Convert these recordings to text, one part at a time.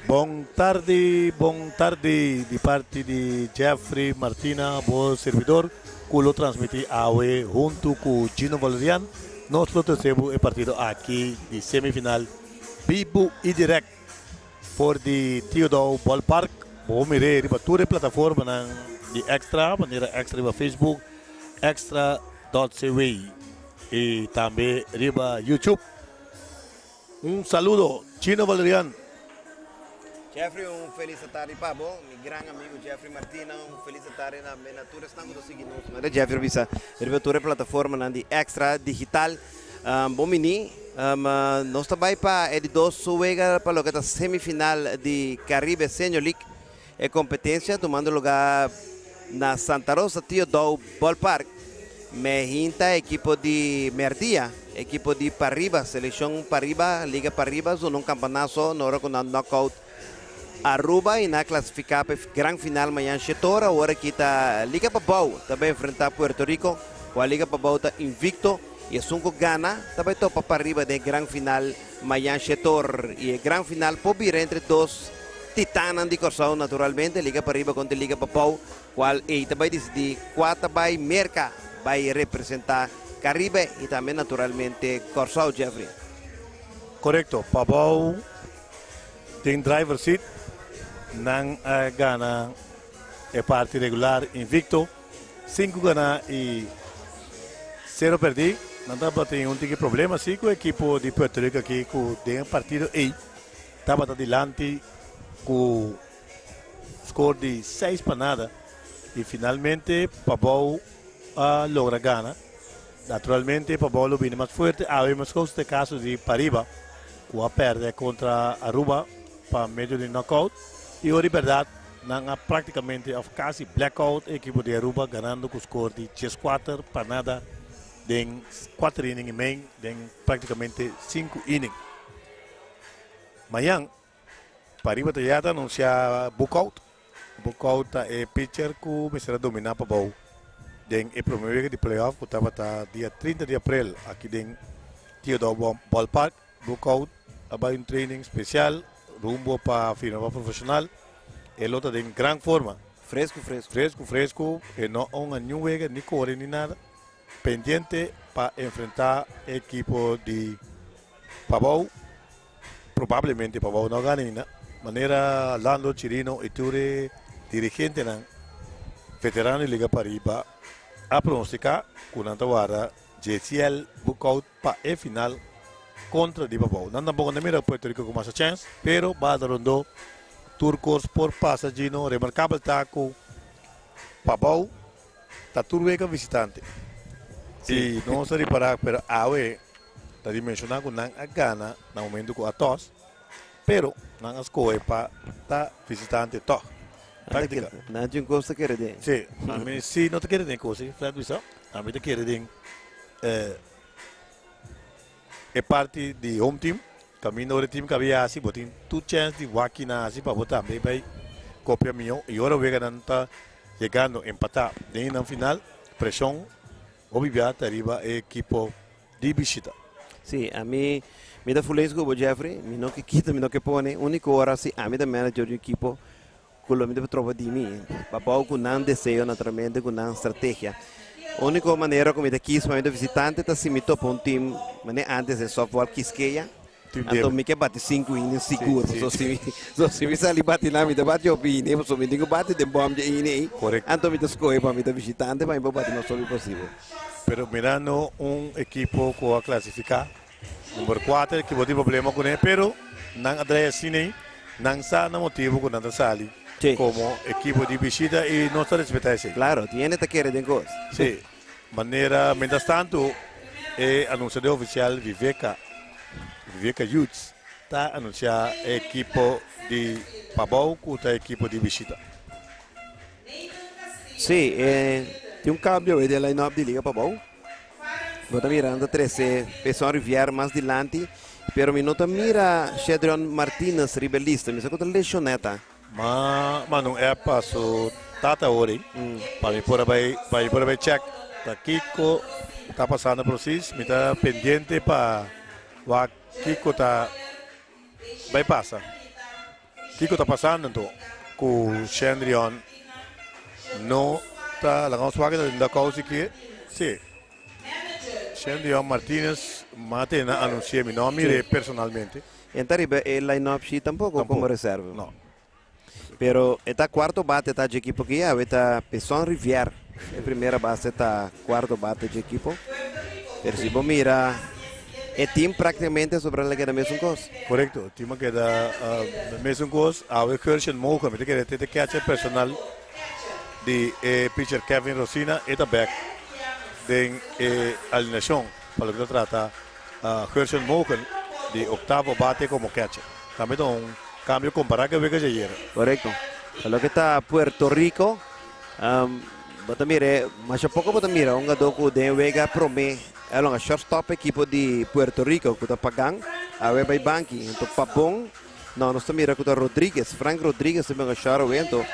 Bon tardi, bon tardi di parti di Jeffrey Martina, bo servidor, ku lo transmití awe huntu ku Gino Valerian. Nos lo trese bo e partido aki di semifinal bibu i dirèkt for di Tio Daou Ballpark. Bo por mir'é riba tur e plataformanan di Extra, manera Extra riba Facebook, extra dot cw i tambe riba YouTube. Un saludo Chino Valerian. Jeffrey un felis atardi pa bo, mi gran amigo Jeffrey Martina, un felis atardi na na tur esnan ku ta sigui nos. Manera Jeffrey a bisa riba tur e plataformanan di Extra Digital. Bon bini, nos ta bai pa e di dos wega pa loke ta semifinal di Caribe Senior League. E kompetensia tumando lugá na Santa Rosa Tio Daou Ballpark. Mehinta ekipo di Merdia, ekipo di Pariba, selekshon Pariba, Liga Pariba zona un kampanaso na ora ku nan knockout Aruba i nan a klasifiká pa e gran final mañan shetor. Awor aki ta Liga Pabou ta bai enfrentá Puerto Rico, kua Liga Pabou ta invicto i esun ku gana ta bai topa Pariba den e gran final Mayan shetor i e gran final por bira entre dos titannan di Kòrsou naturalmente, Liga Pariba kontra Liga Pabou, kual ei ta bai disidí kua ta bai Merka bai representá Karibe i tambe naturalmente Kòrsou, Jeffrey. Korekto, Pabou den driver seat, nan a gana e parti regular invikto. Sinku ganá i sero pèrdí. Nan tabatin un tiki problema si ku ekipo di Puerto Rico aki ku den e partido ei tabata dilanti ku skor di 6-0 i finalmente Pabou a logra gana. Naturalmente Pabou lo bini mas fuerte awe meskos ta e kaso di Pariba ku a pèrdè kontra Aruba pa medio di knockout i ora di bèrdat Nan a praktikamente of kasi blackout e ekipo di Aruba ganando ku skor di 14-0 den kuater inning i mei den praktikamente sinku inning. Mañan Pariba ta ya ta anunsia Boekhoudt. Boekhoudt ta e pitcher ku mester a domina pabou den e prome wega di playoff ku tabata dia 30 di aprel aki den Theodore Ballpark. Boekhoudt a bai un training spesial rumbo pa firma pa profesional. E lo ta den gran forma. Fresco, fresco. Fresco, fresco. E no a hunga niun wega, ni kore, ni nada. Pendiente pa enfrenta e ekipo di Pabou. Probablemente Pabou no a gana ainda. Manera Lando Chirino y tur e dirigentenan veterano di Liga Pariba a pronostica cu nan ta warda JCL Boekhoudt pa e final kontra di Pabou. Nan tampoko no mira Puerto Rico ku masha chèns, pero bada rondó tur kos por pasa Gino. Remarkabel ta ku Pabou ta tur wega visitante. I nos a ripará pero awe ta di menshoná ku nan a gana na momento ku a tòs, pero nan a skohe pa ta visitante tòg. Táktika. Nan tin un kos ta kere den. Sí, ami sí no ta kere den kos, Fred bisa. Ami ta kere den E parti di home team, caminda ora e team cabia haci, bo tin tur chance di wak kina haci pa bo tambe bay copia miho. Y ora weganan ta yegando empata den nan final, presion hopi bia ta riba e ekipo di bishita. Sí, ami mi ta fuleis ku bo Jeffrey, mi no ke kita, mi no ke pone, unico ora si ami ta manager di un ekipo Ku lo mi ta tropa di mi babou ku nan deseo naturalmente ku nan strategia. Úniko manera ku mi ta kis pa mi ta visitante ta si mi topa un tim manera antes den softball Quisqueya. Anto mi ke bati sinku inning sigur pasobra si mi so si mi sali bati nan mi ta bati hopi inning pasobra mi tin ku bati den bòm dje inning ei. Anto mi ta skohe pa mi ta visitante pa mi por bati mas hopi posibel. Pero mirando un ekipo ku a klasifiká Number kuater ki bo tin problema kuné, pero nan a draai asina ei, nan sa na motibu ku nan ta sali komo ekipo di bishita i nos ta respetá esei. Klaro, tin hende ta kere den kos. Sí, manera mientras tantu e anunsiador ofisial Viveka, Viveka Hughes, ta anunsiá e ekipo di Pabou ku ta ekipo di bishita. Sí, tin un kambio den line-up di Liga Pabou. Bo ta mira nan ta trece Peson Rivière mas dilanti, pero mi no ta mira Shedrion Martinez riba e lista. Mi sa cu ta lesioné ta. Ma manda un app pa su tata ori pa mi por a bai pa mi por a bai check ta kico ta pasando precies. Mi ta pendiente pa wak kico ta. Bai pasa. Kiko ta pasando anto ku Shendrion no ta laga nos wak den dugout sikier? Si. Shendrion Martinez mate na anunsi'é mi no a mir'é personalmente. E ta riba e line-up shi tampoco como reserva. No. Pero e ta cuarto bate ta dje equipo aki awe ta Peson Rivier. E primera base ta cuarto bate dje equipo. Pero si bo mira e team practicamente sobra la keda mesun cos. Correcto, team a keda mesun cos. Awe Gershen Mogen, mi ta kere te catcher personal di e pitcher Kevin Rosina, e ta back den e alineacion pa loke ta trata Gershen Mogen di octavo bate como catcher. Tambe ta un cambio compara cu e wega djayer. Correcto. Pa loke ta Puerto Rico, bo ta mira, masha poco bo ta mira un gadó cu den e wega prome a longa shortstop ekipo di Puerto Rico cu ta Pagan awe bay banki. Enton Pabon, no, nos ta mira cu ta Rodriguez, Frank Rodriguez ta bin short awe. Enton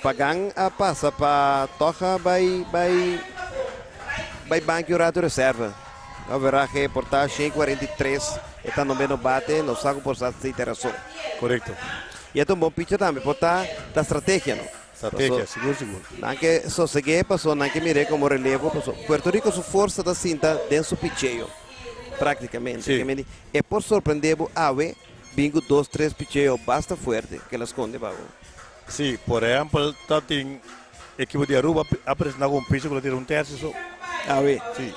Pagan a pasa pa toch bay bay bay banki un rato reserva. Averahe por ta 143, e ta noveno bate, no sa ku por sa si ta rason. Korekto. I e ta un bon pitcher tambe, por ta ta strategia no. Strategia, sigur sigur. Nan ke soseg'é paso nan ke mir'é komo relevo paso Puerto Rico su forsa ta sinta den su picheo praktikamente. Si. E por sorprendé bo awe bin ku dos tres picheo basta fuerte ke la skonde pa bo. Si, por ehèmpel ta tin Ekipo di Aruba a presenta ku un pitcher ku lo tira un tercio so. Awe. Si.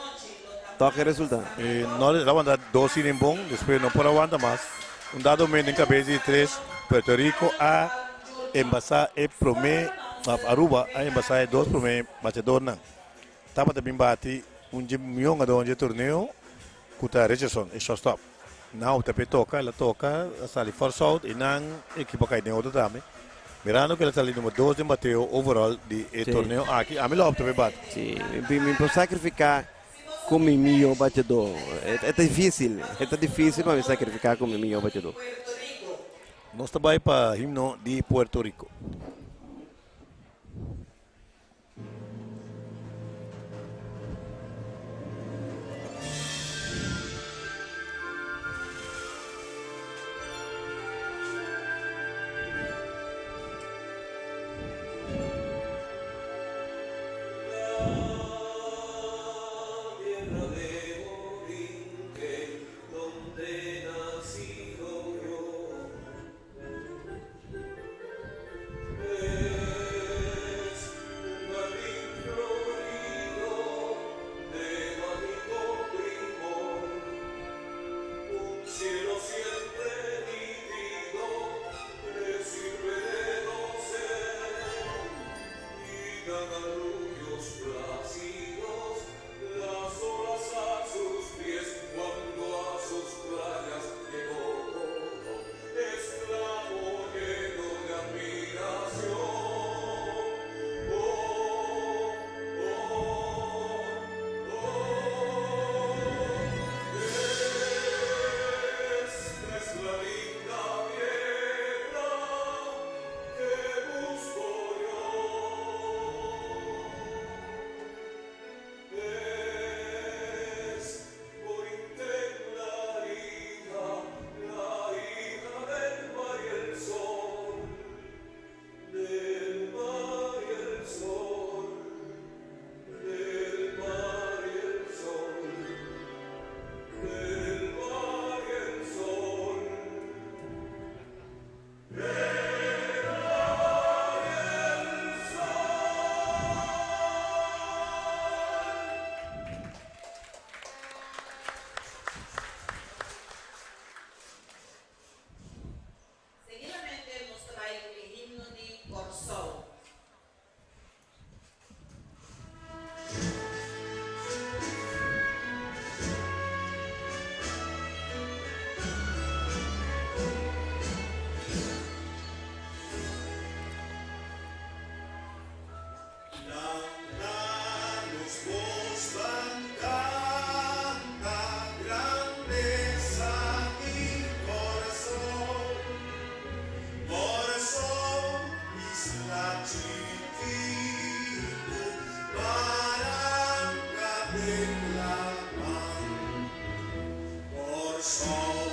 Tok e resulta. E no a wanta dos inning bon, despues no por a wanta mas. Un dado momento den kabes di tres, Puerto Rico a embasa e prome, of Aruba a embasa e dos prome bachadornan. Tabata bin bati un dje mion adon dje torneo ku ta Richardson, e shortstop. Nan opta p'e toka, el a toka, a sali force out i nan ekipo a kai den otro tambe. Mirando ku el a sali number dos den bateo overall di e torneo aki, ami lo opta p'e bati. Sí, mi por sacrifica ku mi mihó bateadó. E ta difícil, e ta difícil pa mi sacrifica ku mi mihó bateadó. Nos ta bai pa himno di Puerto Rico. Seguidamente nos ta bai ku e himno di Kòrsou. Sol.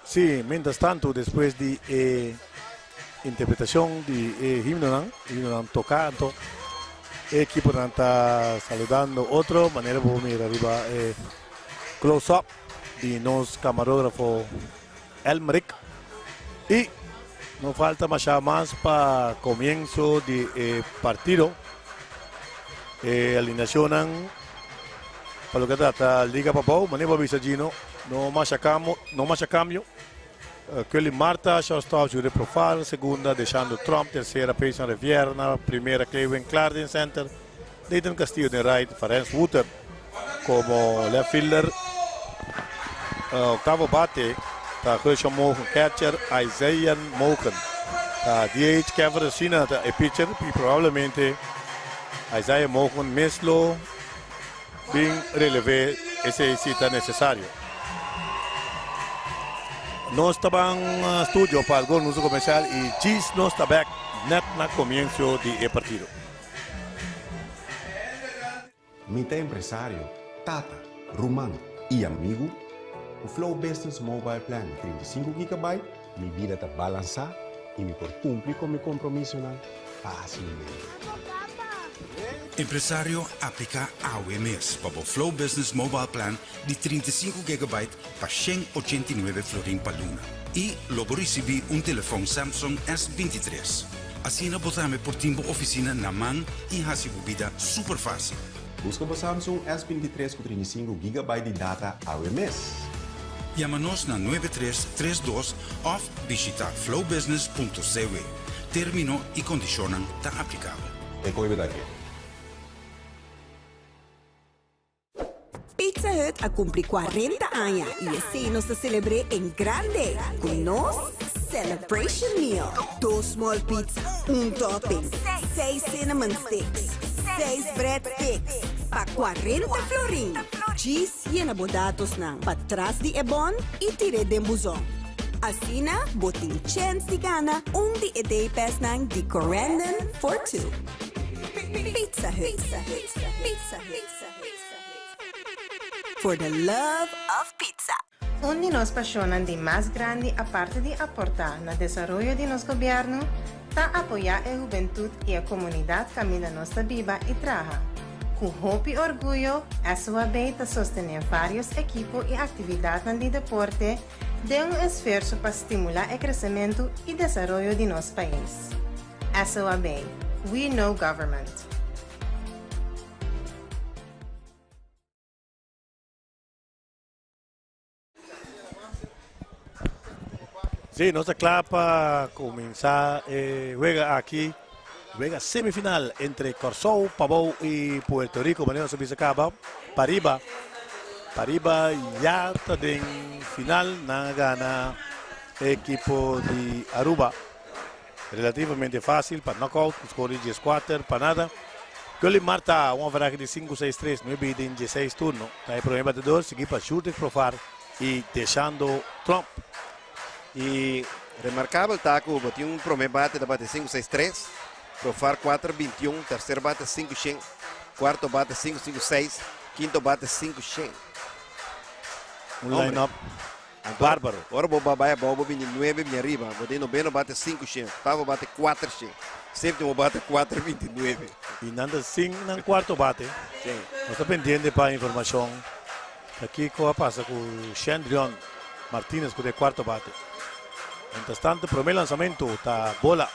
Sí, mientras tanto, despues di e interpretashon di e himnonan, himnonan toká, anto e ekiponan ta saludando otro, manera bo mira riba e close-up di nos kamarógrafo Elmerick. I no falta masha mas pa komienso di e partido. E alineashonnan pa loke ta trata Liga Pabou, manera bo a bisa Gino, no masha kamo, no masha kambio. Curly Marta, shortstop, Jure Profar, segunda, Deshando Tromp, tersera, Payson Riviera na primera, Clewin Klaar den center, Nathan Castillo den right, Farens Wouter komo left fielder. Oktavo bate ta Gershon Mogen, catcher, Isaiah Mogen ta DH, Kevin Racina ta e pitcher y probablemente Isaiah Mogen mes lo bin releve esey si ta necesario. Nos ta ban studio pa algun anuncio comercial y djis nos ta bek net na comienzo di e partido. Mi ta empresario, tata, ruman i amigu. Ku Flow Business Mobile Plan di 35 gigabyte, mi bida ta balansá i mi por kumpli ku mi kompromisonan fásilmente. Empresario, apliká awe mes pa bo Flow Business Mobile Plan di 35 gigabyte pa 189 florin pa luna i lo bo risibí un telefòn Samsung S23. Asina bo tambe por tin bo ofisina na man i hasi bo bida super fásil. Buska bo Samsung S23 ku 35 gigabyte di data awe mes. Yama nos na 9332 òf bishitá flowbusiness.cw. Término i kondishonnan ta aplikabel. E koe beta ke. Pizza Hut a cumpli 40 aña y esey nos ta celebre en grande cu nos Celebration Meal. Dos small pizza, un topping, seis cinnamon sticks, seis bread sticks pa 40 florin. Djis yena bo datosnan patras di e bon y tir'e den buzon. Asina bo tin chens di gana un di e day passnan di Corendon for Two. Pizza Hut. Pizza Hut. For the love of pizza. Un di nos pasionnan di mas grandi aparte di aporta na desaroyo di nos gobierno ta apoya e hubentud y e comunidad caminda nos ta biba y traha. Cu hopi orguyo SOAB ta sostene varios ekipo y actividadnan di deporte den un esfuerso pa stimula e crecemento y desaroyo di nos pais. SOAB, We know government. Sí, nos ta kla pa kuminsá e wega aki. Wega semifinal entre Kòrsou, Pabou i Puerto Rico. Manera nos a bisa kaba, Pariba. Pariba ya ta den final. Nan a gana e ekipo di Aruba. Relativamente fácil pa knockout, ku skor di 14 pa nada. Gully Marta, un averahe di 5-6-3, 9 den 16 turno. Ta e promé batedor, sigui pa Jurdik Profar i Deshando Tromp. I remarkabel ta ku bo tin un promé bate ta bate 5-6-3, Profar 4-21, terser bate 5-100, kuarto bate 5-5-6, kinto bate 5-100. Un line-up. Bárbaro. Ora bo bai abou, bo bini nuebe bini ariba. Bo den noveno bate 500, oktavo bate 400, séptimo bate 429. I nan ta sin nan kuarto bate. Nos ta pendiente pa informashon ta kiko a pasa ku Shendrion Martinez ku ta e kuarto bate. Mientrastanto promé lansamentu ta bola.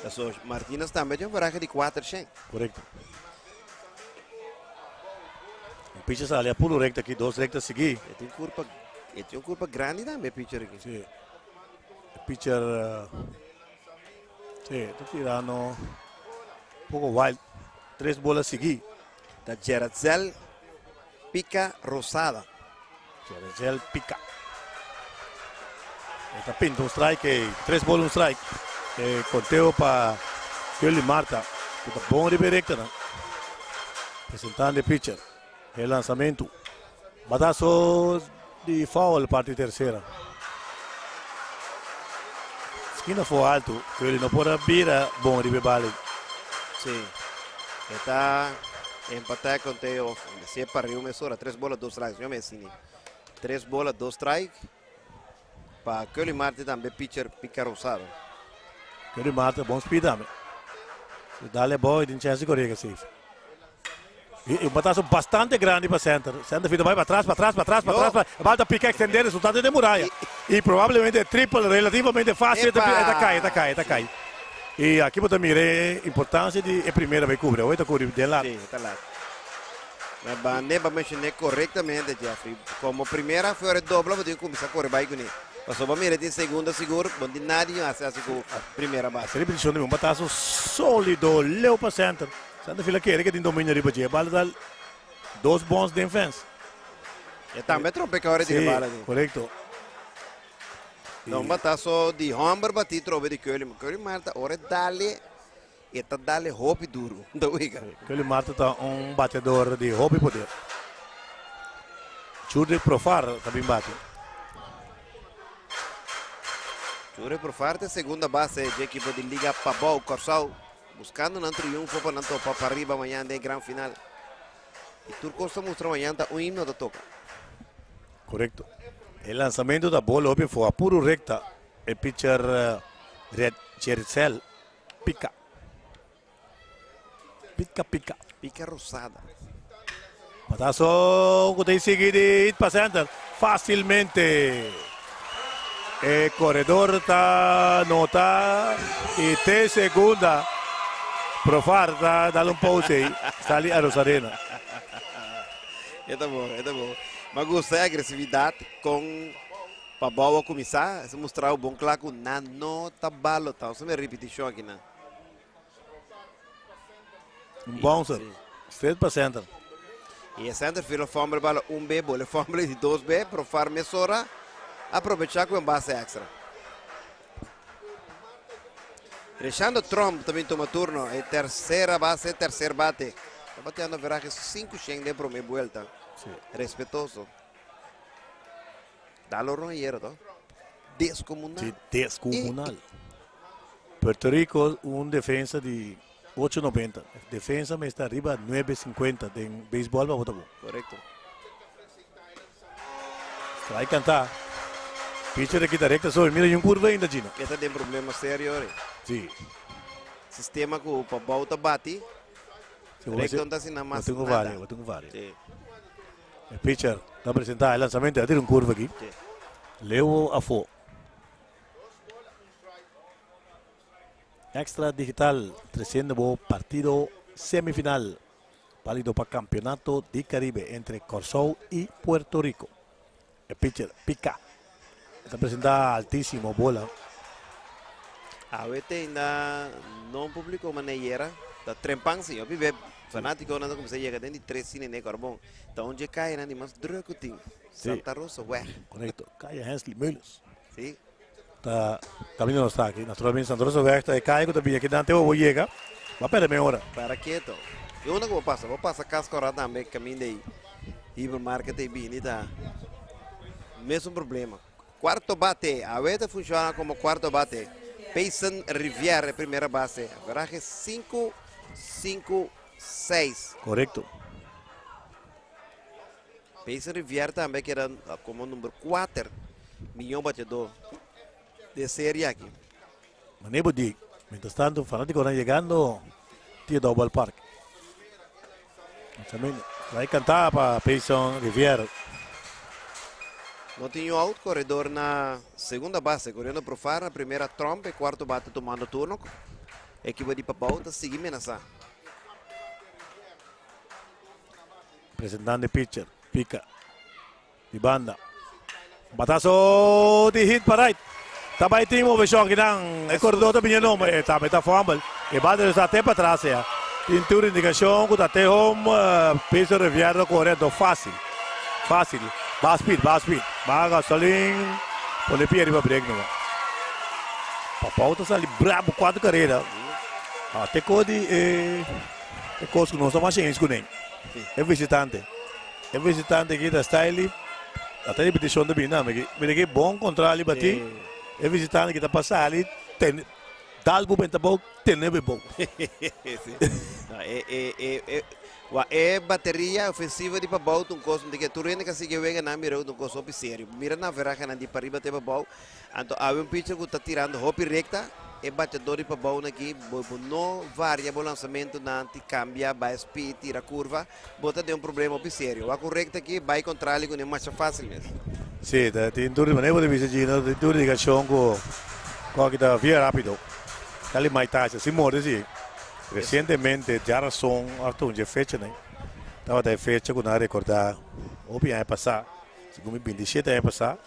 So Martinez tambe tin un verahe di 400. Korekto. E pitcher sali a puro rekta aki, dos rekta sigui. E tin kurpa, e tin un kurpa grandi tambe e pitcher aki. Si. E pitcher, si, ta tirando poko wild. Tres bola sigui. Ta Gerardzel Pica Rosada. Gerardzel Pica. E ta pinta un strike ei. Tres bola un strike. E konteo pa Curly Marta. Ku ta bon riba e rektanan. Presentando e pitcher. E lansamentu. Bataso di foul parti tersera. Skina for alto. Curly no por a bira bon riba e bal ei. Sí. E ta empatá e konteo. Si e pariu mesora. Tres bola, dos strikes. Yo me sini. Tres bola, dos strike. Pa Curly Marte tambe pitcher Pica Rosado. Curly Marte bon speed tambe. Si dale boy tin chance di corega safe. Y un batazo bastante grandi pa center. Center field bai pa atras, pa atras, pa atras, pa atras. Pa bal ta pica extender resultante den muraya. Y probablemente triple relativamente fácil. E ta cai, e ta cai, e ta cai. Y aki bo ta mira e importancia di e primera bay cubri. Awor e ta cubri den lat. Sí, e ta lat. Ma bande ba mencioné correctamente, Jeffrey. Como primera fuera e dobla, bo tin cuminsa corre bay cune. Pasobra bo mira tin segunda sigur, bo no tin nada di haci haci cu primera base. Haci repeticion di un batazo solido, leu pa center. Center field a kere ke tin dominio riba dje. E bala ta dos bons den fence. E tambe trompeca ora e tira e bala. Sí, corecto. No un batazo di homber bati trobe di Curly. Curly Marta ora e dale, e ta dale hopi duro. Ta wega. Curly Marta ta un bateador di hopi poder. Jurdy Profar ta bin bati. Jurdy Profar ta segunda base dje ekipo di Liga Pabou Kòrsou. Buskando nan triunfo pa nan topa pariba mañan den e gran final. I tur kos ta mustra mañan ta un himno ta toka. Korekto. E lansamento ta bola hopi afó. A puru rekta e pitcher Red Jericel pika. Pika pika. Pika rosada. Bataso ku ta sigui di hit pa center. Fácilmente. E koredor ta nota i te segunda. Profar ta dal un pause ei. Sali Arozarena. E ta bon, e ta bon. Ma gusta e agresividat kon Pabou a kuminsá. Esei mustra bo bon kla ku nan no ta balotá. Nos ta mira ripitishon akinan. Un bouncer. Straight pa center. I e center field a fumble bala un be, bole fumble di dos be, Profar mesora a probecha ku un base extra. Reshando Tromp ta bin tuma turno, e tercera base, tercer bate. Ta bateando averahe 500 den prome buelta. Respetoso. Dalo ron ayera to. Descomunal. Sí, descomunal. Puerto Rico un defensa di 8.90. Defensa mester arriba 9.50 den baseball pa bota bon. Correcto. Strike canta. Pitcher aki ta recta sobre. Mira, y un curva ainda, Gino. Esta den problema serio, ore. Sí. Sistema ku pa bouta bati. Sí, Recto no ta haciendo mas tengo nada. varios, tengo varios. Sí. E pitcher ta presenta e lanzamento, a tira un curva aki. Sí. Leo afo. Extra Digital treciendo bo partido semifinal válido pa Campeonato di Caribe entre Kòrsou y Puerto Rico. E pitcher pica. E ta presenta altísimo bola. Awe te ainda no publico manera. Ta trempan si. Yo vive fanatico nan ta cuminsa yega den di tres cine ne carbon. Ta un dje calle nan di mas druk ku tin. Santa Rosa weg. Correcto. Calle Hensley Meulens. Si. Ta camino nos ta aki. Naturalmente Santa Rosa weg ta e calle ku ta bini aki nan te bo yega. Ba perde media ora. Para keto. Y unda ku bo pasa? Bo pasa Cas Cora tambe caminda ei. Hipermarket ei bini ta mesun problema. Cuarto bate. Awe ta funciona como cuarto bate. Payson Rivière primera base. Averaje 5, 5, 6. Correcto. Payson Rivière tambe a keda komo number kuater mihó bateadó di e serie aki. Mane bo di, mientras tanto fanaticonan yegando Theodore Ballpark. Bai canta pa Payson Rivière. No tin yu out, corredor na segunda base, corriendo Profar na primera Tromp, e cuarto bate tomando turno. Equipo di Pabao ta sigui menasa. Presentando e pitcher, pica di banda. Batazo di hit pa right. Ta bai tin moveshon kinan. E koredó ta bini noma. E tambe ta fumble. E bate ta te patras ya. Tin tur indikashon ku ta te home. Piso Rivier ta kore anto fásil. Fásil. Ba speed, ba speed. Ba gasolin. Pone pia riba brek numa. Papou ta sali brabo kuater karera. Te ko di e kos ku nos ta masha eens kuné. E visitante. E visitante aki ta Stylie. Ata repeticion ta bini nami aki. Mira ki bon contra ali bati. E visitante ki ta pasa ali tene dal bo benta bou tene bo bou. No, e e e e wa e bateria ofensivo di Pabou ta un kos di ke tur hende ka sigui wega nan mira ta un kos hopi serio. Mira nan verahenan di pariba te Pabou. Anto awe un pitcher ku ta tirando hopi rekta, e bateador di Pabou na aki bo bo no varia bo lansamentunan ti kambia bai speed tira kurva. Bo ta den un problema hopi serio. Wak un rekta aki bai kontrali ku ne masha fásil mes. Sí, ta tin tur di manera bo ta bisa Gino, tin tur indikashon ku ku aki ta via rápido. Kali Mike Tyson si morde si. Resientemente djarason òf ta un dje fechanan tabata e fecha ku nan a rekordá hopi aña pasá, segun mi 27 aña pasá,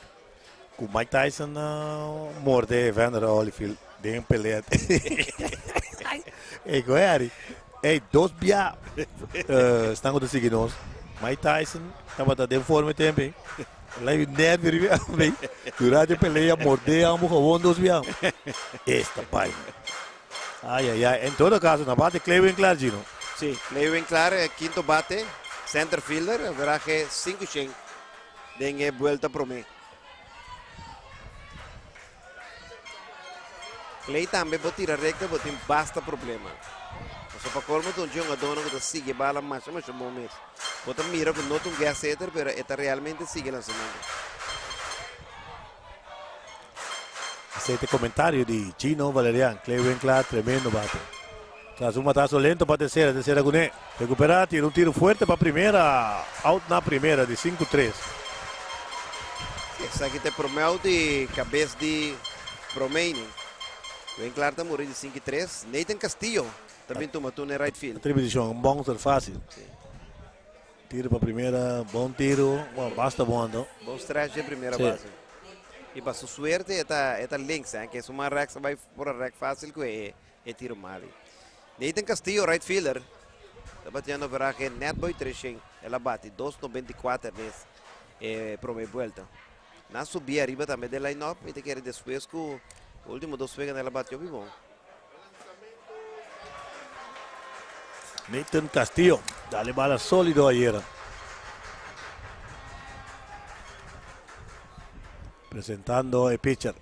ku Mike Tyson a morde Evander Holyfield den un pelea. Ey, ku Harry. Ey, dos bia esnan ku ta sigui nos. Mike Tyson tabata den forma e tempo ey. El a nervio riba e hombre durante e pelea morde amo gewoon dos bia. Esta bai. Ay, ay, ay. En todo caso, na bate Clay Winkler, Gino. Sí, Clay Winkler, quinto bate, center fielder, averaje 5 den e buelta prome. Clay tambe bo tira recta bo tin basta problema. Paso pa colmo ta un jongadornan cu ta sigui e bala masha masha bon mes. Bo ta mira cu no ta un guest hitter pero e ta realmente sigui lanzamento. Esey ta e comentario di Gino Valerian. Clay Winkler tremendo bate. Tras un batazo lento pa tercera, tercera cune. Recupera, tira un tiro fuerte pa primera, out na primera di 5-3. Esaki ta e prome out di cabes di prome inning. Winkler ta muri di 5-3. Nathan Castillo ta bin tuma turno den right field. Tripeticion, un bouncer facil. Tiro pa primera, bon tiro, bueno, basta bon anto. Bon stretch den primera base. Y pa su suerte e ta, e ta links, eh, que su man rechts a bay por a rek facil cu e E tiro mali. Nathan Castillo, right fielder, ta batiendo averahe net boy 300. El a bati 2.94 nes e prome buelta. Na subi ariba tambe den line-up y ta kere despues cu ultimo dos weganan el a bati hopi bon. Nathan Castillo, dale bala solido ayera. Presentando e pitcher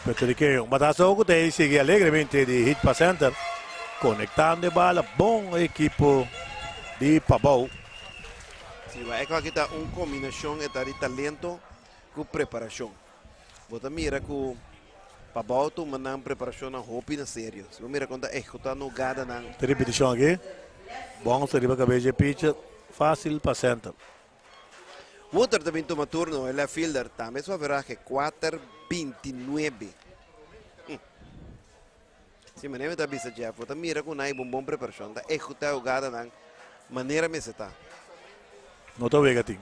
puertorriqueño. Un batazo cu ta sigui alegremente di hit pa center. Conectando e bala bon equipo di Pabao. Si, ma e aki ta un combinacion e ta di talento cu preparacion. Bo ta mira cu Pabao tuma nan preparacionnan hopi na serio. Si bo mira con ta ehecuta no gadanan. Ta repeticion aki. Bon ta riba cabeza e pitcher. Facil pa center. Wouter ta bin tuma turno, e left fielder tambe su averahe kuater binti nuebe. Si manera mi ta bisa Jeff, bo ta mira ku nan un bon preparashon, ta ehekutá e hugadanan manera mester ta. No ta wega tin.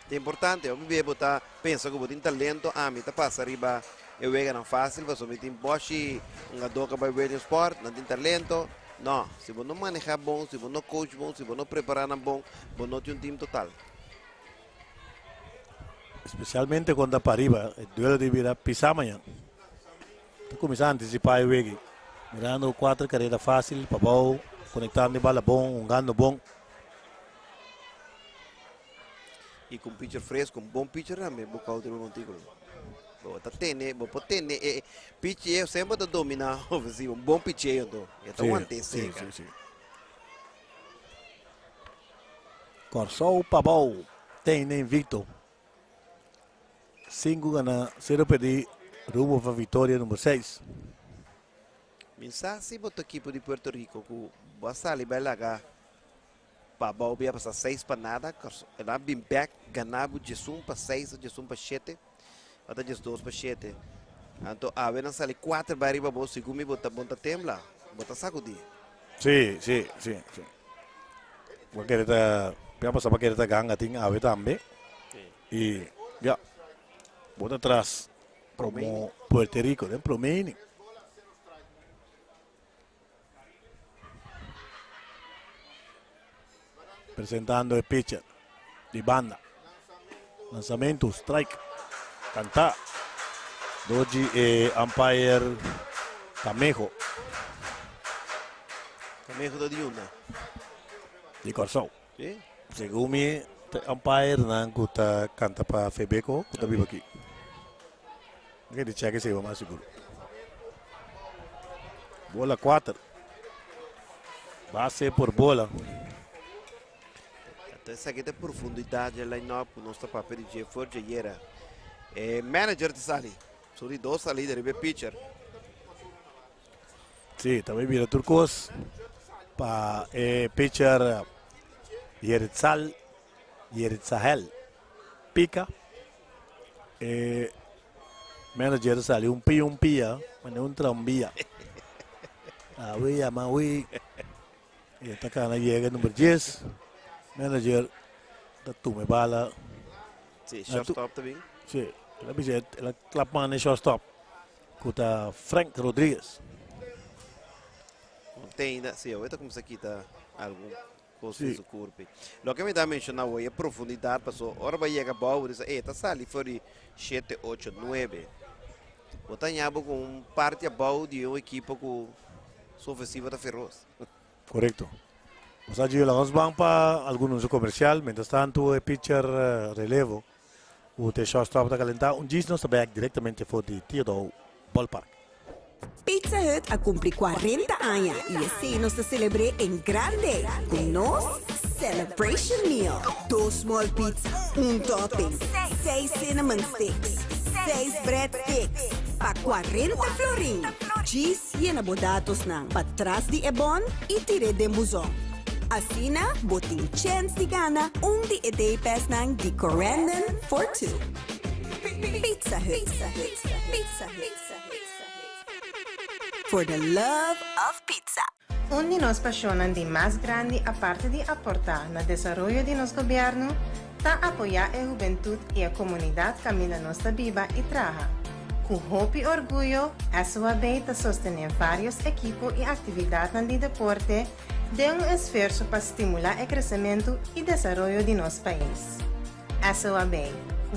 Ta importante, hopi bia bo ta pensa ku bo tin talento, ami ta pasa riba e weganan fásil pasobra mi tin bòshi un adó ku a bai Williamsport, nan tin talento. No, si bo no maneha bon, si bo no coach bon, si bo no prepara nan bon, bo no tin un team total. Especialmente contra Pariba, e duelo di bira pisa mañan. Ta cuminsa anticipa e wegi. Mirando cuatro carrera facil, pabao, conectando e bala bon, hungando bon. Y cu un pitcher fresco, un bon pitcher tambe, bo cauta riba monticulo. Bo ta tene, bo por tene e picheo semper ta domina ofensivo, un bon picheo anto. E ta wante seca. Sí, sí, sí. Kòrsou Pabou. Teine invicto. Sinku gana, sero perdí, rumbo pa victoria number 6. Mi sa si bo ta ekipo di Puerto Rico ku bo a sali bai laga pa abou bia pasa 6-0. El a bin bek gana bo 11-6 o 11-7. Ata 12-7. Anto awe nan sali 4 bai riba bo, segun mi bo ta bon ta tembla, bo ta sakudí. Sí, sí, sí, sí. Bo kere ta, bia pasa bo kere ta ganga tin awe tambe. I ya, bo ta tras como Puerto Rico den prome inning. Presentando e pitcher di banda. Lanzamento, strike. Canta. Doji e umpire Camejo. Camejo ta di unda? Di Kòrsou. Sí. Segun mi umpire nan ku ta kanta pa Febeko ku ta biba aki. Mi ke check esei pa mas sigur. Bola 4. Base por bola. Anto esaki ta profundidad dje line-up ku nos ta papia di dje for dje yera. E manager ta sali. Su di dos salida riba e pitcher. Sí, ta bai bira tur kos pa e pitcher Yeritzal, Yeritzahel Pica. E manager sali un pia un pia, mane un tranvia. Awe yama wi e ta kana yega number 10. Manager ta tuma e bala. Sí, shortstop ta bin. Sí, el a bisa el a klap man e shortstop ku ta Frank Rodriguez. Container, sí, awor ta kuminsá kita algun kos den su kurpi. Loke mi ta menshoná awor e profundidat paso ora bo a yega abou bo bisa e ta sali for di shete, ocho, nuebe. Bo ta haña bo ku un parti abou di un ekipo ku su ofensiva ta feros. Korekto. Nos a djila nos ban pa algun anuncio komersial. Mientras tanto e pitcher relevo ku ta e shortstop ta kalentá. Un djis nos ta bek direktamente for di Theodore Ballpark. Pizza Hut a cumpli 40 aña y esey nos ta celebr'é en grande cu nos Celebration Meal. Dos small pizza, un topping, seis cinnamon sticks, seis bread sticks pa 40 florin. Djis yena bo datosnan patras di e bon y tir'é den buzon. Asina bo tin chens di gana un di e day passnan di Corendon for Two. Pizza Hut. Pizza Hut. For the love of pizza. Un di nos pasionnan di mas grandi aparte di aporta na desaroyo di nos gobierno ta apoya e hubentud y e comunidad caminda nos ta biba y traha. Cu hopi orguyo SOAB ta sostene varios ekipo y actividadnan di deporte den un esfuerso pa stimula e crecemento y desaroyo di nos pais. SOAB,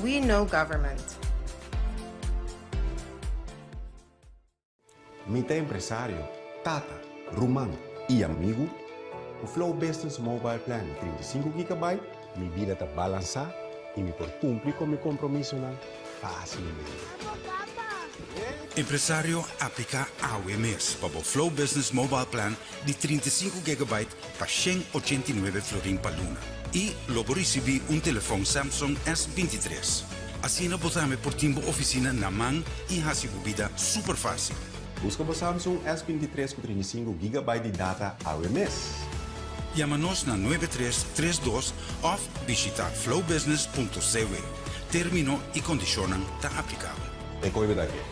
We know government. Mi ta empresario, tata, ruman i amigu. Ku Flow Business Mobile Plan di 35 gigabyte, mi bida ta balansá i mi por kumpli ku mi kompromisonan fásilmente. Empresario, apliká awe mes pa bo Flow Business Mobile Plan di 35 gigabyte pa 189 florin pa luna i lo bo risibí un telefòn Samsung S23. Asina bo tambe por tin bo ofisina na man i hasi bo bida super fásil. Buska bo Samsung S23 ku 35 gigabyte di data awe mes. Yama nos na 9332 òf bishitá flowbusiness.cw. Término i kondishonnan ta aplikabel. E koe bida ke.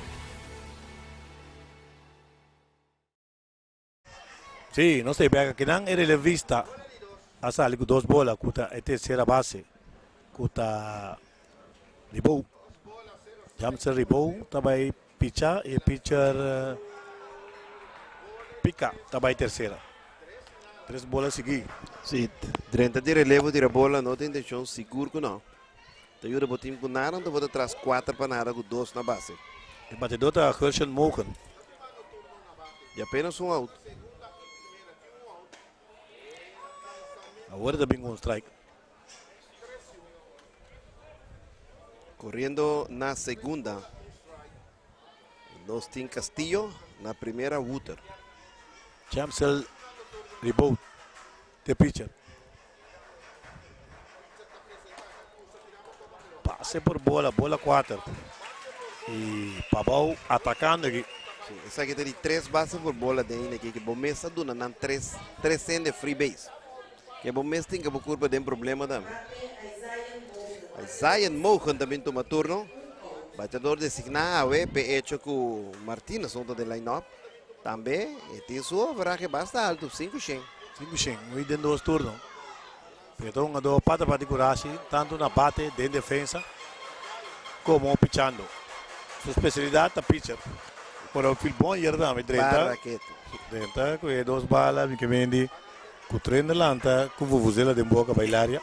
Sí, nos ta bek akinan e relevista a sali ku dos bola ku ta e tercera base ku ta Ribou. Jamser Ribou ta bai picha i e pitcher Pica ta bai tercera. Tres bola sigui. Sí, drenta di relevo tira bola no tin intenshon sigur ku no. Ta yuda bo tim ku nada anto bo ta tras 4-0 ku dos na base. E batedó ta Gershon Mogen. I apenas un out. Awor ta bin ku un strike. Corriendo na segunda. Nos tin Castillo na primera Wouter. Jamsel Rebout, the pitcher. Base por bola, bola kuater. I Pabou atakando aki. Sí, esaki ta di tres base por bola den aki, ku bo mes a duna nan tres, tres hende free base. Ke bo mes tin ke bo kurpa den problema tambe. Zion Mogen ta bin tuma turno. Bateador designá awe p'e echo ku Martinez no ta den line-up. Tambe e tin su overahe basta altu, sinku shen. Sinku shen, ui den dos turno. Pero ta un hungador pata pa di kurashi, tantu na bate den defensa komo pichando. Su spesialidat ta pitcher. Pero fil bon ayer tambe drenta. Drenta ku e dos bala mi ke mendi ku tren ta lanta ku vuvuzela den boka bai laria.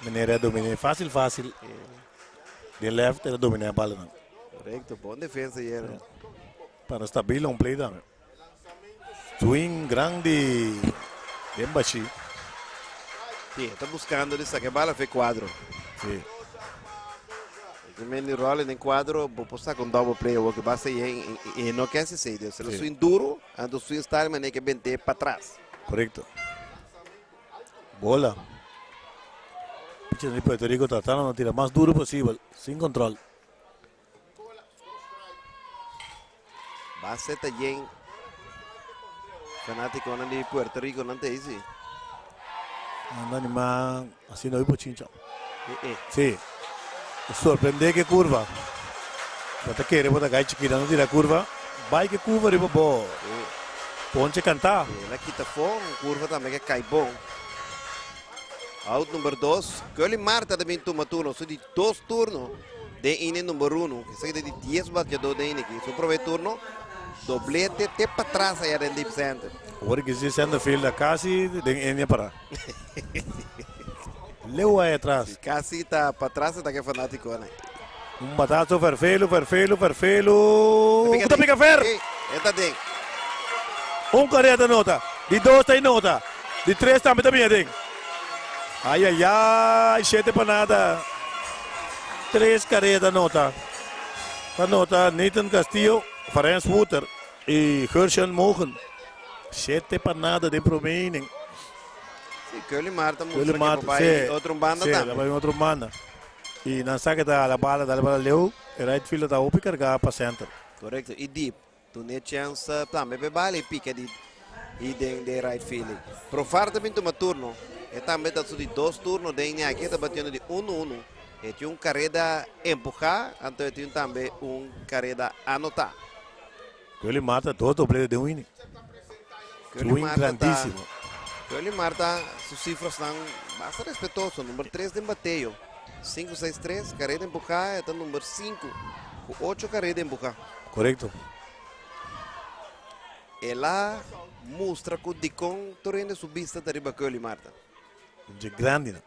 Manera a dominé fásil fásil den left el a dominé e balanan. Korekto, bon defensa ayer. Para stabil un play tambe. Swing grandi den bashi. Sí, e ta buscando di saca e bala fe cuadro. Sí. E men roll den cuadro, bo por saca un double play o que basta y e no ke haci esey. Se lo swing duro, anto swing style manera ke bente pa tras. Correcto. Bola. Pitcher di Puerto Rico tratando di tira mas duro posibel, sin control. Base ta yen. Fanaticonan di Puerto Rico nan ta isi. Anda anima haciendo hoy bochincha. Eh, eh. Sí. Sorprende que curva. Bo ta kere bo ta gai chikita no tira curva. Bai que curva riba bo. Ponche canta. El a kita fo, un curva tambe que cai bon. Out number 2. Curly Marta ta bin tuma turno. Su di dos turno den inning number uno. Esaki ta di dies bateador den inning aki. Su prome turno, doblete te patras aya den deep center. Ora ki si center field a casi den inning a para. Leu aya atras. Si casi ta patras e ta ke fanaticonan. Un batazo Vervelo, Vervelo, Vervelo. Ku ta pica Ver. E ta den. Un carrera ta nota. Di dos ta e nota. Di tres tambe ta bini aden. Ay ay ay, shete pa nada. Tres carrera ta nota. Ta nota Nathan Castillo, Farens Wouter y Gershon Mogen. Shete pa nada den prome inning. Sí, Curly Marta mustra que por bay otro banda tambe. Sí, bay otro banda. Y nan sa que ta la bala, dale bala leu. E right fielder ta hopi carga pa center. Correcto, y deep. Dun'é chèns tambe p'e bala i pika di i den den right field. Profar ta bin tuma turno. E tambe ta su di dos turno den e aki. E ta batiendo di unu unu. E tin un kareda empuhá, anto e tin tambe un kareda anotá. Curly Marta dos doblete den un inning. Curly Marta ta Curly Marta su sifrasnan basta respetoso. Number tres den bateo. Sinku seis tres, kareda empuhá. E ta number sinku ku ocho kareda empuhá. Korekto. El a mustra ku dikon tur hende su bista ta riba Curly Marta. Un dje grandinan.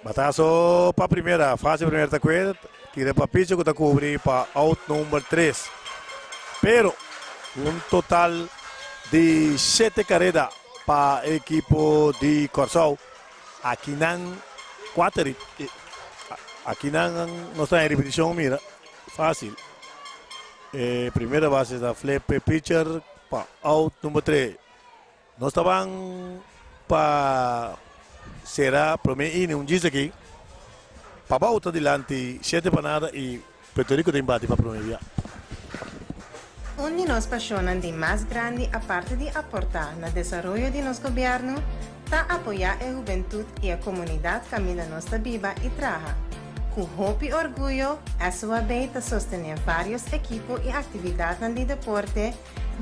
Bataso pa primera fase primera ta kue tira pa picho ku ta kubri pa out number tres. Pero un total di shete kareda pa ekipo di Kòrsou. Akinan kuater akinan nos ta den ripetishon mira. Fácil. E primera base ta flip e pitcher pa out number 3. Nos ta ban pa sera prome inning un djis aki. Pabao ta dilanti shete pa nada y Puerto Rico ta imbati pa prome bia. Un di nos pasionnan di mas grandi aparte di aporta na desaroyo di nos gobierno ta apoya e hubentud y e comunidad caminda nos ta biba y traha. Ku hopi orguyo, SOAB ta sostené vários ekipo i aktividatnan di deporte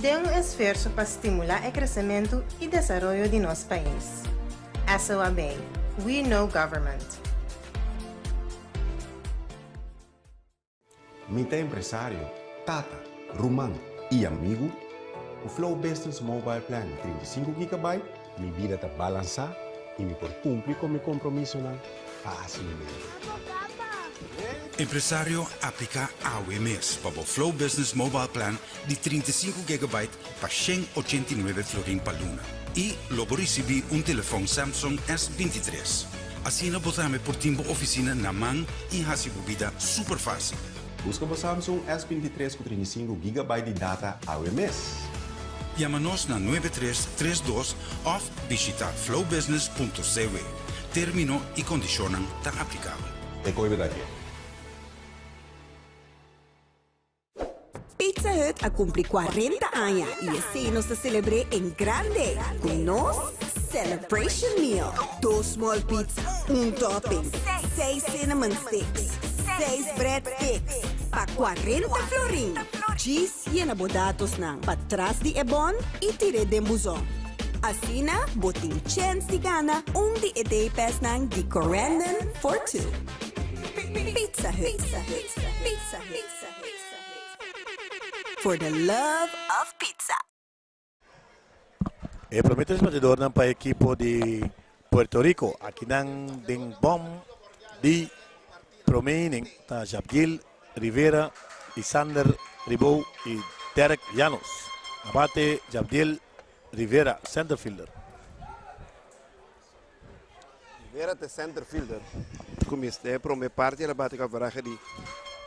den un esfuerso pa stimulá e kresementu i desaroyo di nos pais. SOAB, We Know Government. Mi ta empresario, tata, ruman i amigu. Ku Flow Business Mobile Plan di 35 gigabyte, mi bida ta balansá i mi por kumpli ku mi kompromisonan fásilmente. Empresario, apliká awe mes pa bo Flow Business Mobile Plan di 35 gigabyte pa 189 florin pa luna i lo bo risibí un telefòn Samsung S23. Asina bo tambe por tin bo ofisina na man i hasi bo bida super fásil. Buska bo Samsung S23 ku 35 gigabyte di data awe mes. Yama nos na nuebe tres tres dos òf bishita flowbusiness punto cw. Término i kondishonnan ta aplikabel. E koi beta ke. Pizza Hut a cumpli 40 aña y esey nos ta celebr'e en grande cu nos Celebration Meal. Dos small pizza, un topping, seis cinnamon sticks, seis bread sticks pa 40 florin. Djis yena bo datosnan patras di e bon y tir'e den buzon. Asina bo tin chens di gana un di e day passnan di Corendon for Two. Pizza Hut. Pizza Hut. For the love of pizza. E prome tres batidornan pa ekipo di Puerto Rico akinan den bom di prome inning ta Jabdiel Rivera, Isander Ribou y Derek Llanos. Na bate Jabdiel Rivera, center fielder. Rivera ta center fielder. Kuminsá e prome parti el a bati ku averahe di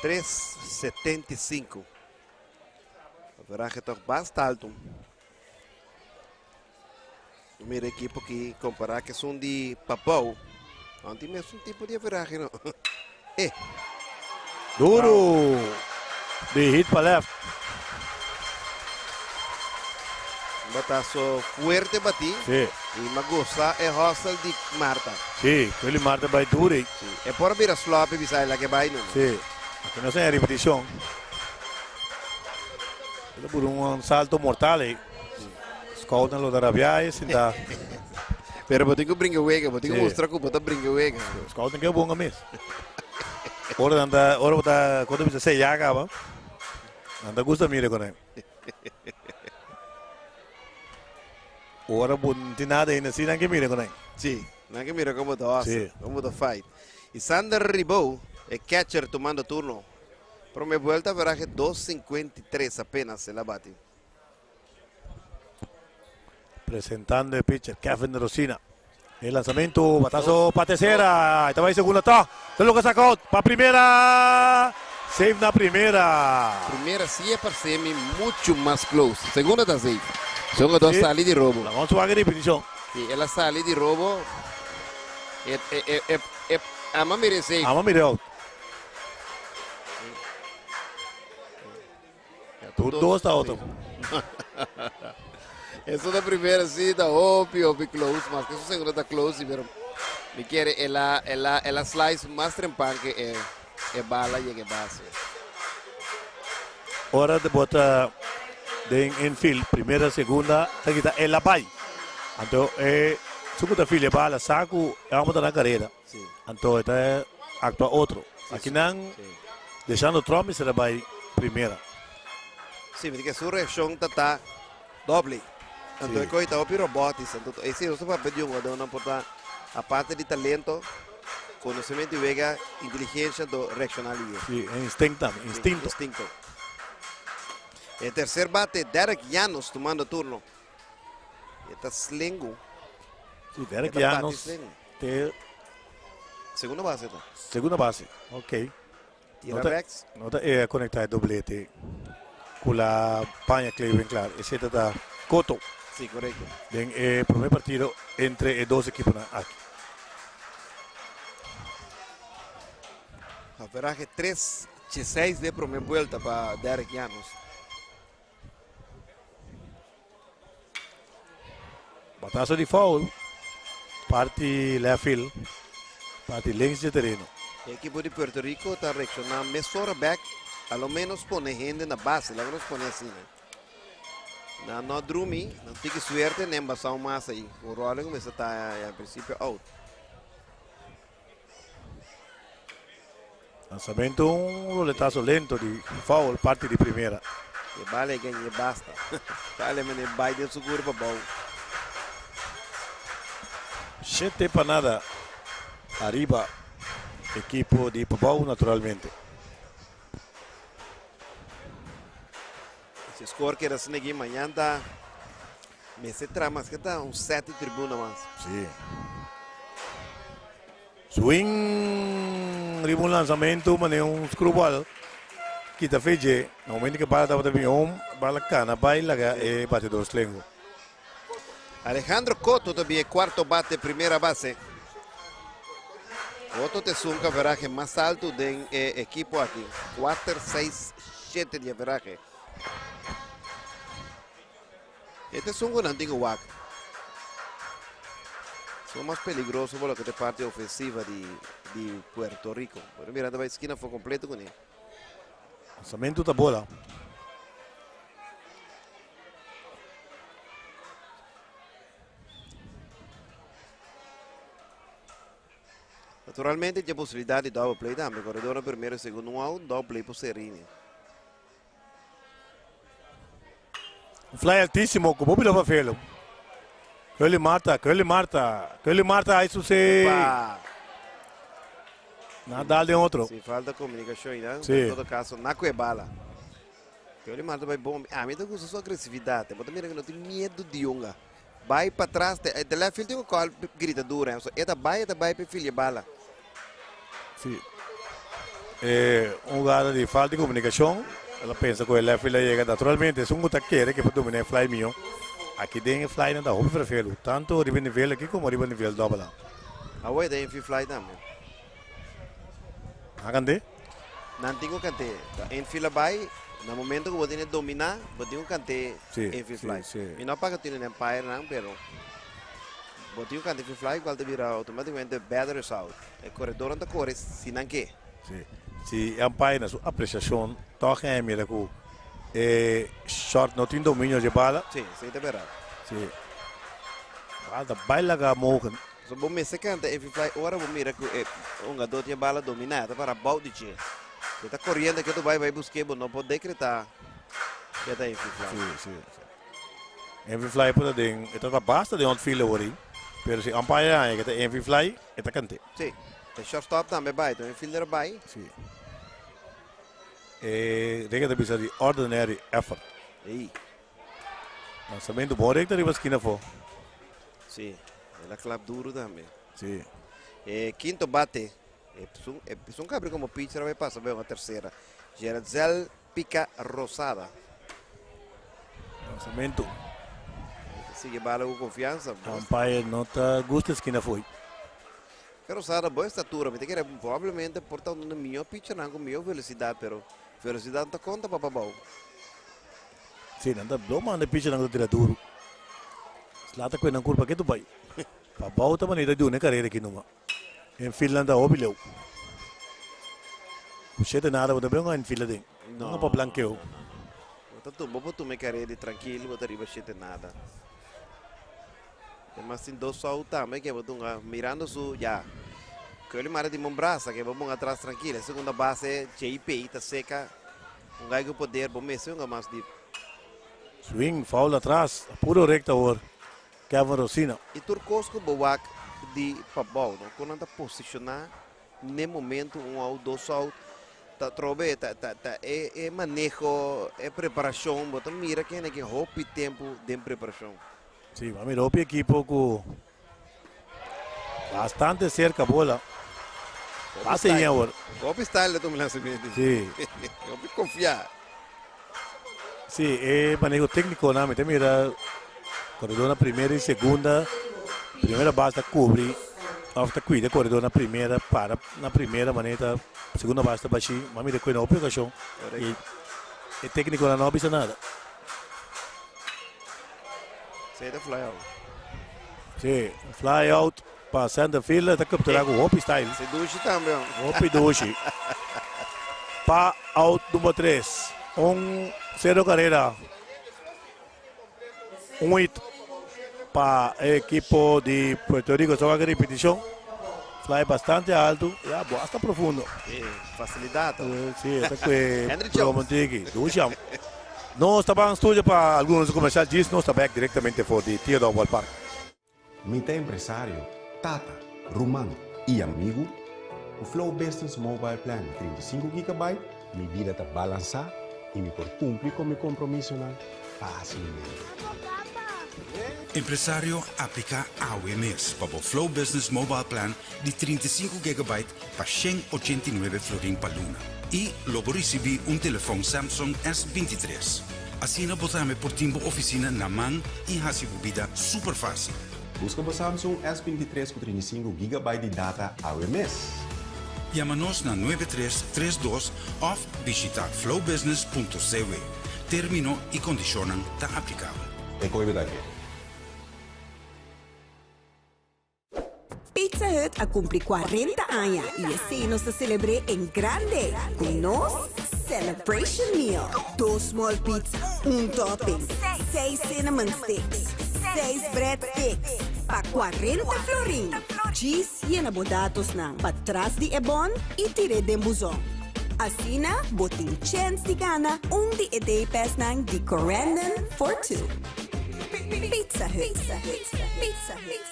3.75. Averahe toch basta alto. Mira ekipo ki kompará ku esun di Pabou. No tin mesun tipo di averahe no. Eh. Duro di hit pa left. Batazo fuerte batí. Sí. I m'a gusta e hustle di Marta. Sí, Willy Marta bai duro. Sí. E por bira sloppy bisa el a bai no. Sí. Aki nos tin repetishon. El a pone un salto mortal ei. Scout nan lo ta rabia ei sinta. Pero bo tin ku bringa wega, bo tin ku Sí. mustra ku bo ta bringa wega. Scout nan ke bon mes. Ora nan ta, ora bo ta, kondo bisa seya kaba, nan ta gusta mira kon ei. Ora bo no tin nada ainda si nan ke mira kon ei. Sí, nan ke mira kon bo ta hustle, Sí. kon bo ta fight. I Sander Ribou, e catcher tumando turno. Prome vuelta averahe 2.53 apenas el a bati. Presentando e pitcher Kevin Rosina. E lanzamento, batazo pa tercera. Esta bai segunda ta. Ta logra saca out pa primera. Safe na primera. Primera sí e parse mi mucho mas close. Segunda ta safe. Segunda ta Sí. sali di robo. La vamos a repetición. Sí, el a sali di robo. E, e, e, e, e, ami a mira safe. Ami a mira out. Tur dos ta out. Eso ta primera sí ta hopi hopi close, mas ku e segunda ta close, pero mi ke el a el a el a slice mas trempan ku e e bala yega base. Ora di bota den infield, primera, segunda, ta kita el a bai. Anto e suku ta file bala saku e amo ta na carrera. Sí. Anto ta actua otro. Aki nan deshando Trump será bai primera. Sí, porque su reaccion ta ta doble. Anto Sí. e ta hopi robotics. Anto esey nos papia di un no porta aparte di talento, conocimento di wega, inteligencia do reacciona lihe. Sí, instinto, instinto. Instinto. E tercer bate, Derek Llanos tumando turno. E ta slengo. Sí, Derek E ta bate Llanos slengo. te Segunda base ta. Segunda base. Ok. Tira No ta, Rex. no ta conecta e doblete cu la paña Cleveland Clar. Esey ta Coto. Sí, correcto. Den e prome partido entre e dos ekiponan aki. Averahe 3-6 di prome vuelta pa Derek Llanos. Batazo di foul. Parti left field. Parti links di tereno. E ekipo di Puerto Rico ta reacciona mesora back, a lo menos pone hende na base, laga nos pone asina, ne? Nan no drumi, nan tiki suerte, nan basa un mas ey. O Rolling cuminsa ta en principio out. Lanzamento un roletazo lento di foul parti di primera. E bala e gañ'é basta. Bale mene bai den su curpa bou. 7-0 ariba ekipo di Pabou naturalmente. Si score keda asina aki mañana ta mester traha mas ke ta un set di tribuna mas. Sí. Swing riba un lanzamento manera un screwball kita feje. Na momento ku bala tabata bin home, bala kana bai laga e batidor slengo. Alejandro Cotto tambe cuarto bate, primera base. Otto ta esun ku averahe mas altu den e ekipo aki, kuater seis shete di averahe. E ta esun ku nan tin ku wak. Esun mas peligroso por loke ta e parti ofensiva di di Puerto Rico. Pero mira ta bai skina for kompleto kuné. Lanzamento ta bola. Naturalmente tin e posibilidad di double play tambe. Corredor na primero y segundo un out, double play por Serini. Un fly altísimo ku bobi lo pa velo. Curly Marta, Curly Marta, Curly Marta ay suse. Opa! Na dal den otro. Si falta comunicacion y nan, Sí. en todo caso, na cu e bala. Curly Marta bay bom. A mi ta gusta su agresividad. Bo ta mira cu no tin miedo di hunga. Bai patras te de left field tin ku kòl grita duro so e ta bai e ta bai pa e filia bala. Si e un hugada di falta di komunikashon el a pensa ku e left field a yega naturalmente esun ku ta kere ke por domina e fly mihó aki den e flynan ta hopi ferfelu tanto riba e nivel aki komo riba nivel dòbel a. Awor e ta infield fly tambe. Nan kant'é? Nan tin ku kant'é. Ta infield a bai, na momento ku bo tin e dominá, bo tin ku kant'é infield fly. Mi no a paga tinu den umpire nan, pero bo tin ku kanta infield fly, kual ta bira outomátikamente batter is out. E koredornan ta kore si nan ke. Si. Si e umpire na su apresiashon tòg e mira ku e short no tin dominio dje bala. Si, esei ta bèrdat. Si. Bala ta bai laga Mogen. So bo mester canta e fly ora bo mira cu e hungador tin e bala domina, e ta para bou di dje. Si e ta coriendo ketu bai bai busque bo no por decreta cu e ta infield fly. Si, si, si. Infield fly por ta den, e ta ta basta den outfield awor ei, pero si umpire haña cu e ta infield fly, e ta cant'e. Si, e shortstop tambe bai, ta un infielder a bai. Si. E regla ta bisa di ordinary effort. Ey. Lanzamento bon recta riba skina afo. Si, el a klap duro tambe. Si. E quinto bate, esun, esun cabri como pitcher a bay pasa bay una tercera. Geraldzel Pica Rosada. Lanzamento. Sigue bala cu confianza. Umpire no ta gusta esquina fo'i. Pica Rosada, boa estatura. Mi ta kere probablemente por ta un di mihor pitchernan cu mihor velocidad, pero velocidad no ta conta pa pabao. Sí, nan ta blow manda e pichanan ku ta tira duru. Slata kue nan kurpa ke tu bai. Pa bou ta manera di duna e karera aki numa. Infield nan ta hopi leu. Ku shete nada bo ta bin un infield aden. No pa blankeo. Bo ta tumba, bo por tuma e karera di trankil, bo ta riba shete nada. Ademas tin dos out tambe ke bo dunga mirando su ya. Curly Mara di mon brasa ke bo pon atras trankil. E segunda base JP ta seka. Un gai ku poder bo mester hunga mas dip. Swing, foul atras, a puro recta awor Kevin Rosina. I tur kos ku bo wak di pabou no kon nan ta posiciona n'e momento un out dos out ta trobe ta ta ta e e maneho e preparacion bo ta mira kende ke hopi tempo den preparacion. Si, bo a mira hopi ekipo ku bastante cerca bola. Pasa ahí awor. Hopi style ta tuma lanzamiento. Si. Hopi confia. Si, e maneho técnico nan mi ta mira corredor na primera y segunda. Primera base ta cubri of ta cuida corredor na primera para na primera manera ta segunda base ta bashi. Ma mira cu na hopi ocasion y e técnico nan no a bisa nada. Sí, ta fly out. Sí, fly out pa center fielder ta captura cu hopi style. Sí, dushi tambe. Hopi dushi. Pa out number 3. Un cero carrera. Un hit pa e equipo di Puerto Rico. So a repeticion. Fly bastante alto. Ya, basta profundo. Sí, facilidad. Sí, esta que Henry Jones. Dushi. Nos ta ban studio pa algun comercial djis nos ta bek directamente for di Theodore Ballpark. Mi ta empresario, tata, ruman y amigo. Cu Flow Business Mobile Plan di 35 gigabyte, mi bida ta balansa y mi por cumpli cu mi compromisonan facilmente. Empresario, aplica awe mes pa bo Flow Business Mobile Plan di 35 gigabyte pa 189 florin pa luna. Y lo bo ricibi un telefon Samsung S23. Asina bo tambe por tin bo oficina na man y haci bo bida super facil. Busca bo Samsung S23 cu 35 gigabyte di data awe mes. Yama nos na 9332 òf bishitá flowbusiness.cw. Término i kondishonnan ta aplikabel. E koe bida ke. Pizza Hut a cumpli 40 aña y esey nos ta celebre en grande cu nos Celebration Meal. Dos small pizza, un topping, seis cinnamon sticks, seis bread sticks pa 40 florin. Djis yena bo datosnan patras di e bon y tir'é den buzon. Asina bo tin chens di gana un di e day passnan di Corendon for Two. Pizza Hut. Pizza Hut.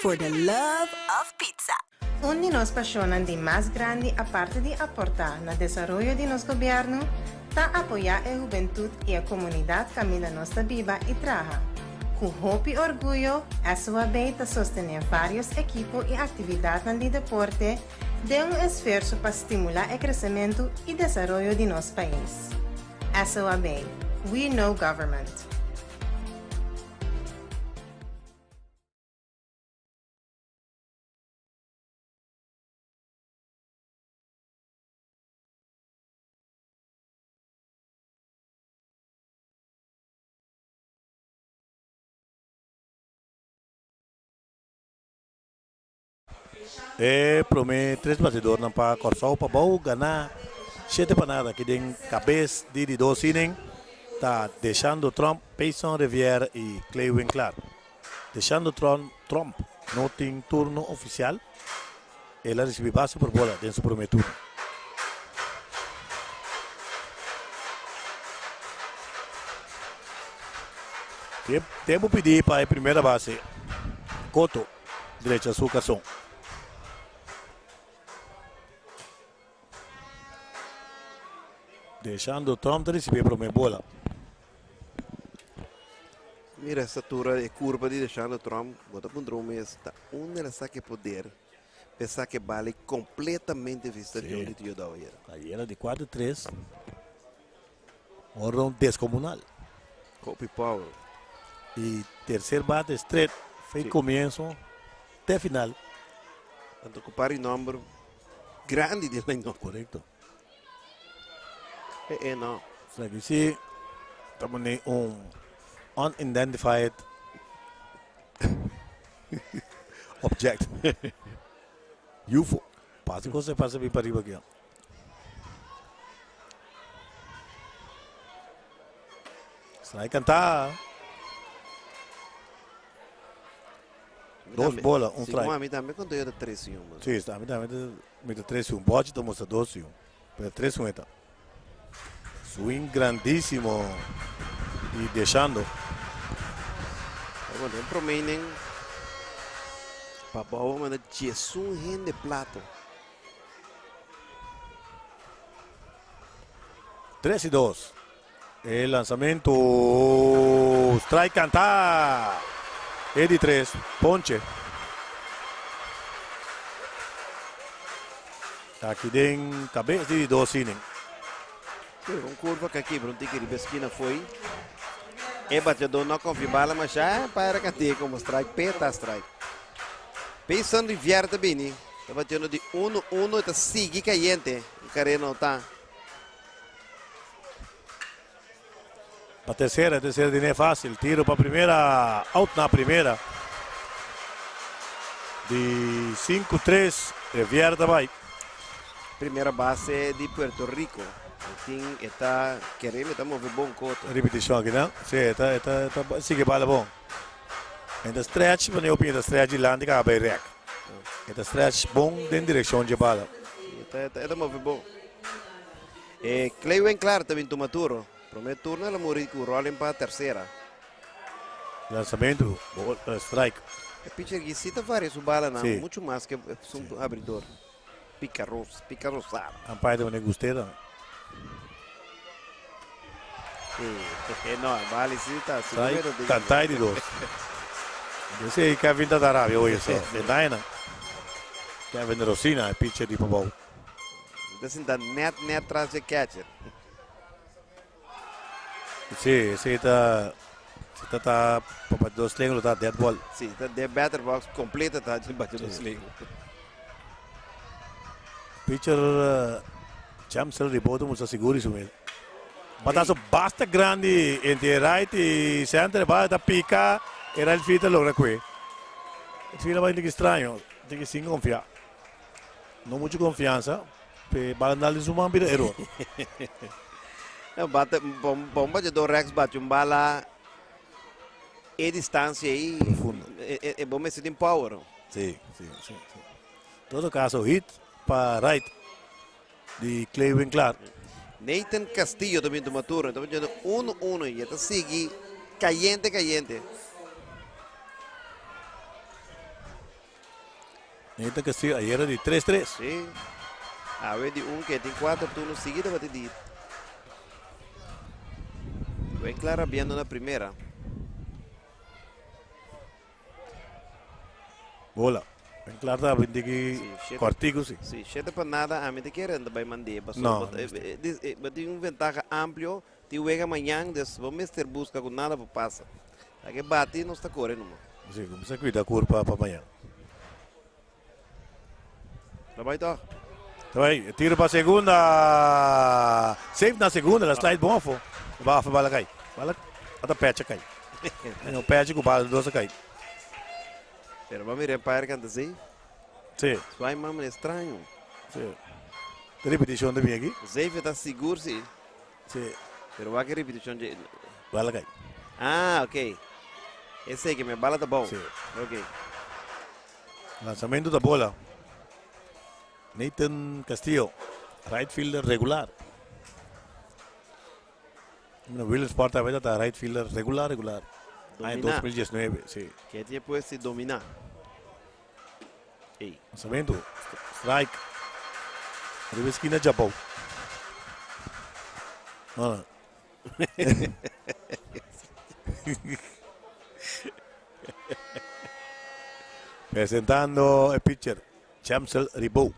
For the love of pizza. Un di nos pasionnan di mas grandi aparte di aporta na desaroyo di nos gobierno ta apoya e hubentud y e comunidad caminda nos ta biba y traha. Cu hopi orguyo SOAB ta sostene varios ekipo y actividadnan di deporte den un esfuerso pa stimula e crecemento y desaroyo di nos pais. SOAB, We know government. E prome tres batidornan pa Kòrsou pa bou gana shete pa nada aki den kabes di di dos inning ta Deshando Tromp, Payson Rivière i Clay Winklaar. Deshando Tromp no tin turno ofisial, el a risibi base por bola den su prome turno. Tempu pidi pa e primera base Coto drecha su karson. Deshando Trump ta risibi e prome bola. Mira estatura e curva di Deshando Trump. Bo ta puntra un mes ta unda el a saca e poder pa e saca e bala y completamente vista Sí. Johnny Tio ayera. Ayera di 4-3. Un run descomunal. Hopi power. Y tercer bate straight. Fei Sí. comienzo te final. Tanto cu par y nomber grandi di line up. Correcto. Eh, eh, no. Strike si. Estamos en un unidentified object. UFO. Pasa cosa pasa bien para arriba aquí. Strike cantá. Dos bola, un Sí, strike. como ami tambe conto yo 3-1. Sí, está, ami tambe mi ta 3-1. Bochi ta mustra 2-1. Pero 3-1 eta. Swing grandísimo y dejando. Bueno, den prome inning Pabao a manda 11 hende plato. 3 y 2. El lanzamiento. Strike canta. E di 3. Ponche. Aki den kabes di dos inning. Sí, un curva cu a kibra un tiki riba esquina foi. E bateador no a confia bala mas ya para cant'e como strike pe ta strike. Payson Rivière ta bini. Ta batiendo di uno uno e ta sigui cayente. Un carrera no ta. Pa tercera, tercera di ne fácil. Tiro pa primera, out na primera. Di 5-3, Rivière ta bai. Primera base di Puerto Rico. E tin e ta kere mi ta move bon koto. Ripeticion aki nan. Si, e ta, e ta, e ta sigui bala bon. E ta stretch, wanneer opin e ta stretch dilanti ka bai rek. E ta stretch bon den direccion dje bala. E ta, e ta move bon. E Clay Winklar ta bin tuma turo. Prome turno el a muri cu rolling pa tercera. Lanzamento, strike. E pitcher aki si ta varia su balanan Sí. mucho mas ke esun abridor. Picaros, picarosada. Umpire ta mane gust'é tambe. Sí, no, e bala si ta Strike, cantá di dos. Esei Kevin ta da rabia hoy eso. De Naina. Kevin Rosina, e pitcher di Pabou. Ta sinta net net tras dje catcher. Sí, sí ta si ta ta pa bati dos sling lo ta dead ball. Sí, ta de batter box completo ta bati dos sling. Pitcher Jamsel Riboto musta sigur di su mes. Batazo basta grandi entre right y center. Bala ta pica. E right fielder ta logra cue. E fielder bai tiki straño. Tiki sin confia. No mucho confianza. Pe bala dal den su man bira error. Bate, bom bateador Rex bate un bala e distancia ahí. Profundo. E bom mester tin power. Si, si, si, si. Todo caso hit pa right di Clay Winklaar. Nathan Castillo también tuma turno. Estamos yendo 1-1 y esta sigue caliente, caliente. Nathan Castillo ayer di 3-3. Si. Awe di un que tin cuatro turnos seguidos bate di. Winklaar viendo na primera. Bola. Winklaar ta bindi cortico, si. Si, 7 pa 0, ami ta kere bay mande. No. No. Tin un ventaha amplio, tin wega mañan, dus bo mester busca cu nada pa pasa. Aki bati, no ta core numa. Si, cuminsa cuida curpa pa mañan. Ta bay toch? Bay, tiro pa segunda. Safe na segunda, el a slide bon afo. Bala, bala cay. Bala, ata pecha cay. No pecha cu bala dos cay. Pero ban mira umpire canta safe. Si. Swai mama straño. Si. Repeticion tambe aki. Safe ta sigur, si. Si. Pero bay cu repeticion di. Bala cay. Ah, ok. Esey cu mi bala ta bon. Si. Ok. Lansamento di bola. Nathan Castillo, right fielder regular. No, Williamsport tambe ta right fielder regular, regular. Ah, en Domina. 2019, si. Cu tin pues domina. Ey. Lansamento, strike. Riba esquina Japão. No, no. Presentando e pitcher, Chamsel Ribou.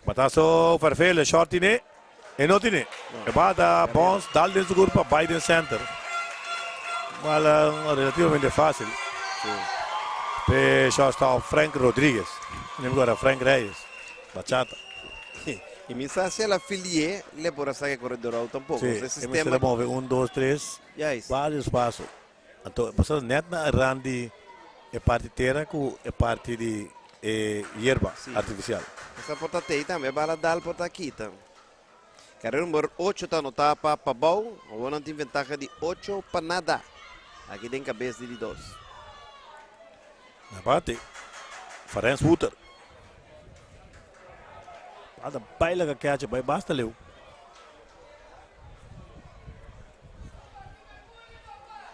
Batazo Farfela, short tine. E no tine. E bata bounce, dal den su curpa, Biden center. Bala relativamente facil. Pe shortstop Frank Rodriguez. Lembra Frank Reyes. Bachata. Y mi sa si el a filie, le por saca coredor out tampoco. Si, E e sistema. move 1, 2, 3, Juist. varios paso. Anto, pasa net na randi e parti tera cu e parti di yerba artificial. Essa porta tem tambe, bala dal porta kita. Carrera number 8 ta anota pa Pabao. Awor tin ventaha di 8 pa 0. Aki den cabes di 2. Na bate, Ferenc Wouter. Bata baila cu catch, bay basta leu.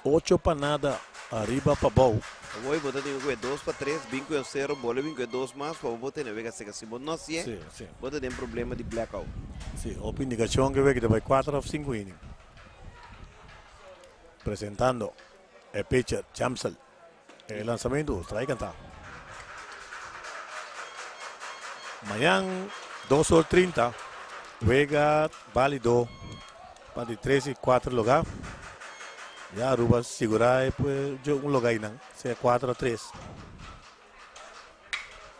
8 pa 0, ariba Pabao. Awor bo tin cu 2 pa 3, 5 0, bola 5 2 mas, pa bo tin vega seca. Si bo no si, Si, si. bo tin problema di blackout. Si, op indicacion cu cu bay 4 of 5 inning. Presentando e pitcher Chamsel. E lansamento, strike canta. Mañan 2 or 30, wega valido pa di 3 y 4 lugar. Ya Aruba segura pues, un lugar ey, no? Sea 4 a 3.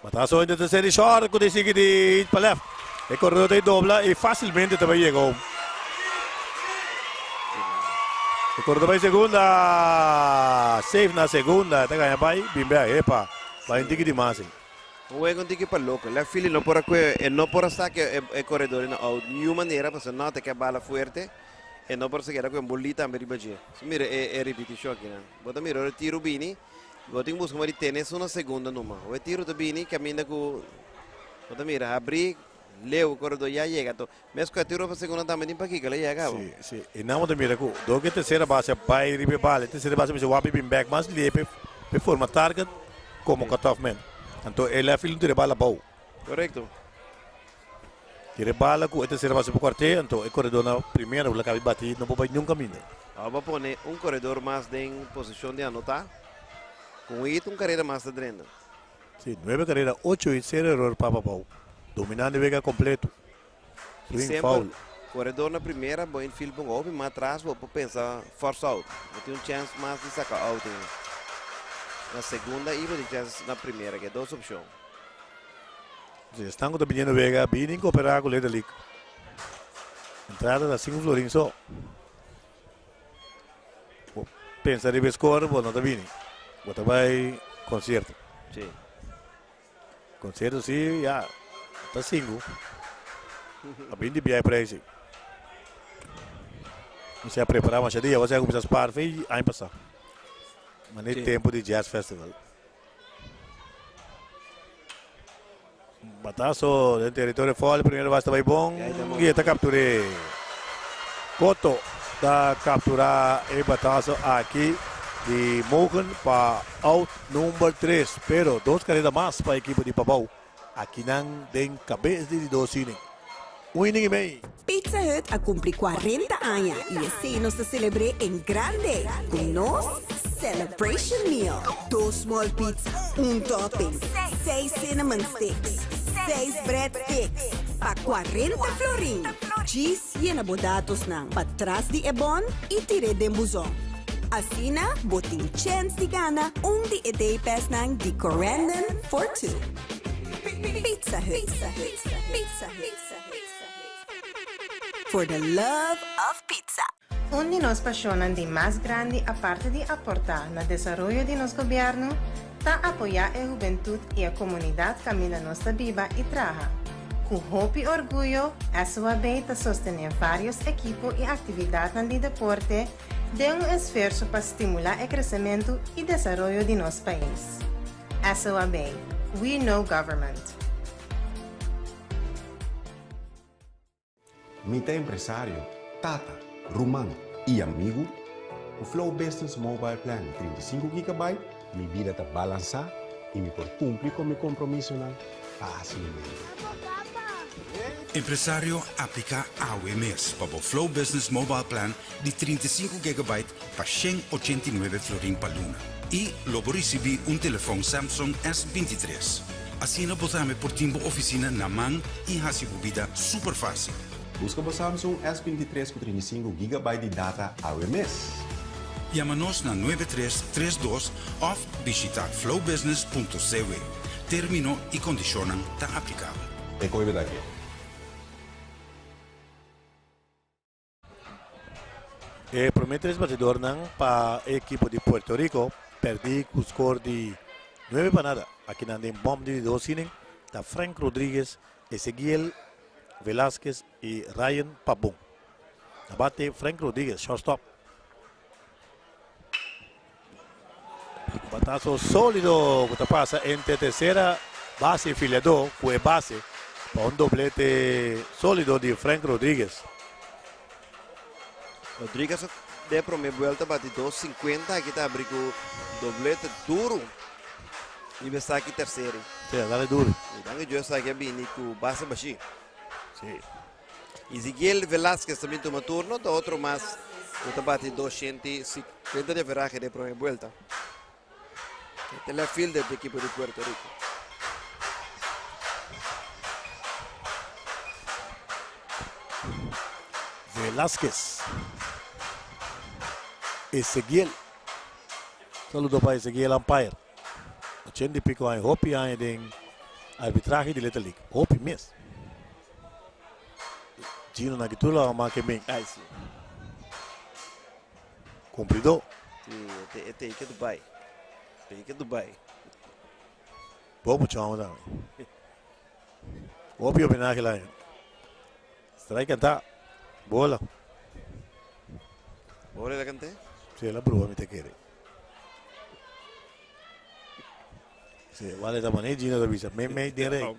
Batazo den tercera short, cu ta sigui pa left. E coredor ta dobla y facilmente tambe yega. E coredor bay segunda. Safe na segunda. Ta gana bay, bimbe, epa. Bay un tiki demas. Un wega un tiki pa loco. Left field no por no por saca e coredor na out. Ningun manera, pasobra no ta cu bala fuerte. E no por keda cu bolita riba dje. Mira, e repeticion aki, no? Bo ta mira, tiro bini. Bo tin busca di tene na segunda numa. O tiro ta bini, caminda cu bo ta mira, habri, leu, coredor ya yega. Anto, mesmo cu tiro pa segunda tambe tin pa aki, cu el a yega. Si, si. Y nan ta mira cu do cu tercera base bay riba bala. Tercera base mester wak bin back mas lihe pa forma target como cutoff man. Anto, e left field tira bala bou. Correcto. Tira bala cu tercera base pa cuartel, anto e coredor na primera, el a caba bati, no por bay ningun caminda. Ban pone un coredor mas den posicion di anota. Cu esey un carera mas drenta. Si, 9 carera, 8 y 0 error pa Pabao. Dominando wega completo. Y Swing semper, foul. Coredor na primera, bo infield bon open, mas atras, bo pensa force out. Bo tin un chance mas di saca out. Na segunda y bo tin chance na primera, cu ta dos opcion. Si esnan ku ta biniendo wega bini koperá ku Little League. Entrada ta sinku florin so. Bo pensa riba e score bo no ta bini. Bo ta bai konsierto. Si. Konsierto si ya ta sinku. A bini di bia e prijs si. Mi a prepará masha dia. Bo a kuminsá spaar fe aña pasá. Manera tempu di Jazz Festival. Batazo den territorio foul, primera base ta bai bon y e ta capture. Cotto ta captura e batazo aki di Mogen pa out number 3, pero dos carrera mas pa equipo di Pabao. Akinan den cabes di di dos inning. Un inning y mei. Pizza Hut a cumpli cuarenta aña y esey nos ta celebr'é en grande cu nos Celebration Meal. Dos small pizza, un topping, seis cinnamon sticks, seis bread sticks pa cuarenta florin. Djis yena bo datosnan patras di e bon y tir'é den buzon. Asina bo tin chens di gana un di e day passnan di Corendon for Two. Pizza Hut. Pizza Hut. For the love of pizza. Un di nos pasionnan di mas grandi aparte di aportá na desaroyo di nos gobièrnu ta apoyá e hubentut i e komunidat kaminda nos ta biba i traha. Ku hopi orguyo SOAB ta sostené vários ekipo i aktividatnan di deporte den un esfuerso pa stimulá e kresementu i desaroyo di nos pais. SOAB, We know government. Mi ta empresario, tata, ruman i amigu. Ku Flow Business Mobile Plan di 35 gigabyte, mi bida ta balansá i mi por kumpli ku mi kompromisonan fásilmente. Empresario, apliká awe mes pa bo Flow Business Mobile Plan di 35 gigabyte pa 189 florin pa luna i lo bo risibí un telefòn Samsung S23. Asina bo tambe por tin bo ofisina na man i hasi bo bida super fásil. Buska bo Samsung S23 ku 35 gigabyte di data awe mes. Yama nos na nuebe tres tres dos òf bishitá flowbusiness punto cw. Término i kondishonnan ta aplikabel. E koe bida ke. E prome tres batidornan pa e ekipo di Puerto Rico perdi ku skor di nuebe pa nada. Akinan den bòm di dos inning ta Frank Rodriguez, Ezeguiel Velasquez i Ryan Pabon. Na bate Frank Rodriguez, shortstop. Batazo sólido ku ta pasa entre tercera base i filiadó ku e base pa un doblete sólido di Frank Rodriguez. Rodriguez de prome buelta bati 2.50 aki ta abri ku doblete duro i besaki terceri. Sí, dale duro. I danki Dios aki a bini ku base bashi. Sí. Ezequiel Velasquez también tuma turno, ta otro mas ku ta bati 250 di averaje de prome buelta. Este left fielder di equipo di Puerto Rico. Velasquez. Ezequiel. Saludo pa Ezequiel umpire. 80 y pico aña, hopi aña den arbitraje di Little League. Hopi mes. Gino na kitur la ma ke min. Ai si. Cumplidor. Si, e te ke Dubai. Te ke Dubai. Bo mucho amo tambe. Hopi homenaje la. Strike canta. Bola. Bola la cante? Si, la brua mi te kere. Si, wale ta mane Gino ta bisa. Me me den rey.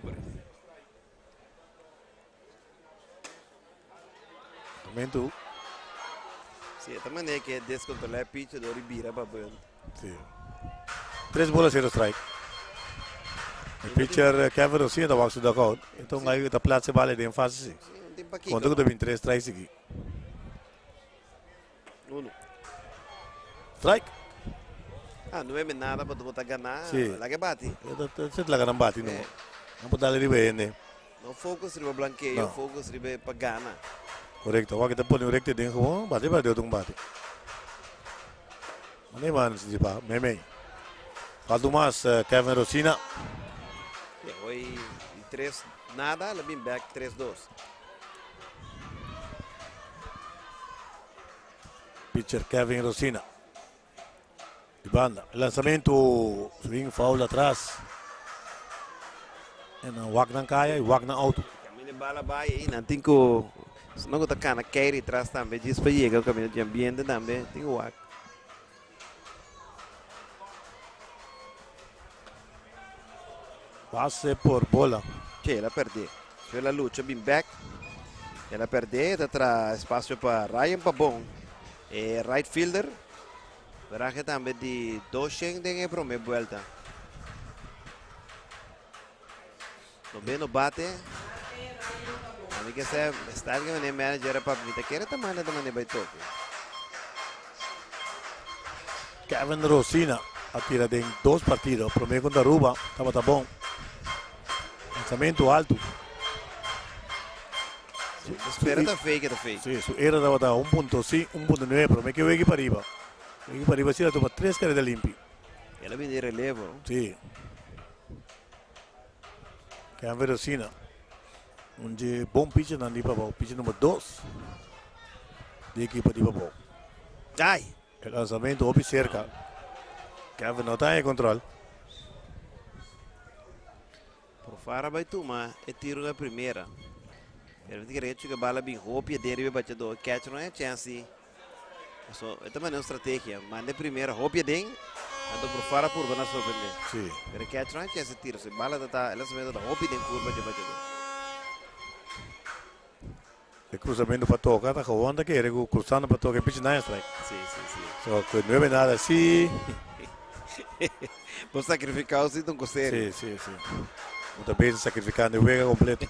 Momento. Si, e ta manera ke descontrola e pitcher dor i bira pa bunt. Si. Tres bola cero strike. E pitcher Kevin Rosina ta wak su dugout. Enton ai ta plaats e bala den fase si. Si, un tin pakiko. Konta ku ta bin tres strike sigi. Uno. Strike. Ah, nueve nada pa bo ta gana. Si. Laga bati. Se laga nan bati no. Nan por dale riba hende. No focus riba blanqueo, No. focus riba pa gana. Correcto. Wak ta pone un recte den gewoon, bati pa de un bate. Mane man si pa meme. Falta mas Kevin Rosina. Ja, hoy tres nada, el a bin bek tres dos. Pitcher Kevin Rosina. Di banda. Lanzamento swing foul atras. En dan wak nan kaya y wak nan auto. Camina bala bai aí, nan tin ku no ku ta kana keiri tras tambe, djis pa yega camina di ambiente tambe, tin ku wak. Base por bola. Che, el a perdé. Su el a lucha bin bek. El a perdé, ta tra espacio pa Ryan Pabon. E right fielder. Veraje tambe di 200 den e prome buelta. Noveno bate. A mi ke sa style ke mane manager pa mi ta kere ta manda ta mane bai toque. Kevin Rosina a tira den dos partido. Prome contra Aruba tabata bon. Lanzamento alto. Espera ta fake ta fake. Sí, su era tabata 1.5, 1.9, prome ke weki pa riba. Weki pa riba si la tuma tres carrera limpi. El a bini relevo. Sí. Kevin Rosina. Un dje bon pitcher nan di Pabao. Pitcher number 2 di ekipo di Pabao. Ai! E lanzamento hopi cerca. Kevin no ta en control. Profar a bai tuma e tiro na primera. Pero mi ta kere hecho ku e bala bin hopi aden riba e bachador. E catcher no hay chance di. So, e ta manda un strategia. Manda e primera hopi aden, anto Profar a purba na sorprende. Sí. Pero e catcher no hay chance di tiro. So e bala ta ta, e lanzamento ta hopi den curva dje bachador. E cruzamento pa toca ta gewoon ta kere cu cruzando pa toca e pitch nine strike. Sí, sí, sí. So cu nueve nada si. Bo sacrificao si ta un cos serio. Sí, sí, sí. Bo ta bezig sacrificando e wega completo.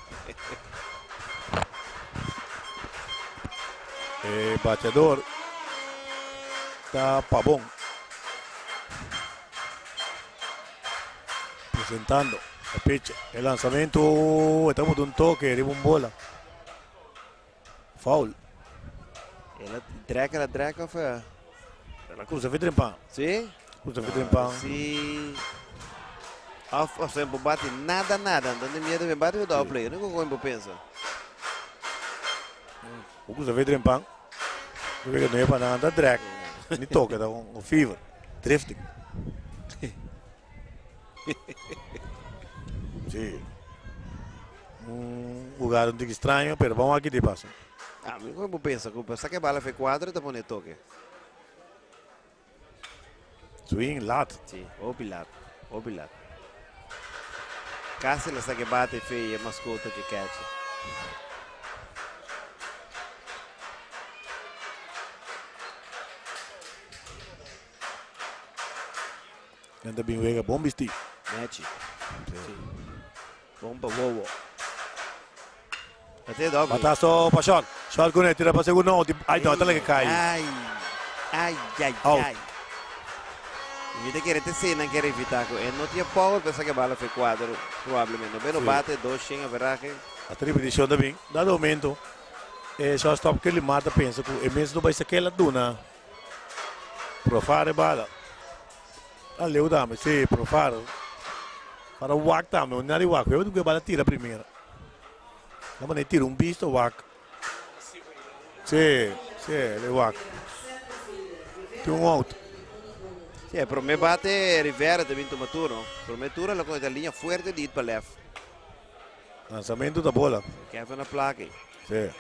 E bateador ta Pabon. Presentando e pitch. E lanzamento e ta muda un toque riba un bola. Foul. El a drek, el a drek of eh? El a cruza fi trempan. Sí? Cruza fi trempan. Sí. Of, of zijn bati nada nada. Dan de miedo ben bati o play. No con bo pensa. O cruza fi trempan. Yo veo que no es para nada drek. Ni toque, da un fever. Drifting. Sí. Un lugar un tiki extraño, pero vamos aquí te pasa. Ah, mi como pensa, como pensa que bala fe cuadro te pone toque. Swing lat. Sí, hopi lat, hopi lat. Casi la saque bate fe e mascota de catch. Nan ta bin wega bon bisti. Nechi. Sí. Bon pa wowo. Ate dog. Batazo pa short. Short con tira pa segundo out. Ay, no, ta que cai. Ay, ay, ay, Out. ay. Mi te quiere te cena quiere evitar que no tiene power, pensa que bala fe cuadro, probablemente. Pero Sí. bate dos shen averaje. A repetición también. Dado momento, shortstop que mata pensa que e mesmo vai ser aquela duna. Profare bala. Aleu dame, sí, profare. Para o wak dame, o nari wak. Eu que bala tira primeiro. Não, mas tira um bicho wak. Sí, sí, ele wak. Tem um out. Sí, pero me bate Rivera también toma turno. Pero me turno la con la línea fuerte de ir para left. Lançamento da bola. Kevin na placa. Sí.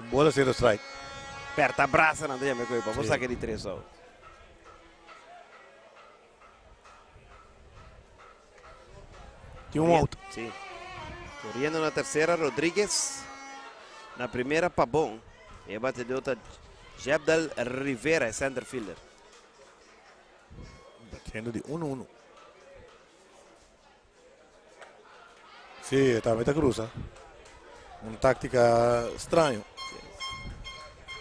Bola zero strike. Aperta brasa na me coi, vamos Sí. sacar de três out. Tem um out. Sí. Corriendo na terceira, Rodrigues. Na primeira, Pabon. E bate de outra, Jebdal Rivera, center fielder. Batendo de 1-1. Sí, también está cruza. Una táctica extraño.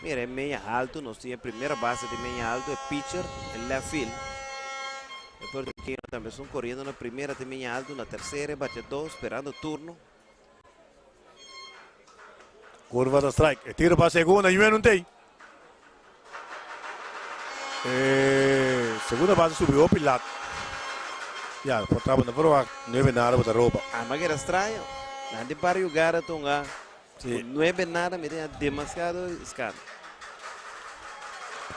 Mira, é meia alto, nós tínhamos a primeira base de meia alto, é pitcher, é left field. E português também estão correndo na primeira de meia alto, na terceira, bate dois, esperando o turno. Curva da strike. E tiro para a segunda, e não tem. Segunda base subiu o Pilato. Ya, por ta bo no verwacht nuebe nada bo ta roba. Ama keda straño. Nan tin par yugar a tunga. Si. Ku nuebe nada mi tin demasiado scan.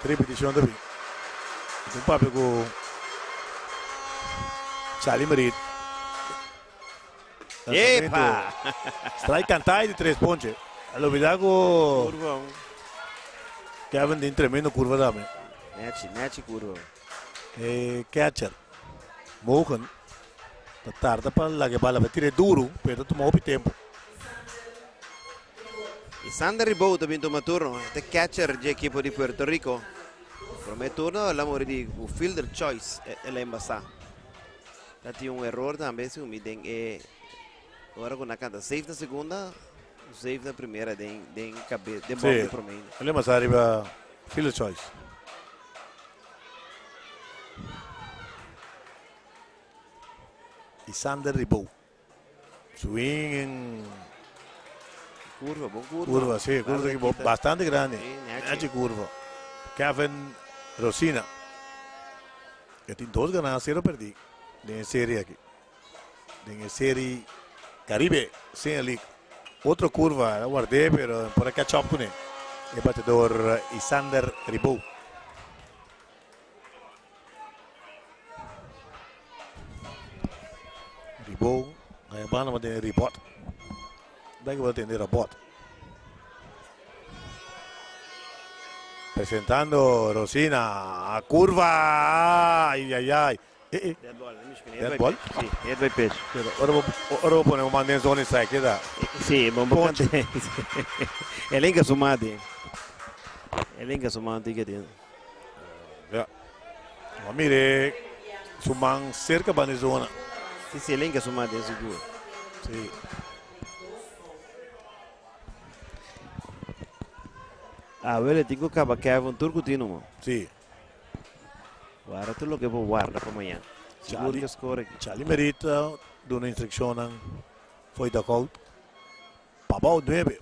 Repeticion ta bin. Mi tin papia ku Charlie Merit. Epa! Strike cantá di tres ponche. A lubida ku Curva. Kevin tin tremendo curva tambe. Nechi, nechi curva. E catcher Mogen ta tarda pa laga e bala pa tira e duru, pero ta tuma hopi tempo. Y Sander Ribou ta bin tuma turno. E ta catcher dje ekipo di Puerto Rico. Prome turno el a muri di ku fielder choice el a embasa. Ta tin un error tambe si mi den e ora ku na kanta safe na segunda, safe na primera den den kabe den bòm di prome. El a embasa riba fielder choice. Y Sander Ribou. Swing en Curva, bon curva. Curva, sí, curva Bala ki kita. bastante grandi. Sí, nechi. Nechi curva. Kevin Rosina. E tin dos ganá, cero perdí den e serie aki. Den e serie Caribe Senior League. Otro curva, a ward'é pero por a catch up kuné. E batedor Isander Ribou. Ribou, gaña banda pa tene ribot. Dai ku tene rabot. Presentando Rosina, a curva. Ay, ay, ay. Eh, eh. Dead ball, Dead ball? Si, dead by pitch. Pero ora bo ora bo pone un man den zona strike, keda. Si, bon bo kante. El inga su mate. El inga su mate que tiene. Ya. Ma mire su man cerca banda zona. Si, si, el inga su mate sigur. Si. Ah, wel, tin ku kaba Kevin tur ku tin mo. Si. Guarda tur loke bo guarda pa mañan. Sigur ke score aki. Charlie Merita duna instruccionnan fo'i dugout. Pabao nuebe.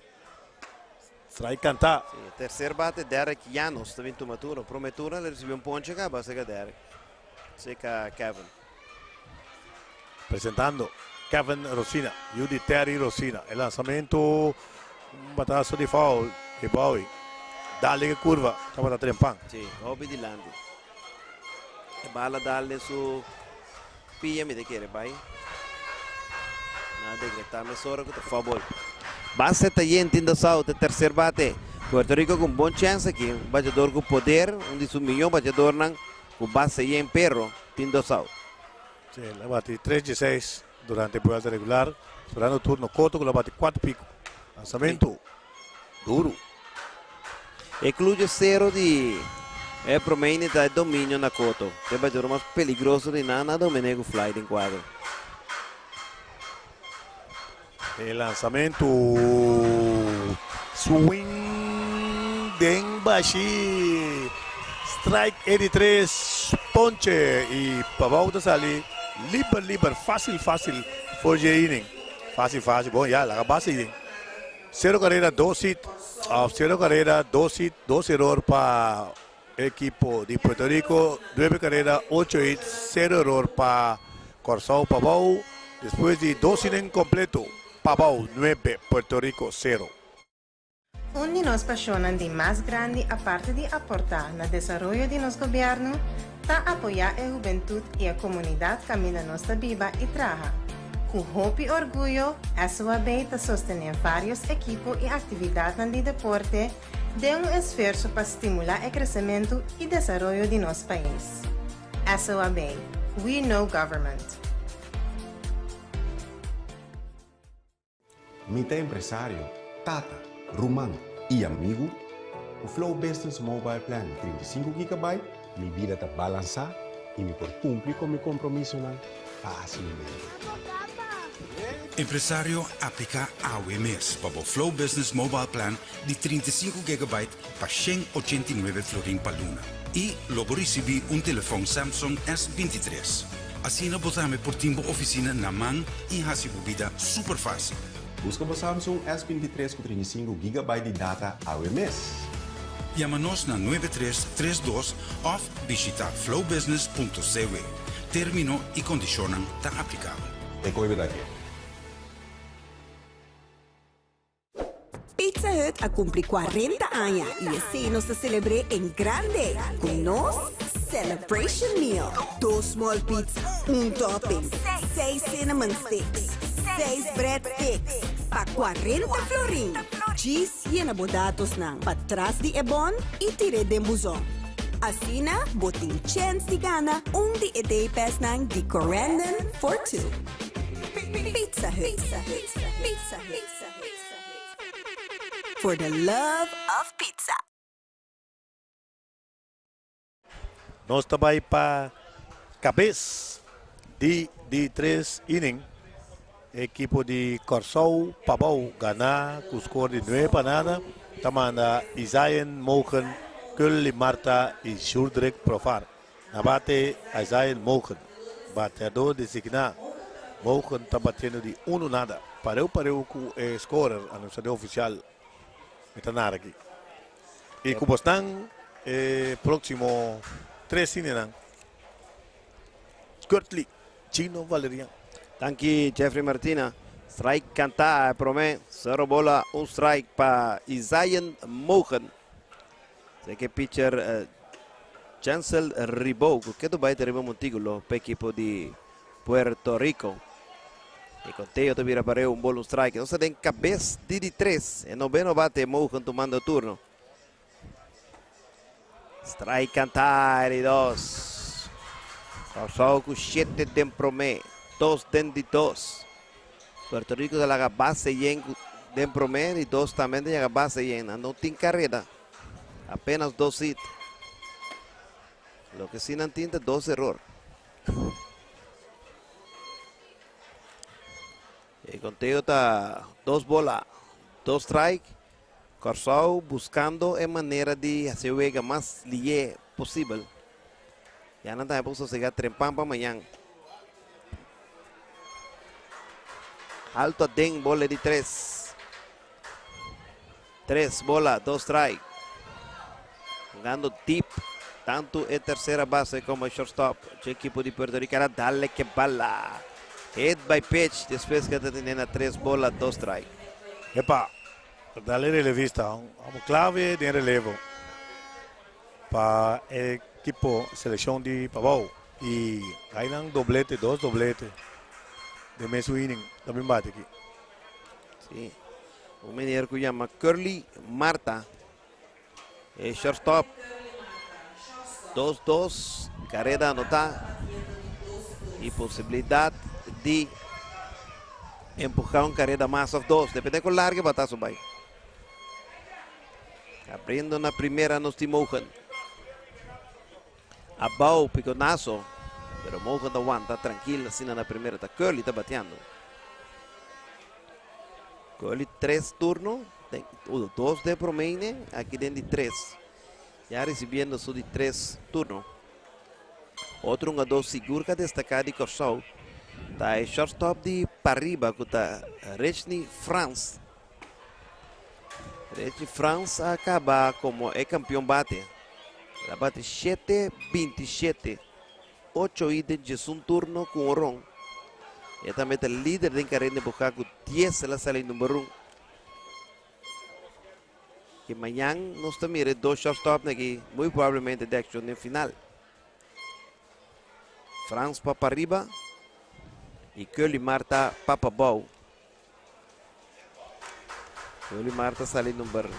Strike canta. Si, tercer bate Derek Llanos ta bin tuma turno. Prome turno el a ricibi un ponche caba seca Derek. Seca Kevin. Presentando Kevin Rosina, yu di Terry Rosina. E lanzamento, un batazo di foul di Bowie. Dale ke curva, tabata trempan. Si, hopi dilanti. E bala dal den su pia mi ta kere bai. Na decreta mesora cu ta foul ball. Base ta yen tin dos out, e tercer bate. Puerto Rico cu un bon chance aki. Un bachador cu poder, un di su miyon bachadornan cu base yen pero tin dos out. Si, el a bati tres dieseis durante e buelta regular, esperando turno corto cu lo a bati cuatro pico. Lanzamento duro. E clutch cero di e prome inning ta e dominio na Coto. E bachador mas peligroso di nan a domine cu fly den cuadro. E lanzamento swing den bashi. Strike e di tres ponche y Pabao ta sali liber liber facil facil for dje inning. Facil facil bon ya laga base den. Cero carrera dos hit of cero carrera dos hit dos error pa ekipo di Puerto Rico, nuebe carrera ocho hit cero error pa Kòrsou Pabao despues di dos inning completo Pabao nuebe Puerto Rico cero. Un di nos pasionnan di mas grandi aparte di aporta na desaroyo di nos gobierno ta apoya e hubentud y e comunidad caminda nos ta biba y traha. Cu hopi orguyo SOAB ta sostene varios ekipo y actividadnan di deporte den un esfuerso pa stimula e crecemento y desaroyo di nos pais. SOAB, We Know Government. Mi ta empresario, tata, ruman y amigo. Cu Flow Business Mobile Plan di 35 GB, mi bida ta balansa y mi por cumpli cu mi compromisonan facilmente. Empresario, aplica awe mes pa bo Flow Business Mobile Plan di 35 GB pa 189 florin pa luna. Y lo bo ricibi un telefon Samsung S23. Asina bo tambe por tin bo oficina na man y haci bo bida super facil. Busca bo Samsung S23 cu 35 GB di data awe mes. Yama nos na 9332 of bishita flowbusiness.cw. Término i kondishonnan ta aplikabel. E koe bida ke. Pizza Hut a cumpli 40 aña y esey nos ta celebr'é en grande cu nos Celebration Meal. Dos small pizza, un topping, seis cinnamon sticks, seis bread sticks pa 40 florin. Djis yena bo datosnan patras di e bon y tir'é den buzon. Asina bo tin chens di gana un di e day passnan di Corendon for Two. Pizza Hut. Pizza Hut. For the love of pizza. Nos ta bai pa kabes di di tres inning. Ekipo di Kòrsou Pabou gana ku skor di nuebe pa nada. Ta manda Isaien Mogen, Curly Marta i Shurdrik Profar. Na bate Isaiah Mogen, bateador designá. Mogen ta batiendo di unu nada. Pareu pareu ku e scorer, anunsiador ofisial mi ta nara aki. I ku bosnan e próksimo tres lineanan. Kurtly Chino Valerian. Danki Jeffrey Martina. Strike kantá e promé. Sero bola un strike pa Isaiah Mogen. Sé ke pitcher Chancel Ribou ku ketu bai ta riba montíkulo pa ekipo di Puerto Rico. E konteo ta bira pareu un bol un strike. Nos ta den kabes di di tres. E noveno bate Mogen tumando turno. Strike kantá di dos. Kòrsou ku shete den promé, dos den di dos. Puerto Rico ta laga base yen ku den promé di dos tambe ta yaga base yen. Nan no tin kareda. Apenas dos hit. Loke si nan tin ta dos eror. E konteo ta dos bola, dos strike. Kòrsou buskando e manera di hasi e wega mas lié posibel. Ya nan tambe por sosegá trempan pa mañan. Alto aden bola di tres. Tres bola, dos strike. Jugando deep, tanto e tercera base como e shortstop. Dje equipo di Puerto Rico era dale que bala. Hit by pitch despues que ta tene na tres bola, dos strike. Epa, dale relevista, amo clave den relevo pa e equipo seleccion di Pabao. Y hay nan doblete, dos doblete den mesun inning también bate aki. Sí. Un meneer ku yama Curly Marta. E shortstop. 2-2. Kareda anotá. I posibilidat di empuhá un kareda mas of dos. Depende kon largu e bataso bai. Abriendo na primera nos tin Mogen. Abou piconazo. Pero Mogen ta wanta trankil asina na primera. Ta Curly ta bateando. Curly tres turno. Den, uno, dos de promeine. Aki den di tres. Ya recibiendo su di tres turno. Otro hungador sigur ka destaca di Kòrsou ta e shortstop di pariba ku ta Rechny Frans. Reggie Frans a kaba komo e kampion bate. El a bati shete binti shete, ocho i den djesun turno ku un ron. E tambe ta lider den karera di empuhá ku dies el a sali number un. I mañan nos ta mira e dos shortstopnan aki muy probablemente den akshon den final. Frans pa pariba i Curly Marta pa pabou. Yolimar ta sali number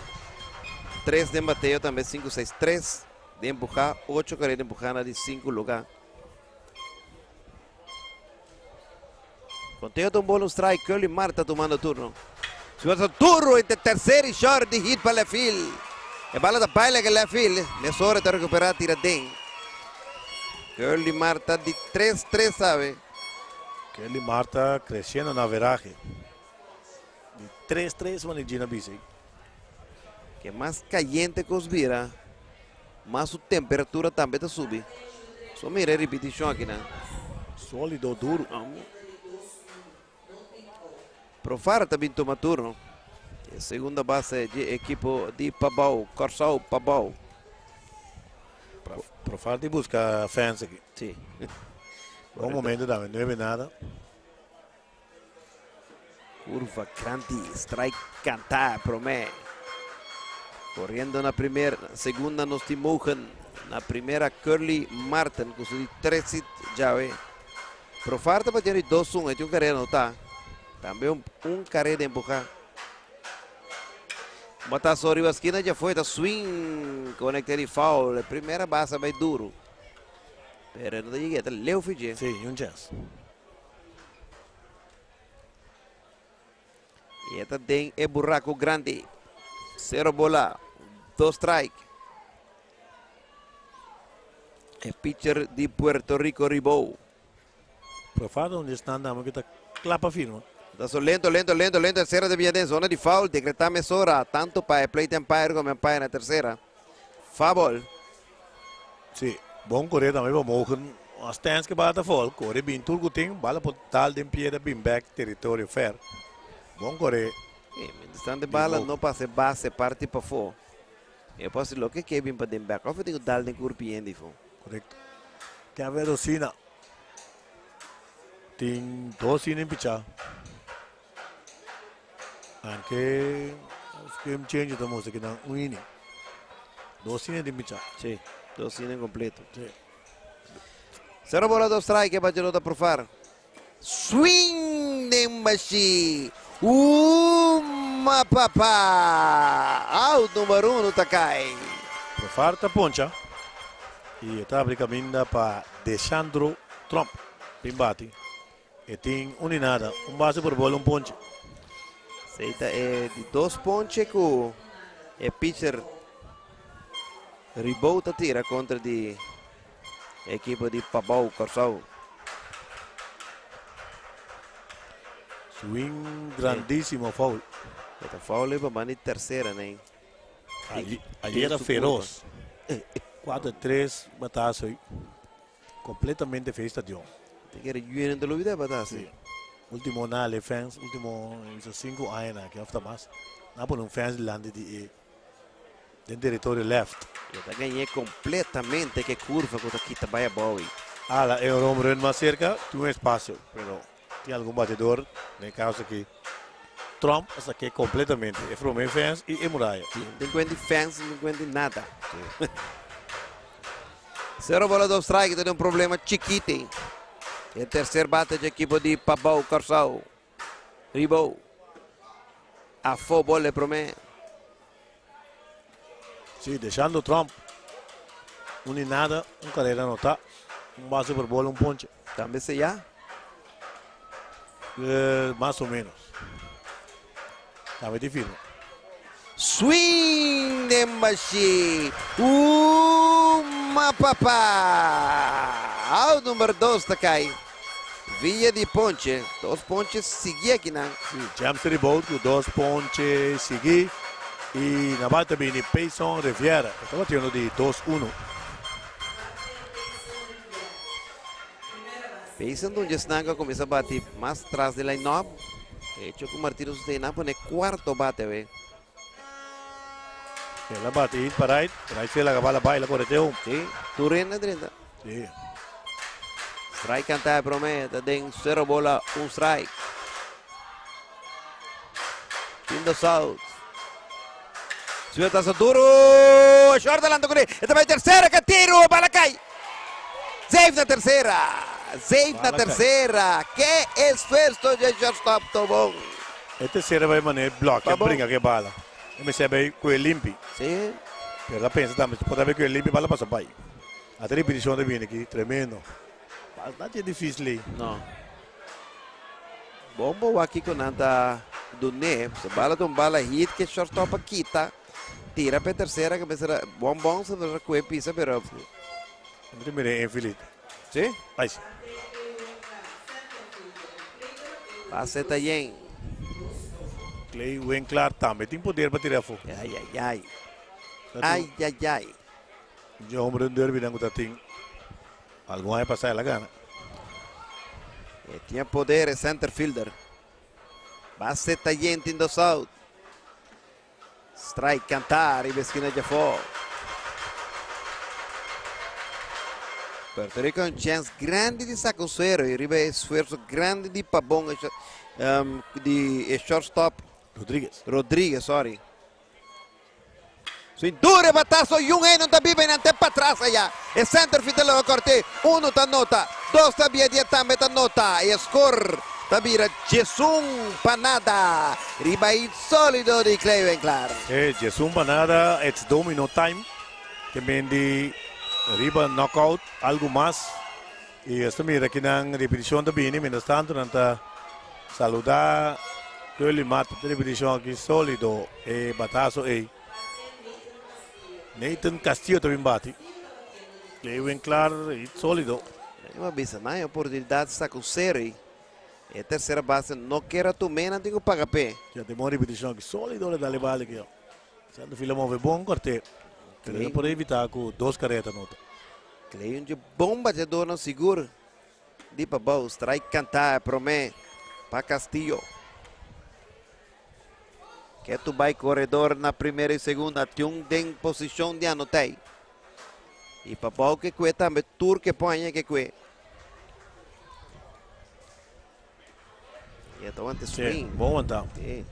3 den bateo tambe 5 6 3 den empuja 8 carrera empuja na di 5 lugar. Conteo ta un bola un strike Curly Marta tomando turno. Suelta duro entre tercer y short di hit pa left field. E bala ta baila ke left field. Mesora ta recupera tira den. Curly Marta di 3-3 sabe. Kelly Marta creciendo na averahe di tres tres manera Gina bisa ei. Ke mas cayente cos bira, mas su temperatura tambe ta subi. So mira e ripiticion akinan. Solido duro. Profar ta bin tuma turno. E segunda base dje ekipo di Pabou, Kòrsou Pabou. Profar di buska fans aki. Si. Bon momento tambe, nuebe nada. Curva grandi, strike canta prome. Corriendo na primer, segunda nos tin Mogen. Na primera Curly Martin cu su di tres hit djawe. Profar ta batiendo di 2-1, e tin un carrera anota. Tambe un, un carrera de empuja. Batazo riba skina dja foi, ta swing, conecta di foul. E primera base bay duro. Pero no ta yega, ta leu fidje. Sí, un chance. Y e ta den e buraco grandi. Cero bola, dos strike. E pitcher di Puerto Rico Ribou. Profar donde están dame que ta klapa firma. Ta so lento, lento, lento, lento. Tercera de den zona di foul. Decreta mesora. Tanto pa e plate umpire como umpire na tercera. Foul. Sí, bon core tambe pa Mogen. A stance cu bala ta foul. Core bin tur cu tin. Bala por dal den piedra bin back territorio fair. Bon core. E, mientras tanto bala no pasa base parti pafó. E pasa loke ke bin pa den back. Of tin dal den curpi di fo. Correcto. Kevin Rosina. Tin dos inning pichá. Aunque game changer ta mustra cu nan un inning. Dos inning tin pichá. Sí, dos inning completo. Sí. Cero bola, dos strike, bateador ta Profar. Swing den bashi. Uma papa. Out number 1 ta cai. Profar ta poncha. Y ta habri caminda pa Desandro Trump. Bin bati. E tin un y nada. Un base por bola, un ponche. Seita e di dos ponche cu e pitcher Ribou ta tira contra di equipo di Pabou Corsou. Swing grandísimo foul. Esta foul pa banda di tercera, ne? Allí, allí era feroz. 4-3 batazo ahí. Completamente fe estadio. Te quiere yuen de lo batazo. Sí. Último na le fans, último hizo 5 años que hasta más. Na pone un fans delante di den territorio left. E ta gaña completamente cu curva cu aki ta bay Bowie. Ah, la e home run mas cerca, tin un espacio, pero tin algun batedor, den caso aki Trump, hasta cu completamente. E prome fence y e muraya. Sí, no tin cuenta fence, no tin cuenta nada. Cero bola, dos strike, tin un problema chikito. E tercer bate di equipo di Pabou Corsou. Ribou. Afó bola prome. Sí, dejando Trump. Un y nada, un carrera anota. Un base por bola, un ponche. Tambe se ya. Mas o menos. Tambe difícil. Swing den bashi. Uma papa. Out number 2 ta cai. Via di ponche. Dos ponches sigui aki no. Sí, James Ribou cu dos ponche sigui. Y na bate bini Payson Riviera. Ta batiendo di 2-1. Payson donde Snanga cuminsa bati mas tras di line-up. Hecho cu Martino Sustena pone cuarto bate, ve. El a bati hit pa right. Right field a bala baila correteo. Sí, Turena 30. Sí. Strike canta prome, den 0 bola, un strike. Quinto out. Suelta duro. Short adelante con él. Esta va tercera, que tiro, bala cai. Safe na tercera. Safe na Bala cai. tercera. Que esfuerzo de shortstop Tobón. E tercera bay maneira block, Tá bom. brinca cu bala. E mi sabi cu e limpi. Sí. Pero pensa tambe, por ta cu e limpi, bala pasa bay. E repeticion ta bin aki, tremendo. Bastante dificil ey. No. Bombo aki cu nada Duné. Se bala un bala hit cu shortstop kita. Tira pa tercera cu pensa bom bom se va pisa pero Primero infinito. Sí. Ay, sí. Pase ta yen. Clay Winkler tambe tin poder pa tira afo. Ai ai ai. Ai ai ai. E home run derby nan tin. Algun aña pasa el a gana. E tin poder center fielder. Base ta yen tin dos out. Strike canta riba skina di afo. Puerto Rico un chance grandi di saca un cero y riba esfuerzo grandi di Pabon di shortstop Rodriguez. Rodriguez, sorry. Swing duro e batazo y un no ta biba y te pa atras allá. E center field lo corte. Uno ta nota. Dos ta bia dia tambe ta nota. E score ta bira 11 pa nada. Riba sólido di Clay Winklaar. 11 pa nada, it's domino time. Tambe di riba knockout, algo mas. Y esta mira aki na repeticion tambe, mientras tanto, nan ta saluda Curly Mata, repeticion aki solido, e batazo e Nathan Castillo tambe bati. Clay Winklaar, solido. Uma bisa, na oportunidad saca un serie. E tercera base no kier tuma, no tin cu paga pe. Ya tin un repeticion aki solido, le dale bala aki. Center field move bon corte. Pero no por evita cu dos careda nota. Clay un bon bateador no sigur. Di Pabao, strike canta prome pa Castillo. Keto bay coredor na primera y segunda. Tin un den posicion di anota. Y Pabao ke cue tambe tur ke pone ke cue. Y anto ante swing. Bon anto. Si.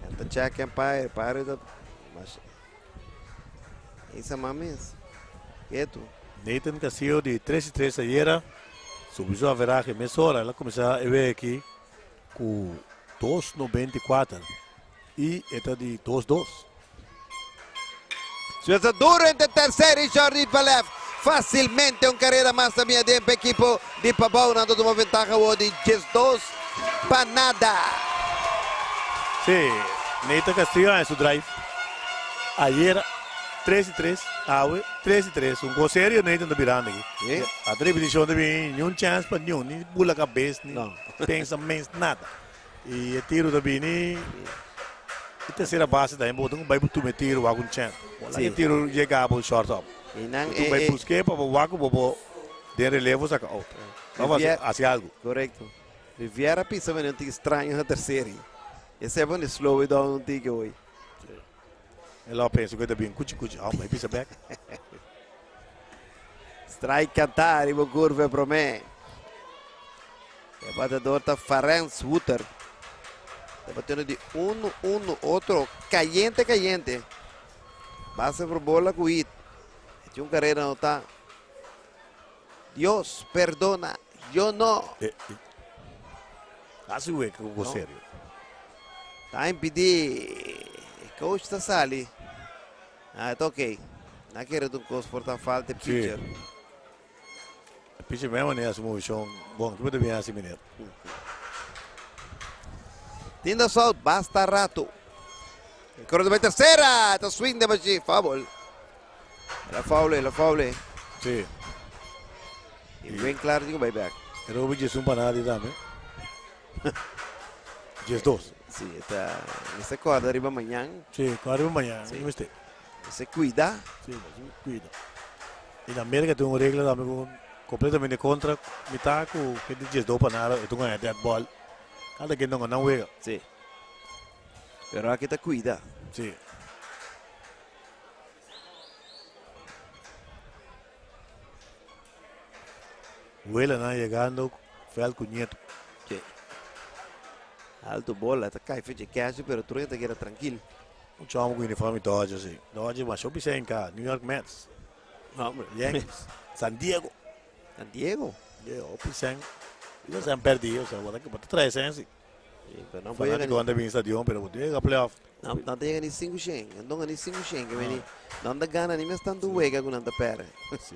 Anto check umpire, umpire da mas Esa mames. Keto. Nathan Castillo di 3-3 ayera. Subi su average mesora. El a cuminsa e aki cu 2.94 y e ta di 2-2. Suelta duro entre tercera y short pa left. Facilmente un careda mas tambe den ekipo di Pabao. Nan ta tuma ventaha di 12 pa nada. Si, Nathan Castillo den su drive. Ayera 3-3, awe 3-3. Un cos serio Nathan ta birando aki. Si. E repeticion tambe, ningun chance pa ningun, ni bula cabes, ni No. pensa mes nada. Y e tiro tambe, ni e tercera base tambe, bo ta bay tuma tiro, wak un chance. Si. E tiro yega pa shortstop. Y nan, Tu bay busca pa wak bo den relevo saca out. Vamos haci algo. Correcto. Riviera pisa un tiki straño na tercera. Esey ta bon di slow it down un tiki hoy. El a pensa cu ta bin cuchi cuchi, ah, bay pisa back. Strike canta riba curva prome. E bateador ta Ferenc Wouter. Ta batiendo di 1-1, otro cayente, cayente. Base por bola cu hit. Tin un careda anota. Dios perdona, yo no. Asina we cu serio. Ta impidi. Coach ta sali. Ah, ta ok. No kier un cos por ta falta pitcher. Pitcher mes ne, e movecion. Bon, cu tambe asina, meneer. Tinda South, basta rato. Core di tercera, ta swing di bashi, foul. El a foul, el a foul. Si. Y bin claro, digo, bay back. Pero 11 pa nada tambe. 12. Si, ta. Bo corda riba mañan. Si, corda riba mañan. Si. Si. Bo cuida. Si, bo cuida. Y na America tin un regla tambe cu completamente contra mitar cu cu di 12 pa nada, y tur gana dead ball. Cada ken no gana wega. Si. Pero aki ta cuida. Si. Wela na yegando veld cu nieto. Si. Alto bola, ta cay fecha cash, pero tur ta keda trankil. Un chamo cu uniforme Dodgers, si. Dodgers, mas eu pensei em New York Mets. No, hombre. Yankees. San Diego. San Diego. Yeah, eu pensei. Eu sempre perdi, o sea, bota que bota três, hein, si. Si, pero no pode Fanático anda bin stadion, pero yega playoff. No, no ta yega ni 5 shen. No ni 5 shen, cu ni no ta gana ni mes tanto wega cu nan ta perde. Si.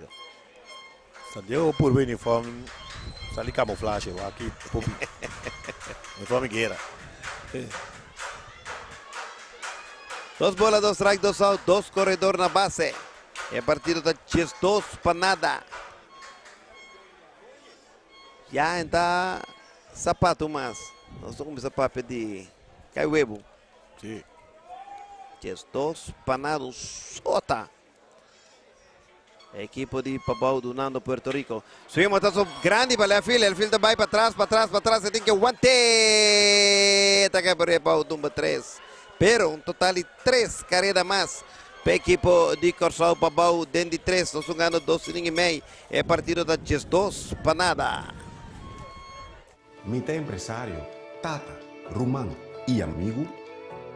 San Diego por uniforme, sali camuflaje, aki, pupi. Uniforme guera. Dos bola, dos strike, dos out, dos coredor na base. E partido ta 2 pa nada. Ya ta sapato mas. Nos ta cuminsa papia di cay webo. Si. 2 pa nada, sota. Ekipo di Pabao dunando Puerto Rico. Swing batazo grandi pa left field. E field bay pa atras, pa atras, pa atras. Tin cu wanta. Ta cay pa Pabao tumba 3. Pero un total di 3 careda mas. Pa ekipo di Kòrsou Pabou den di tres nos hungando dos inning i mei. E partido ta 12 pa nada. Mi ta empresario, tata, ruman i amigu.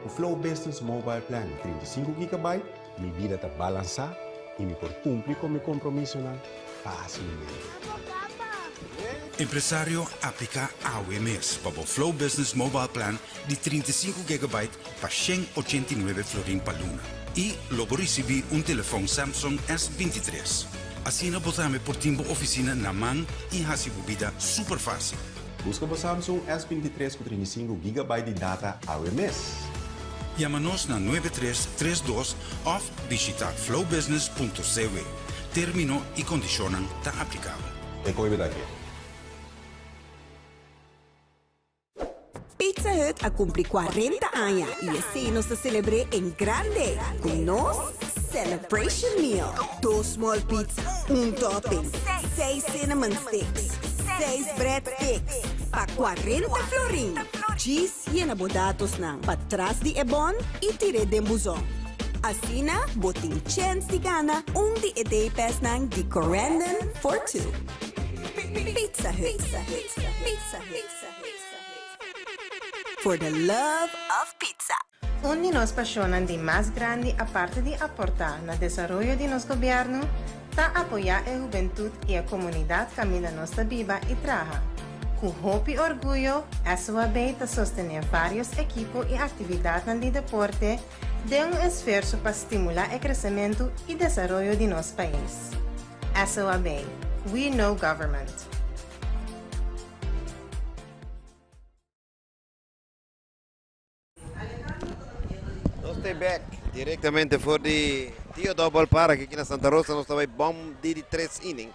Ku Flow Business Mobile Plan di 35 gigabyte, mi bida ta balansá i mi por kumpli ku mi kompromisonan fásilmente. Empresario, apliká awe mes pa bo Flow Business Mobile Plan di 35 gigabyte pa 189 florin pa luna. I lo bo risibí un telefòn Samsung S23. Asina bo tambe por tin bo ofisina na man i hasi bo bida super fásil. Buska bo Samsung S23 ku 35 gigabyte di data awe mes. Yama nos na 9332 òf bishitá flowbusiness.cw. Término i kondishonnan ta aplikabel. E koe bida ke. Pizza Hut a cumpli 40 aña y esey nos ta celebr'e en grande cu nos Celebration Meal. Dos small pizza, un topping, seis cinnamon sticks, seis bread sticks pa 40 florin. Djis yena bo datosnan patras di e bon y tir'e den buzon. Asina bo tin chens di gana un di e day passnan di Corendon for Two. Pizza Hut. Pizza Hut. For the love of pizza. Un di nos pasionnan di mas grandi aparte di aporta na desaroyo di nos gobierno ta apoya e hubentud y e comunidad caminda nos ta biba y traha. Cu hopi orguyo, SOAB ta sostene varios ekipo y actividadnan di deporte den un esfuerso pa stimula e crecemento y desaroyo di nos pais. SOAB. We know government. Nos ta back directamente for di Tio Double Park aki na Santa Rosa. Nos ta bay bom di di tres inning.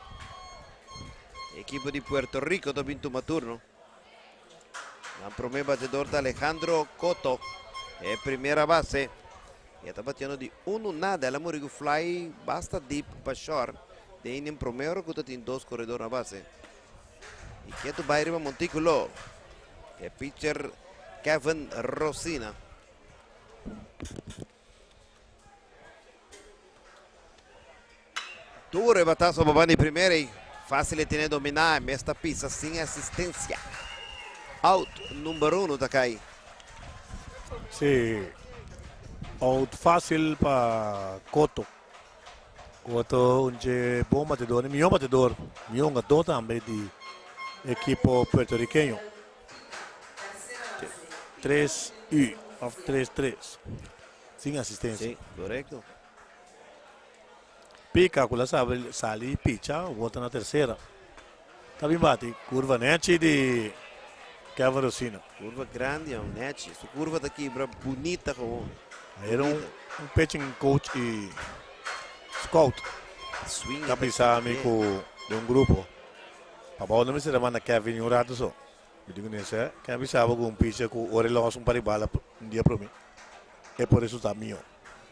Ekipo di Puerto Rico ta bin tuma turno. Nan prome batedor ta Alejandro Cotto. E primera base. E ta batiendo di 1-0. El a muri ku fly basta deep pa short. Den inning primero ku ta tin dos corredor na base. Y ketu bai riba montículo. E pitcher Kevin Rosina. Duro e batazo pa banda di primera y fácil e tiene dominá. Mes ta pisa sin asistencia. Out number 1 ta kai. Sí. Out fácil pa Cotto. Cotto un dje bon batedor, mihó batedor, mihó hungadó tambe di ekipo puertorriqueño. 3 U of 3-3. Sin asistencia. Sí, correcto. Pica ku la sabe sali picha, bota na tercera. Ta bin bati, curva nechi di Kevin Rosina. Curva grandi, oh, nechi. Su curva ta kibra bunita gewoon. Era un pitching coach y scout. Swing. Ta bisa mi ku de un grupo. Pabao no mester a manda Kevin un rato so. Mi digo nese, ken bisa bo ku un pitcher ku ora e los un par di bala un dia prome. E por resulta mio.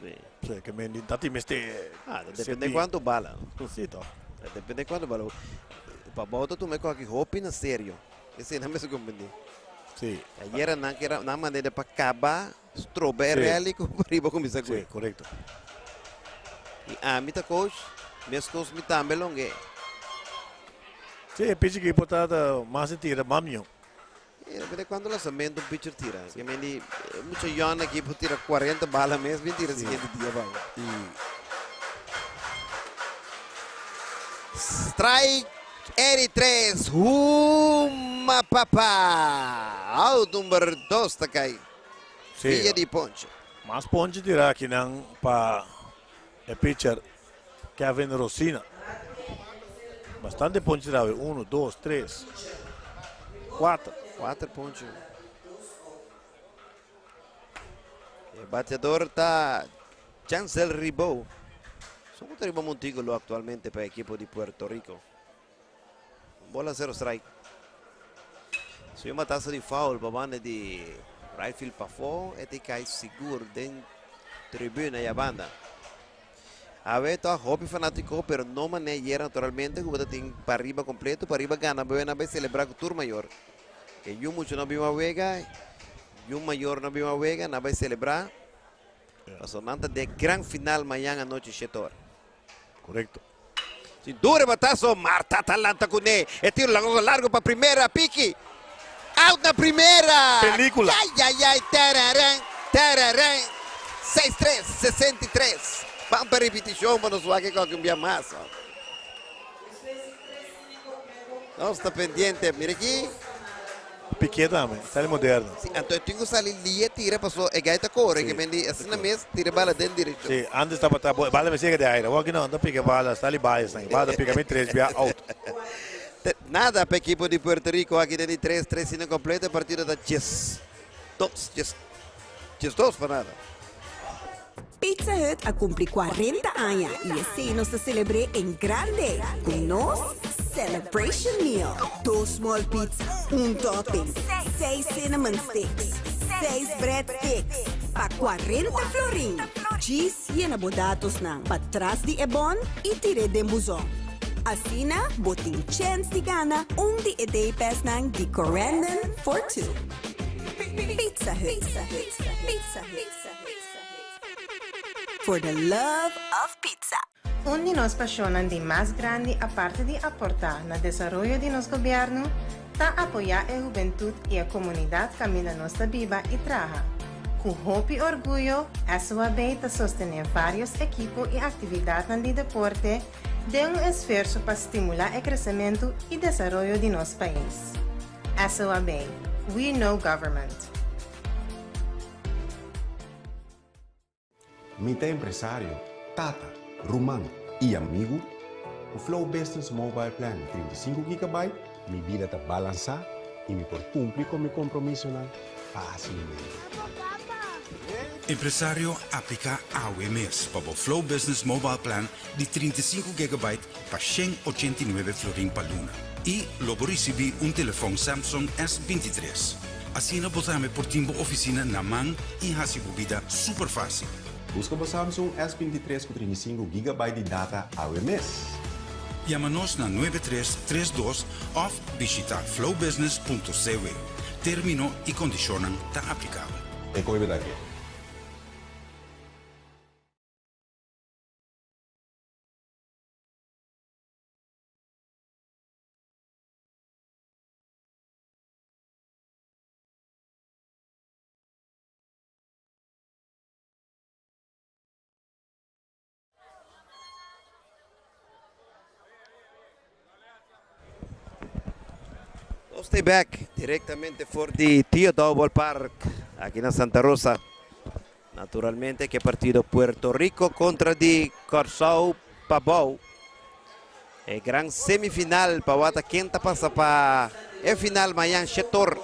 Sí. Sí, ke men ta tin mester. Ah, depende cuanto bala. Sí, to. Depende cuanto bala. Pabao ta tuma e aki hopi na serio. Esei nan mester comprende. Sí. Ayera nan kera nan manera pa caba strobe rally ku riba kuminsá Sí, correcto. I ami ta coach, meskos mi tambe longe. Sí, e pitcher ki por ta mas di tira, mas mihó. E depende cuanto lanzamento un pitcher tira. Ke men di mucho yon aki por tira 40 bala mes, bin tira siguiente dia bala. I Strike 83, Huma Papa. Out number 2 ta kai. Sí. Via di ponche. Mas ponche tira aki nan pa e pitcher Kevin Rosina. Bastante ponche tira. 1, 2, 3, 4. 4 ponche. E bateador ta Chancel Ribou. Son contra riba montículo actualmente pa e ekipo di Puerto Rico. Bola, 0 strike. Si un batazo di foul pa banda di right field pafó, e ta kai sigur den tribuna y a banda. A ta hopi fanátiko, pero no manera ayera naturalmente, ku tin pariba kompleto, pariba gana, bueno, bai selebrá ku tur mayor. Ke yu mucho no bima wega, yu mayor no bima wega, nan bai selebrá. Paso nan ta den gran final mañan anochi shete ora. Korekto. Sin dura e bataso, Marta ta lanta kuné. E tiro lagoso largo pa primera, Piki out na primera! Pelicula. Ay ay ay, tararán, tararán. Seis tres, 63. Ban pa ripitishon pa nos wak e koki un bia mas. Nos ta pendiente, mira aki. Piqué tambe, sali moderno. Si, anto e tin ku sali lia tira paso e gai ta kore, ke men di asina mes tira e bala den direkshon. Si, antes tabata bo e bala mester yega di aire, awor aki no, ta pika e bala, sali bai esnan, e bala ta pika mi tres bia out. Nada pa ekipo di Puerto Rico aki den di tres, tres inning kompleto, e partido ta 12, 12 pa nada. Pizza Hut a cumpli 40 aña y esey nos ta celebr'é en grande cu nos Celebration Meal. Dos small pizza, un topping, seis cinnamon sticks, seis bread sticks pa 40 florin. Djis yena bo datosnan patras di e bon y tir'é den buzon. Asina bo tin chens di gana un di e day passnan di Corendon for Two. Pizza Hut. Pizza Hut. For the love of pizza. Un di nos pasionnan di mas grandi aparte di aporta na desaroyo di nos gobierno ta apoya e hubentud y e comunidad caminda nos ta biba y traha. Cu hopi orguyo SOAB ta sostene varios ekipo y actividadnan di deporte den un esfuerso pa stimula e crecemento y desaroyo di nos pais. SOAB, We know government. Mi ta empresario, tata, ruman i amigu. Ku Flow Business Mobile Plan di 35 gigabyte, mi bida ta balansá i mi por kumpli ku mi kompromisonan fásilmente. Empresario, apliká awe mes pa bo Flow Business Mobile Plan di 35 gigabyte pa 189 florin pa luna i lo bo risibí un telefòn Samsung S 23. Asina bo tambe por tin bo ofisina na man i hasi bo bida super fásil. Buska bo Samsung S 23 ku 35 gigabyte di data awe mes. Yama nos na 9332 òf bishitá flowbusiness.cw. Término i kondishonnan ta aplikabel. E koe bida ke. Nos ta back directamente for di Tio Daou Ballpark aki na Santa Rosa. Naturalmente ke partido Puerto Rico kontra di Kòrsou Pabou. E gran semifinal pa wata ken ta pasa pa e final mañan shetor.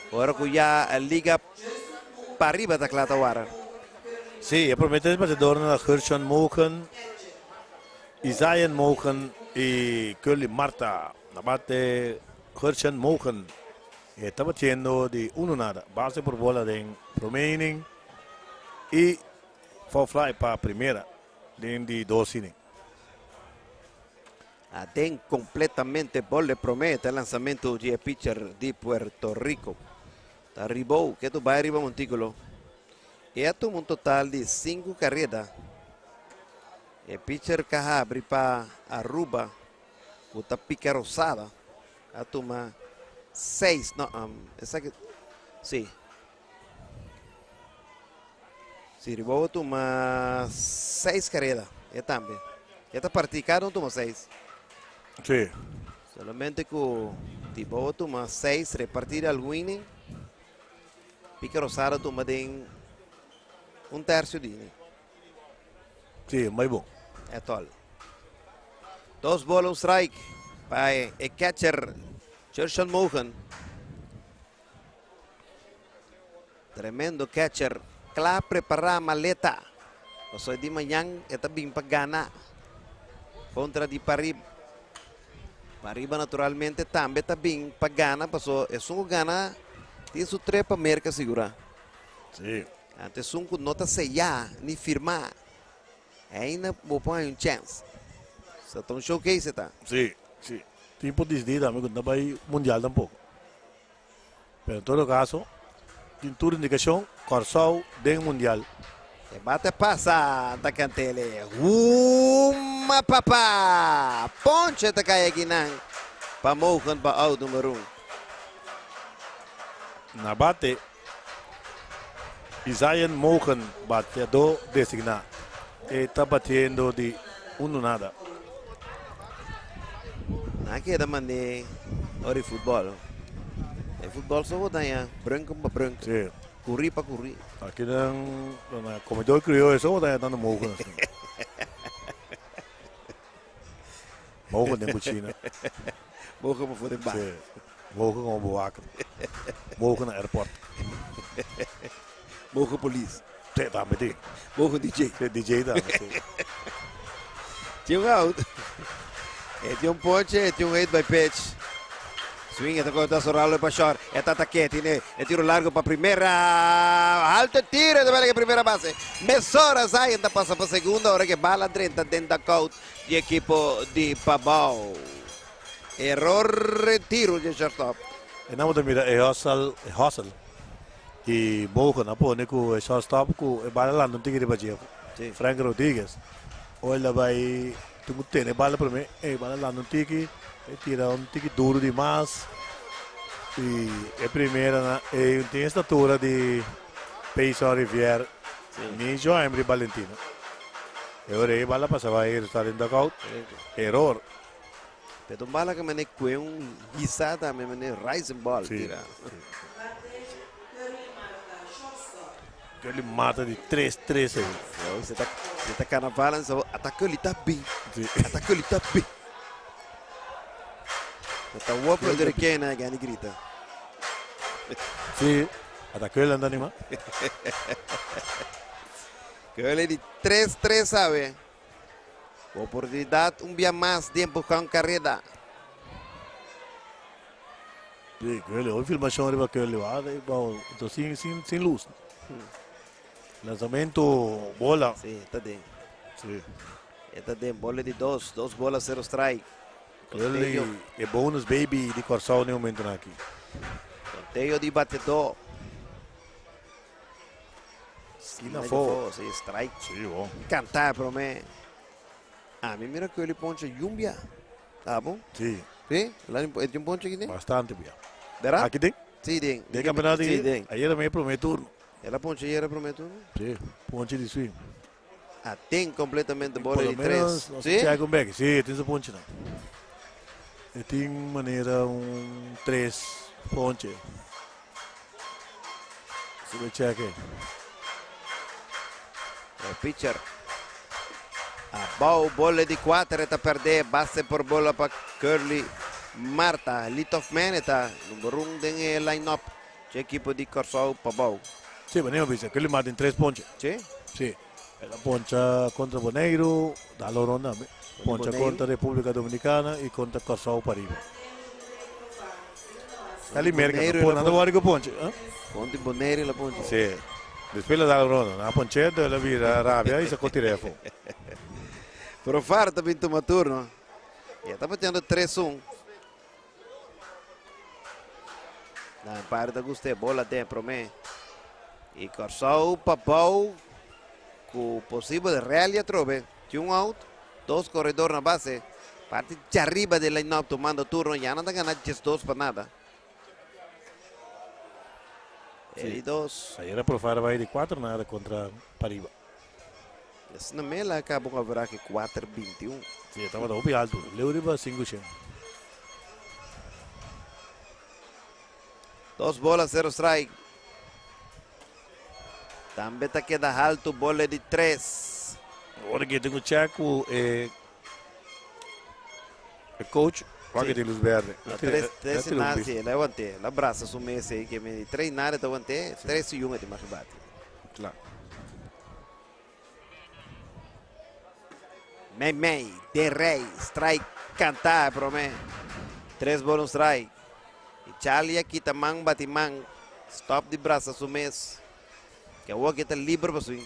Ora ku ya Liga Pariba ta kla ta wara. Sí, e promé tres batedornan ta Gershon Mogen, Isaïan Mogen i Curly Marta. Na bate Gershon Mogen. E ta batiendo di uno nada. Base por bola den prome inning y foul fly pa primera den di dos inning. Aden completamente bol de prome ta lanzamento di e pitcher di Puerto Rico. Ta Ribou ke tu bai riba montículo. E a tuma un total di 5 carrera. E pitcher ka habri pa Aruba ku ta pica rosada. A tuma 6, no, esaki, sí. Sí, Ribou a tuma 6 carrera, e tambe. E ta partí, cada un tuma 6. Sí. Solamente ku Tibou a tuma 6, repartí algun inning. Pica Rosada tuma den un tercio di inning. Sí, muy bon. Etol. Dos bola, un strike pa e catcher Gershon Mogen. Tremendo catcher. Kla prepara maleta. Paso di mañan e ta bin pa gana kontra di Pariba. Pariba naturalmente tambe ta bin pa gana paso esun ku gana tin su trip pa Merka sigura. Sí. Anto esun ku no ta seyá ni firmá Ainda bo por haña un chèns. Sa ta un showcase e ta. Sí, sí. Tin por disidí tambe ku no ta bai mundial tampoko. Pero en todo kaso, tin tur indikashon Kòrsou den mundial. E bate pasa ta kantele. Huma papa! Ponche ta kai akinan pa Mogen pa out number 1. Na bate, Isaien Mogen, bateador designá. E ta batiendo di uno nada. Na keda mane ori futbol. E futbol so bo daña brunken pa brunken. Sí. Kuri pa kuri. Aki nan na comedor criollo so bo daña tanto mogen asina. Mogen den cuchina. Mogen pa for den bar. Sí. Mogen como bewaker. Mogen na airport. Mogen polis. Sí, tambe tin. Mogen DJ. Sí, DJ tambe, sí. Tin un out. E tin un ponche, e tin un hit by pitch. Swing, e ta conta Soralo pa short. E ta ataque, tiene e tiro largo pa primera. Alto tiro, e ta bala primera base. Mesora Zion ta pasa pa segunda, ora que bala drenta den dugout di equipo di Pabao. Error tiro di shortstop. E nan bo ta mira e hustle, e hustle di Bogen a pone ku e shortstop ku e bala lanta un tiki riba dje. Sí. Frank Rodriguez. Ora el a bai tin ku tene e bala prome, e bala lanta un tiki, e tira un tiki duro di mas. I e primera na e tin e statura di Payson Rivier, ni Joemry Valentino. E ora e bala pasa bai resulta den dugout. Error. Pero un bala que mane kue un hisa tambe mane rising ball Sí. tira. Curly mata di 3-3 aí. Yo, se ta se ta carnaval so ata Curly ta bi. Sí. Ata Curly ta bi. Ta wopo de kena gani grita. Sí. Ata Curly anda anima. Curly di 3-3 sabe. Oportunidad un dia mas di empujar un carrera. Sí, Curly. Hoy filmación arriba Curly. Va, va, entonces sin, sin, sin luz. Lanzamiento, bola. Sí, está bien. Sí. Está bien. Bola de dos. Dos bolas, cero strike. Curly e bonus baby di Corsao ne momento aqui. Conteo di batedor. Esquina fo. Sí, strike. Sí, bom. Cantar para mí. A mí mira que ele ponche Yumbia. Tá bom? Sí, Sí? Lá tem um ponche aqui tem? bastante bien. Verá? Aqui tem? Sí, tem. Tem campeonato Sí, aqui? tem. Ayer também primeiro turno. Ela ponche era prometo. Sí, ponche de swing. Ah, tem completamente bola Por de lo menos, três. não Sí? se checa um back. Sí, tem esse ponche não. E tem maneira um três ponche. Se me checa. O pitcher. A bow, bola de quatro, está perder. Base por bola para Curly Marta. Lead-off man está número um den line-up. De equipo de Corsou para bow. Sí, venimos, dice, que le maten tres ponches. Sí? Sí. La poncha contra Bonaire, da la ronda. Poncha Bonaire. contra República Dominicana y contra Corsao Pariba. Ali merca, Bonaire pô, la nada poncha. com ponche. ¿eh? Ponte Bonaire la ponche. Sí. Después le da la ronda, na poncheta, la vira rabia y sacó tirefo. Pero farta pinto turno. Ya está bateando 3-1. Na parte guste bola tem promê. E Corsou papou com possível rally trove. Tinha um out, dois corredores na base. Parte de arriba del line-up tomando turno. Ya no gana 2 para nada. Sí. E dos. Ayer a Profar vai de 4 nada contra Pariba. Essa na mela acabou com a average 4-21. Sí, estaba todo alto. Leu riba 5 100. Dos bolas, cero strike. También te queda alto, bola de tres. Agora que tenho checo, eh, coach, vai que tem luz verde. La tres, tres nada, sí, la aguanté. La brasa su mes ahí, que me tres nada te aguanté, tres y uno te más bate. Claro. Mei Mei, de Rey, strike, cantar, promé. Tres bolas, strike. E Charlie aqui tá man, bate man. Stop de brasa su mes. Que o aqui tá livre para swing.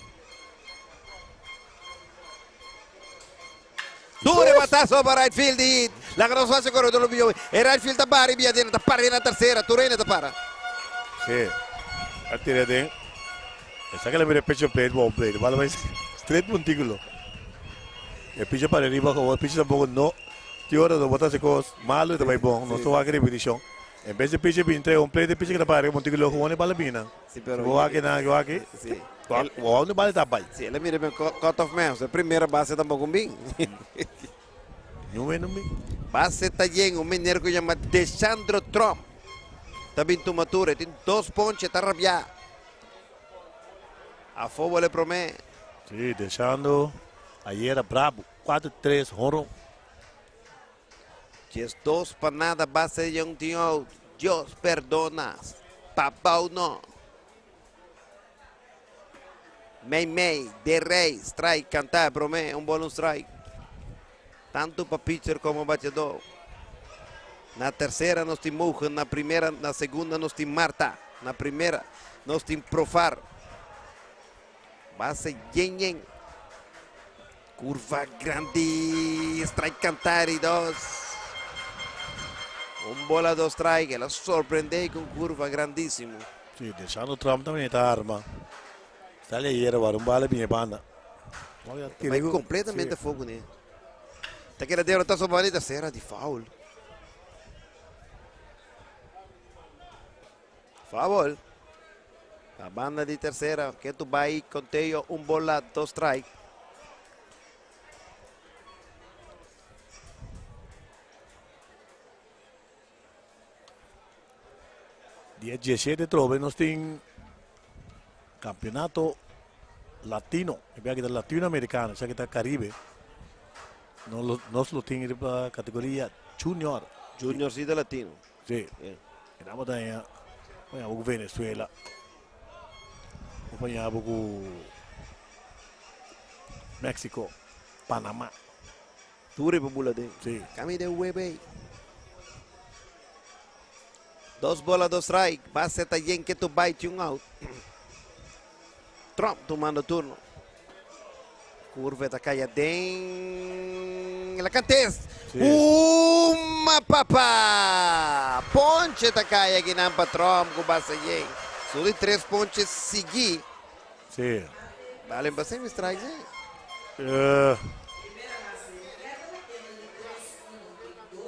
Dure batazo para right field hit. La grossa hace corredor lo vio. El right field para y vía tiene para en la tercera. Turena te para. Sí. A tira de. Esaki la mira pitcher plate bou plate. Bala bai straight montículo. E pitcher para riba awor pitcher tampoco no tin ora no bota haci cos malo y ta bai bon. Nos ta wak repeticion. En bes di pitcher bin trae un plate e pitcher kita para riba montículo gewoon e bala bin nan. Si pero Bo wak nan wak aki. Si. Wak unda bala ta bai. Si el a mira ben cut off man. E primera base tampoco bin. Niun no bin. Base ta yen un meneer cu yama Deshandro Tromp ta bin tuma tur. E tin dos ponche ta rabia. Afó bole promé. Sí, Deshandro ayera brabo. 4-3 honron. 12 pa nada base yen tin out. Dios perdona. Papau no. Mei mei, de rey, strike, canta promé, un bola un strike. Tanto pa pitcher como bateador. Na tercera nos tin Mogen, na primera, na segunda nos tin Marta, na primera nos tin Profar. Base yen yen. Curva grandi, strike cantar y dos. Un bola, dos strike. El a sorprende cu curva grandisimo. Si, Deshandro Tromp tambe ta arma. Sali ayera wak un bala bin e banda. Bai completamente fogo ne. Ta keda derrota su bala y tercera di foul. Foul. La banda di tercera que tu bai conteo un bola dos strike. Dia 17 trobe nos tin campeonato latino. E bia kita latinoamericano, sa kita Caribe. No lo, nos lo tin riba categoria junior. Junior sí de latino. Sí. Yeah. Quedamos también, con Venezuela. Acompañamos con México, Panamá. Tur e bula den. Si. Cami de webe. Dos bola, dos strike. Base ta yen que tu bai un out. Tromp tumando turno. Curva ta caya den. La cantes. Si. Uma papa. Ponche ta caya aki nan pa Tromp cu base yen. Solo tres ponche sigui. Si. Vale pa semi strike, si.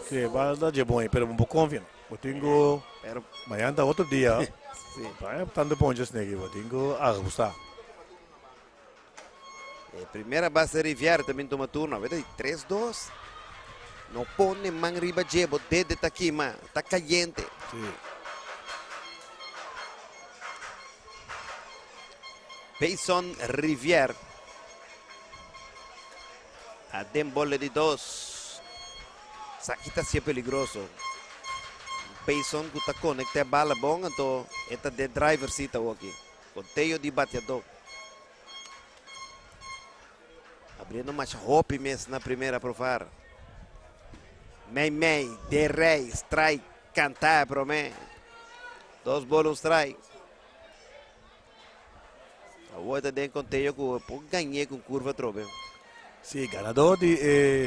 Si, va da je bom, pero un poco confia. Bo tengo Pero mañana ta otro dia. Si. Vai tanto ponches negi, bo tengo ajustar. Primera base Riviera tambe tuma turno. Awor 3-2. No pone man riba dje, bo dede ta kima, ta cayente. Si. Payson Rivier. Aden bola di dos. Esaki ta siendo peligroso. Payson cu ta conecta bala bon, anto e ta den driver seat aki. Conteo di bateador. Abriendo mas hopi mes na primera Profar. Mei mei, de rey, strike, canta prome. Dos bola un strike. Awor ta den conteo cu por gaña cu curva trobe. Si, ganador di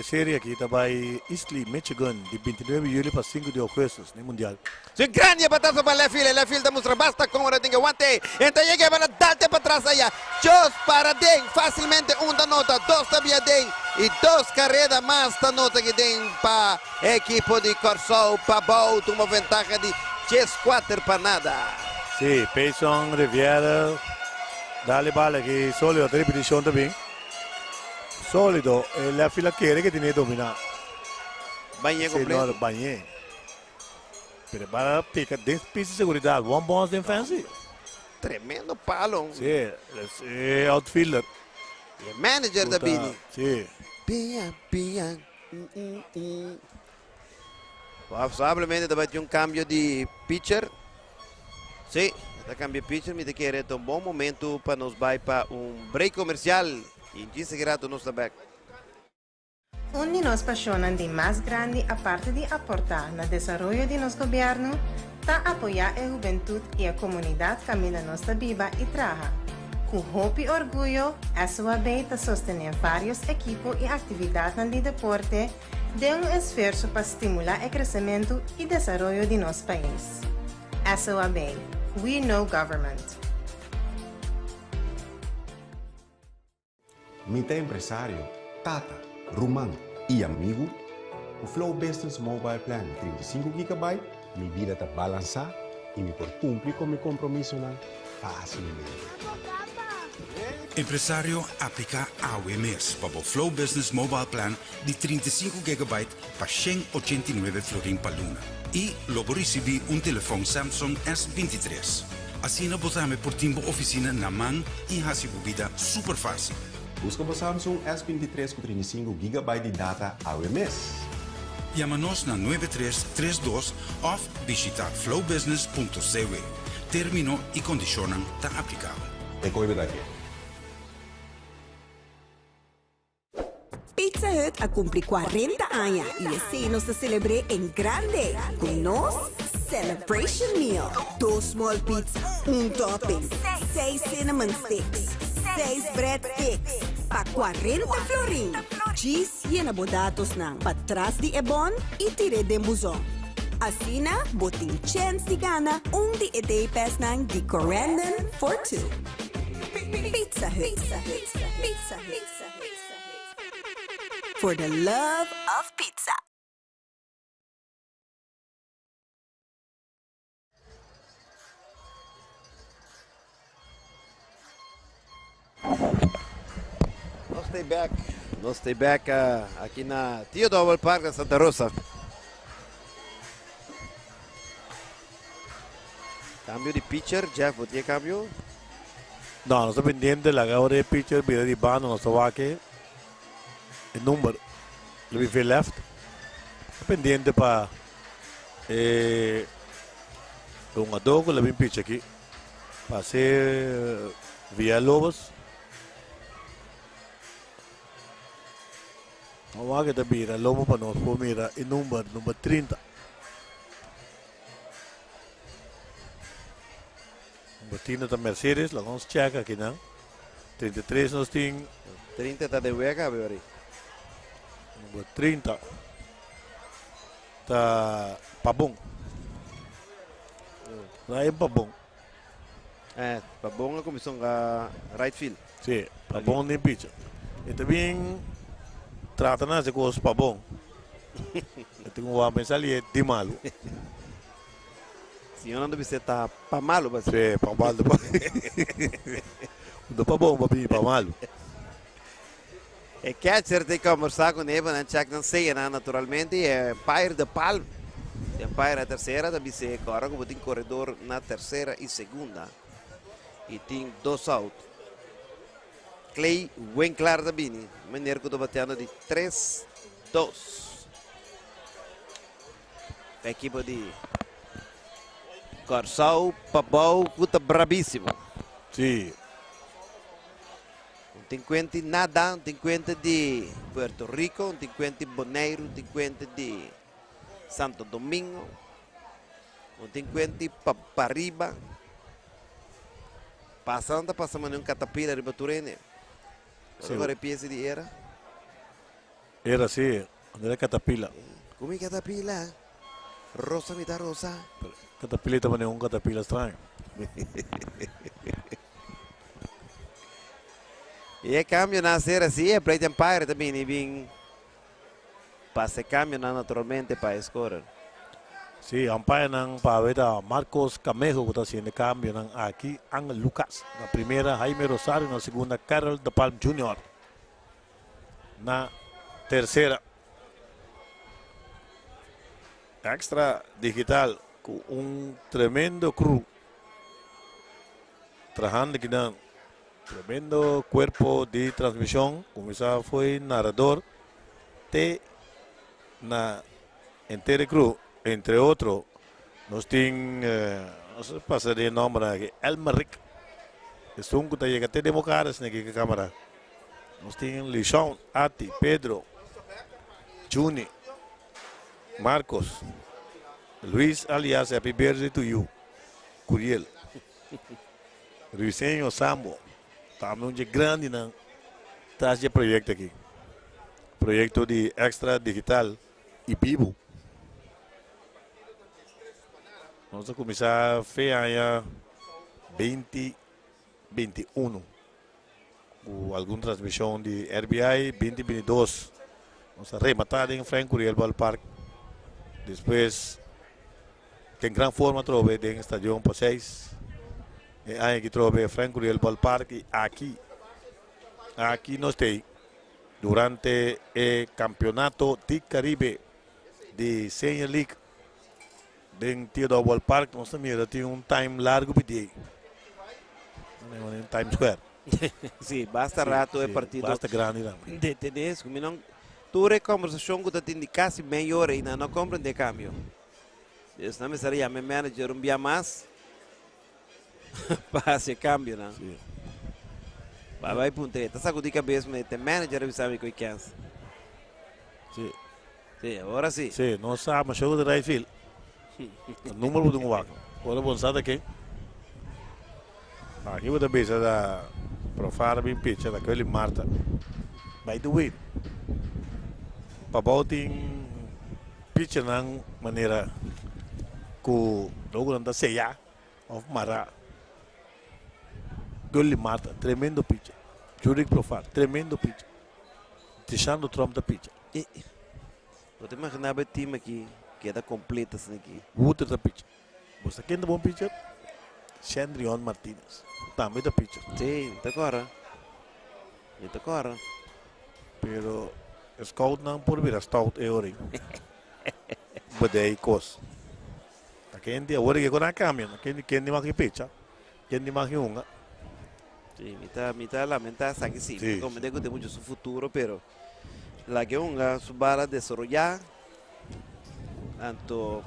serie aki ta bay Eastleigh, Michigan, di 29 di juli pa 5 di augustus, na Mundial. Si grandi batazo pa left field, left field ta mustra basta como tin aguante. Entra yega para darte pa atras aya. Dos para den, facilmente un ta nota, dos ta via den y dos carrera mas ta nota cu den pa ekipo di Corsou pa bou tuma ventaha di 3-4 pa nada. Si, Payson Riviera, dale bala aki, solido, ta repeticion tambe. Solido, e left field kere cu tin domina. Bañé Si, completo. no, bañé. Pero para pica den pista di seguridad, one bounce den fence. Tremendo palo. Si, e outfielder. E manager da Bini. Si. Pia, pia. Probablemente tambe tin un cambio di pitcher. Si, ta cambia pitcher, mi ta kere un bon momento pa nos bay pa un break comercial. Y djis rato nos ta back. Un di nos pasionnan di mas grandi, aparte di aporta na desaroyo di nos gobierno, ta apoya e hubentud y e comunidad caminda nos ta biba y traha. Cu hopi orguyo, SOAB ta sostene varios ekipo y actividad di deporte den un esfuerso pa stimula e crecemento y desaroyo di nos pais. SOAB, We Know Government. Mi ta empresario, tata, ruman i amigu. Ku Flow Business Mobile Plan di 35 GB, mi bida ta balansá i mi por kumpli ku mi kompromisonan fásilmente. Empresario, apliká awe mes pa bo Flow Business Mobile Plan di 35 GB pa 189 florin pa luna i lo bo risibí un telefòn Samsung S23. Asina bo tambe por tin bo ofisina na man i hasi bo bida super fásil. Buska bo Samsung S23 ku 35 GB di data awe mes. Yama nos na 9332 òf bishitá flowbusiness.cw. Término i kondishonnan ta aplikabel. E koe bida ke. Pizza Hut a cumpli 40 aña y esey nos ta celebr'e en grande cu nos Celebration Meal. Dos small pizza, un topping, seis cinnamon sticks, seis bread sticks pa 40 florin. Djis yena bo datosnan patras di e bon y tir'e den buzon. Asina bo tin chens di gana un di e day passnan di Corendon for Two. Pizza Hut. Pizza Hut. For the love of pizza. Nos ta back, nos ta back aki na Tio Double Park na Santa Rosa. Cambio di pitcher, Jeff, bo tin e cambio? No, nos ta pendiente laga ora e pitcher bira di banda nos ta wak e number lo bin fe left. Ta pendiente pa e hungador ku lo bin pitch aki pa hacer Villalobos. Nos wak e ta bira lobo pa nos por mira e number, number 30. Botina ta Mercedes, laga nos check aki nan. 33 nos tin. 30 ta de wega, Beberi. Number 30 ta Pabon. Ryan Pabon. Eh, Pabon a kuminsá hunga right field. Sí, Pabon den pitcher. E ta bien trata na hasi kos Pabon. E tin un wak pensá li e di malu. Señor nan ta bisa ta pa malu pa Sí, pa malu. No pa bon pa bini pa malu. E catcher ta conversa cu ne pa nan check nan seyanan naturalmente y e umpire de palm. E umpire na tercera ta bisa e cora cu bo tin corredor na tercera y segunda y tin dos out. Clay Winklar ta bini, meneer cu ta bateando di 3-2. Ekipo di Kòrsou Pabou ku ta brabísimo. Sí. Un tin kuenta di nada, un tin kuenta di Puerto Rico, un tin kuenta di Boneiru, un tin kuenta di Santo Domingo, un tin kuenta di pa pariba. Pasa nan ta pasa manera un katapila riba tur hende. Sí. Ora ku piensa di era. Era sí. Manera katapila. Ku mi katapila, rosa mi ta rosa. Katapila ta manera un katapila straño. I e kambionan a ser asi, e plate umpire ta bini bin pasa e kambionan naturalmente pa e scorer. Sí, umpirenan pa awe ta Marcos Camejo ku ta hasiendo e kambionan aki, Angel Lucas na primera, Jaime Rosario na segunda, Carol de Palm Junior na tercera. Extra Digital cu un tremendo crew trahando aki nan. Tremendo cuerpo di transmision. Cuminsa fo'i narrador te na henter e crew. Entre otro nos tin, nos a pasa den e nombernan aki, Elmerick. Esun cu ta yega te den bo cara esaki cu e camera. Nos tin Lishon, Ati, Pedro, Juni, Marcos, Luis alias Happy Birthday to you, Curiel, Ruiseño, Sambo, tambe un dje grandinan tras dje proyecto aki. Proyecto di Extra Digital y Bibu. Nos a cuminsa fe aña 2021. Ku algun transmishon di RBI 2022 nos a rematá den Frank Curiel Ballpark. Despues den gran forma atrobe den Stadion Poseis. E aña aki atrobe Frank Curiel Ballpark i aki aki nos t'ei durante e Campeonato di Caribe di Senior League den Theodore Ballpark. Nos ta mira tin un time largo pidi ei. Times Square. Sí, basta rato e partido. Basta grandi tambe. De tenes, mi no tur e conversacion cu ta tin di casi media ora y nan no comprende cambio. Dus nan mester yama e manager un bia mas pa haci e cambio nan. Bai bai puntra, ta sacudi cabes me te manager a bisa mi cu e kens. Sí, awor sí. Sí, no sa, ma show di right field. Numero bo tin ku wak. Ora bo sa ta ken. Aki bo ta bisa ta Profar bin pitcha ta Curly Marta. By the way, Pabou tin pitchernan manera ku logo nan ta seya of mara. Curly Marta, tremendo pitcher. Jurick Profar, tremendo pitcher. Tishando Trump ta pitcha. Bo ta imaginá bo e team aki keda kompleto asina aki? Wouter ta pitcher. Bo sa ken ta bon pitcher? Shendrion Martinez tambe ta pitcher. Sí, mi ta kòrda. Mi ta kòrda. Pero e scoutnan por bira stout e ora ei. Bedei kos. Ta ken di awor ke kon a kambia. Ken ken di mag pitcha, ken di mag hunga. Sí, mi ta mi ta lamentá esaki sí. Mi ta komprendé ku tin mucho su futuro, pero. Laga e hunga su bala desaroyá. Anto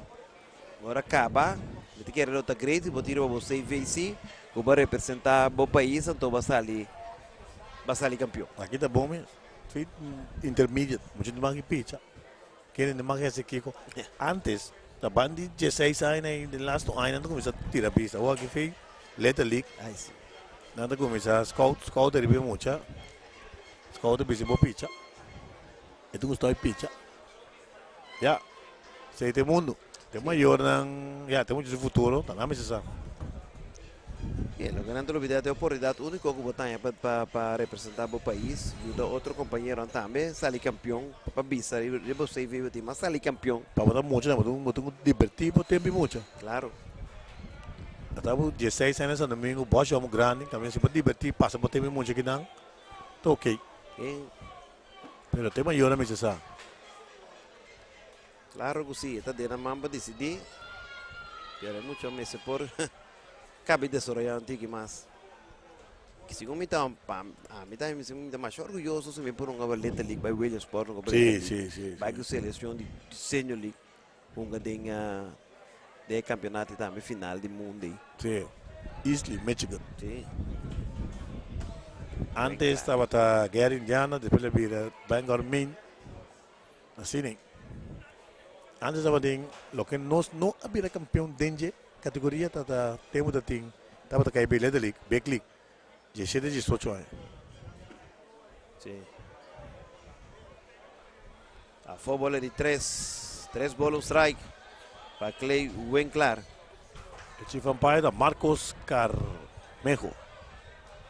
ora kaba, mi ta kere lo ta great si bo tira pa bo CVC ku bo a representá bo pais anto bo a sali bo a sali kampion. Aki ta bon mes. Fi intermediate, mucha di maki picha. Kende di maki hasi kiko. Antes ta ban di dieseis aña i den lastu aña nan ta kuminsá tira bista. Awor aki fi Little League nan ta kuminsá scout, scout ta riba e mucha. Scout ta bisa bo picha. E ta gusta e picha. Ya, esei ta e mundu. Te mayornan, ya, te mucha su futuro, ta nan mester sa. E loke nan ta lubida ta e oportunidat uniko ku bo taña pa pa pa representa bo pais, yuda otro kompañeronan tambe sali kampion, pa bisa riba bo CV bo tin mas sali kampion. Pa bo ta mucha bo tin bo tin ku diberti bo tempu mucha. Klaro. Ata bo dieseis aña na Santo Domingo, bòshi hopi grandi, kaminda si bo diberti pasa bo tempu mucha kinan. Ta ok. Pero te mayornan mester sa. Claro cu si, e ta den nan man pa dicidi. Pero e mucha mester por cabe desaroya un tiki mas. Segun mi ta, pa ami ta, mi ta masha orguyoso si mi por hunga pa Little League, bay Williamsport hunga pa Little League. Bay cu seleccion di Senior League hunga den den e campeonato y tambe final di mundo ey. Sí, Eastleigh, Michigan. Sí. Antes tabata Gary Indiana, despues a bira Bangor, Maine. Asina ey. Antes tabatin loke nos no a bira campeon den dje categoria tata tempo tatin tabata cay bay Little League, Big League, diesshete, diesocho aña. Sí. Afó bola di tres. Tres bola un strike pa Clay Winklar. E chief umpire ta Marcos Carmejo.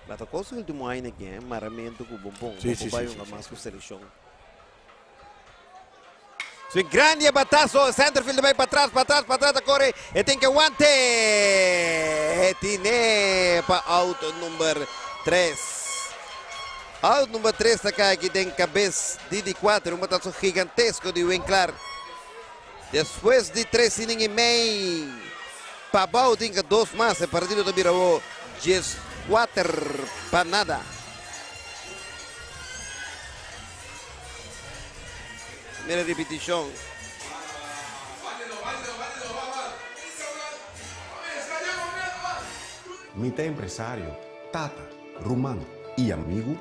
Bata kos ultimo aña aki, eh? Maramento ku Bonbon. Sí, sí, Bonbon sí, bai sí, mas sí. ku selekshon. Swing grandi e batazo. Centerfield bai pa atras, pa atras, pa atras. Ta kore. E tin ke wante. E tine pa out number 3. Out number 3 ta kai aki den kabes di di 4. Un batazo gigantesko di Winklar. Despues di 3 inning y mei. Pa abou tin ke dos mas. E partido ta bira awo 14 pa nada. Mira ripitishon. Mi ta empresario, tata, ruman i amigu.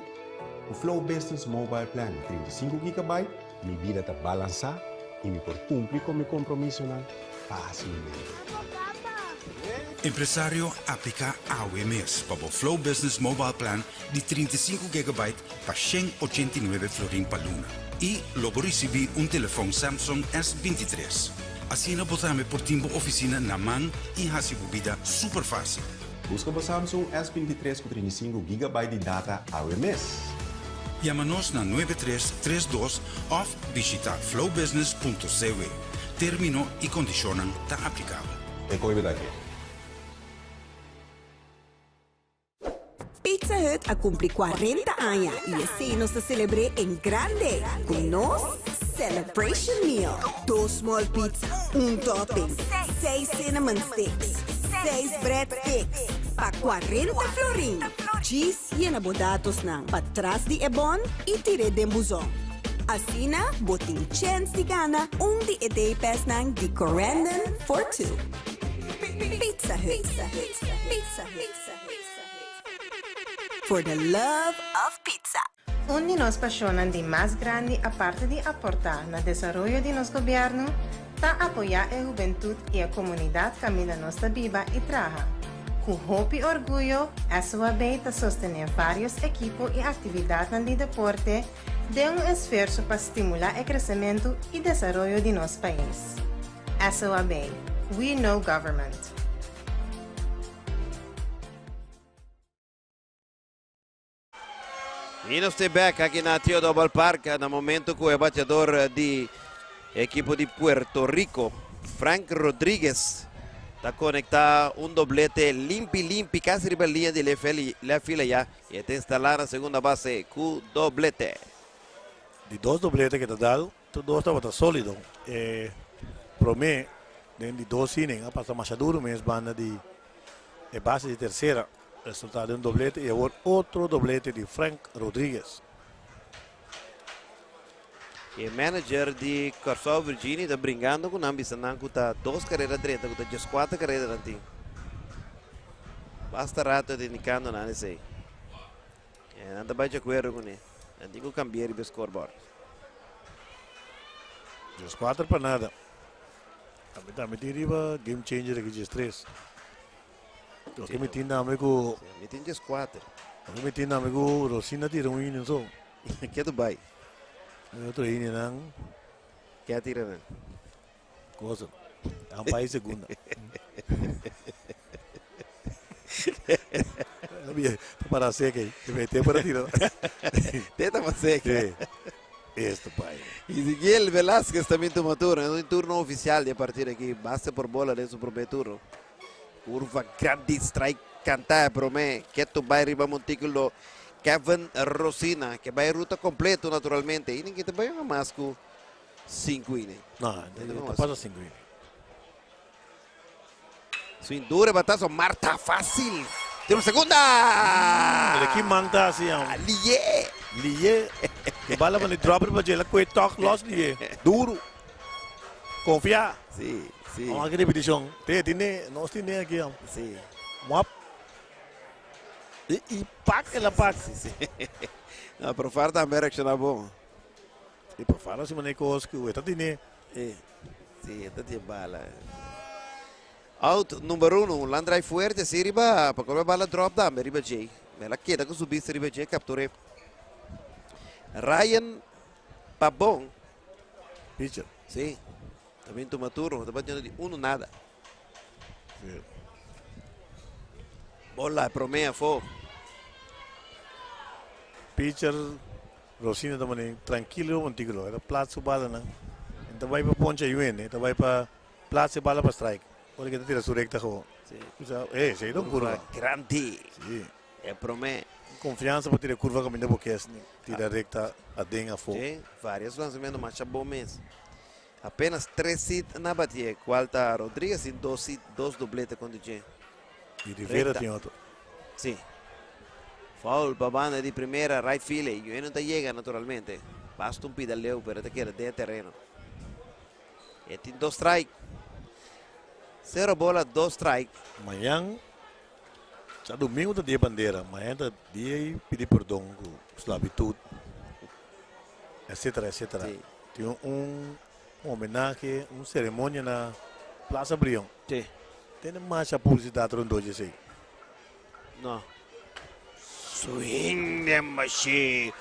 Ku Flow Business Mobile Plan di 35 gigabyte, mi bida ta balansá i mi por kumpli ku mi kompromisonan fásilmente. Empresario, apliká awe mes pa bo Flow Business Mobile Plan di 35 gigabyte pa 189 florin pa luna. I lo bo risibí un telefòn Samsung S23. Asina bo tambe por tin bo ofisina na man i hasi bo bida super fásil. Buska bo Samsung S 23 ku 35 gigabyte di data awe mes! Yama nos na 9332 òf bishitá flowbusiness.cw. Término i kondishonnan ta aplikabel. E koe beta ke. Pizza Hut a cumpli 40 aña y esey nos ta celebr'é en grande cu nos Celebration Meal. Dos small pizza, un topping, seis cinnamon sticks, seis bread sticks pa 40 florin. Djis yena bo datosnan patras di e bon y tir'é den buzon. Asina bo tin chens di gana un di e day passnan di Corendon for Two. Pizza Hut. Pizza Hut. For the love of pizza. Un di nos pasionnan di mas grandi aparte di aporta na desaroyo di nos gobierno ta apoya e hubentud y e comunidad caminda nos ta biba y traha. Cu hopi orguyo SOAB ta sostene varios ekipo y actividadnan di deporte den un esfuerso pa stimula e crecemento y desaroyo di nos pais. SOAB, We know government. Y nos ta back aki na Theodore Ballpark na momento cu e bateador di ekipo di Puerto Rico, Frank Rodriguez, ta conecta un doblete limpi limpi casi riba linea di left field ya y ta instala na segunda base cu doblete. Di dos doblete cu ta dal, Tur dos tabata solido. E prome den di dos inning a pasa masha duro mes banda di e base di tercera. Resultado di un doblete y awor otro doblete di Frank Rodriguez. E manager di Kòrsou Virginie ta bringando ku nan bisa nan ku ta dos karera drenta ku ta dieskuater karera nan tin. Basta rato e ta indikando nan esei. E nan ta bai di akuerdo kuné. Nan tin ku kambia riba e scoreboard. 14 pa nada. Tambe tambe tin riba game changer aki 13. Loke mi tin tambe ku. Mi tin 14. Loke mi tin tambe ku Rosina tira un inning so. Ke tu bai? E otro inning nan. Ke a tira nan? Cosa. Nan bai segunda. Para seca aí. Te para tira. Te para seca. Esto pai. Ezequiel Velázquez también toma turno. Es un turno oficial de partir aquí. Base por bola de su propio turno. Curva grande, strike cantada, prome. Keto bai riba montículo. Kevin Rosina, que vai ruta completo naturalmente. Y ninguém te vai más ku 5 inning. No, no pasa 5 inning. Swing duro, batazo, Marta fácil. Tira segunda. Pero ki manta así, am. Lié. Lié. E bala van die dropper pa dje, la kue toch los lié. Duro. Confia. Sí, sí. Vamos a repetición. Te tiene, nos tiene aquí, am. Sí. Mwap. Y, y pak el pak. Sí, sí. No, pero Far tambe reacciona bon. Y por Far así mané cos que eta tiene. Sí, sí, esta tiene bala. Out number 1, un line drive fuerte, si riba, pa come bala drop tambe riba J. Me la queda con su vista riba J, capture. Ryan Pabon. Pitcher. Sí, también toma turno, está batiendo de 1 nada. Sí. Bola, promea, fo. Pitcher Rosina tambe trankilo montículo. Era plat su bala nan. Anto bai pa poncha Yuen, ta bai pa plat su bala pa strike. Ora cu tira su recta gewoon. Sí. Eh, si un curva. Grande. Sí. E prome. Confianza pa tira curva caminda porque tira recta aden afo. Sí, varios lanzamientos, masha bon mes. Apenas 3 hits na batie. Cual ta Rodriguez y 2 hits, 2 doblete con DJ. Y Rivera Recta. tin otro. Sí. Foul pa banda di primera, right field. Y no ta yega naturalmente. Basta un pidaleo, pero te keda den tereno. E tin 2 strike. 0 bola, 2 strike. Mañan, diadomingo ta dia bandera. Mañan ta dia di pidi pordon cu esclavitud, etc. etc. Sí. Tin un homenahe, un ceremonia na Plaza Brion. Sí. Tin mas publicidad rond esey. No. Swing the machine.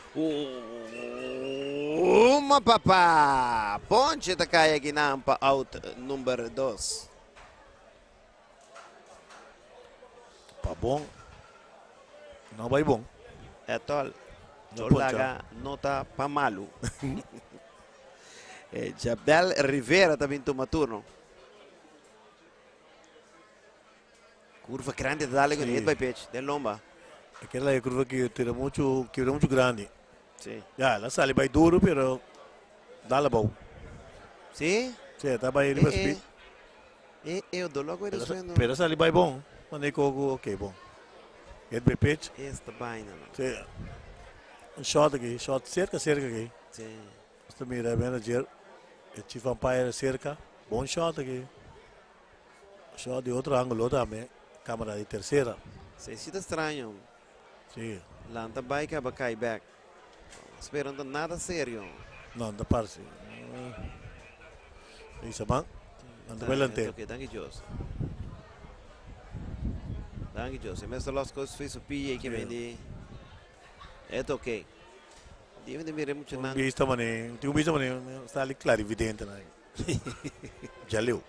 Uma papá. Ponche ta cay aki na pa out number 2. Pa bon. No bai bon. Etol. No No poncha. laga no ta pa malu. Jabel Rivera ta bin tuma turno. Curva grandi ta dale con Sí. hit by pitch. Den lomba. Aquela é curva que tira muito, quebra muito grande. Sí. Ya, el a sali bai duro, pero dal abou. Sí? Sí, ta bai riba speed. Eh, dolor con Pero, sueno. pero sali bai bon. Mandei coco, ok, bon. Hit by pitch. Esta vaina, no. Sí. Un shot aki, shot cerca, cerca aki. Sí. Esta mira, manager, e chief umpire cerca. Bon shot aki. Shot di otro ángulo tambe. Cámara di tercera. Sí, sí ta straño. Sí. Lanta bai caba cay back. Spera no nada serio. No, no parce. Isa man. Anda adelante. Ok, danki Dios. Danki Dios. E meestal los cosas fui su pia que me E ta ok. Debe di mira mucho Un nan. vista mané, tin un vista mané, ta ali clarividente na. Ya leu.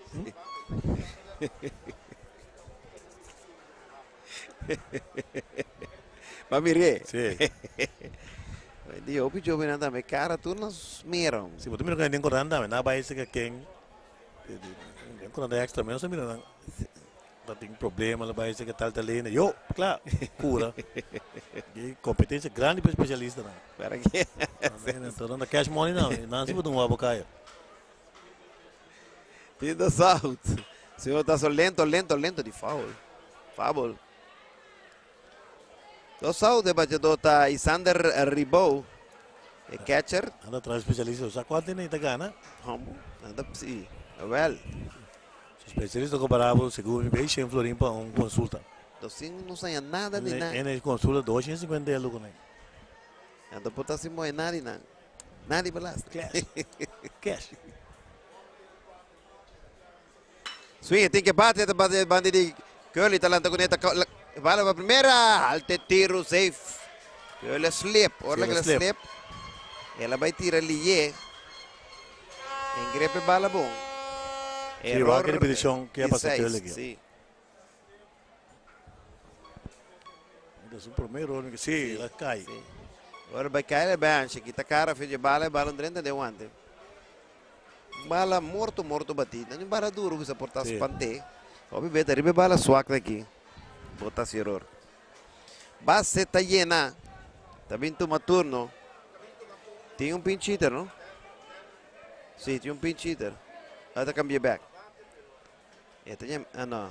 Ma mire. Sí. Di hopi joven anda me cara tu nos miram. Si, bo mira cu den coranda, na bai se ken. Den coranda extra menos mira nan. Ta tin problema, la bai se que tal tal lene. Yo, claro, cura. E competencia grandi pa especialista nan. Para que? Anto, anda cash money nan, nan si botum abocaya. Tin dos out. Si ta so lento, lento, lento di foul. Foul. Dos out e bateador ta Isander Ribou. E catcher. Anda tras especialista, sa cuanto ni ta gana? Como? Anda, sí. Well. Especialista comparado, segun mi, 100 florin pa un consulta. Dos no sai nada di nada. En consulta 250 euro con Anda por assim moe nada nada. Nada belast. Cash. Cash. Swing, tin cu bate, bate, bate di Curly, talanta con esta bala pa primera, alto tiro, safe. Curly slip, ora Sí, cu el slip. slip. El a bay tira lihe. Engrepe bala bon. Sí, va a repeticion cu a pasa 16, Curly aki. Sí. Es un primero, sí, el a cay. Sí. Awor bay cay e bench, kita cara, fez de bala, bala 30 de guante. Bala morto, morto bati. No bala duro, você portar Sí. spante. Obviamente, arriba bala swak aki. Bota error. Base ta yena. Tambe tuma turno. Tin un pinch hitter, no? Sí, tin un pinch hitter. Ata cambia back. Esta ya, ah no.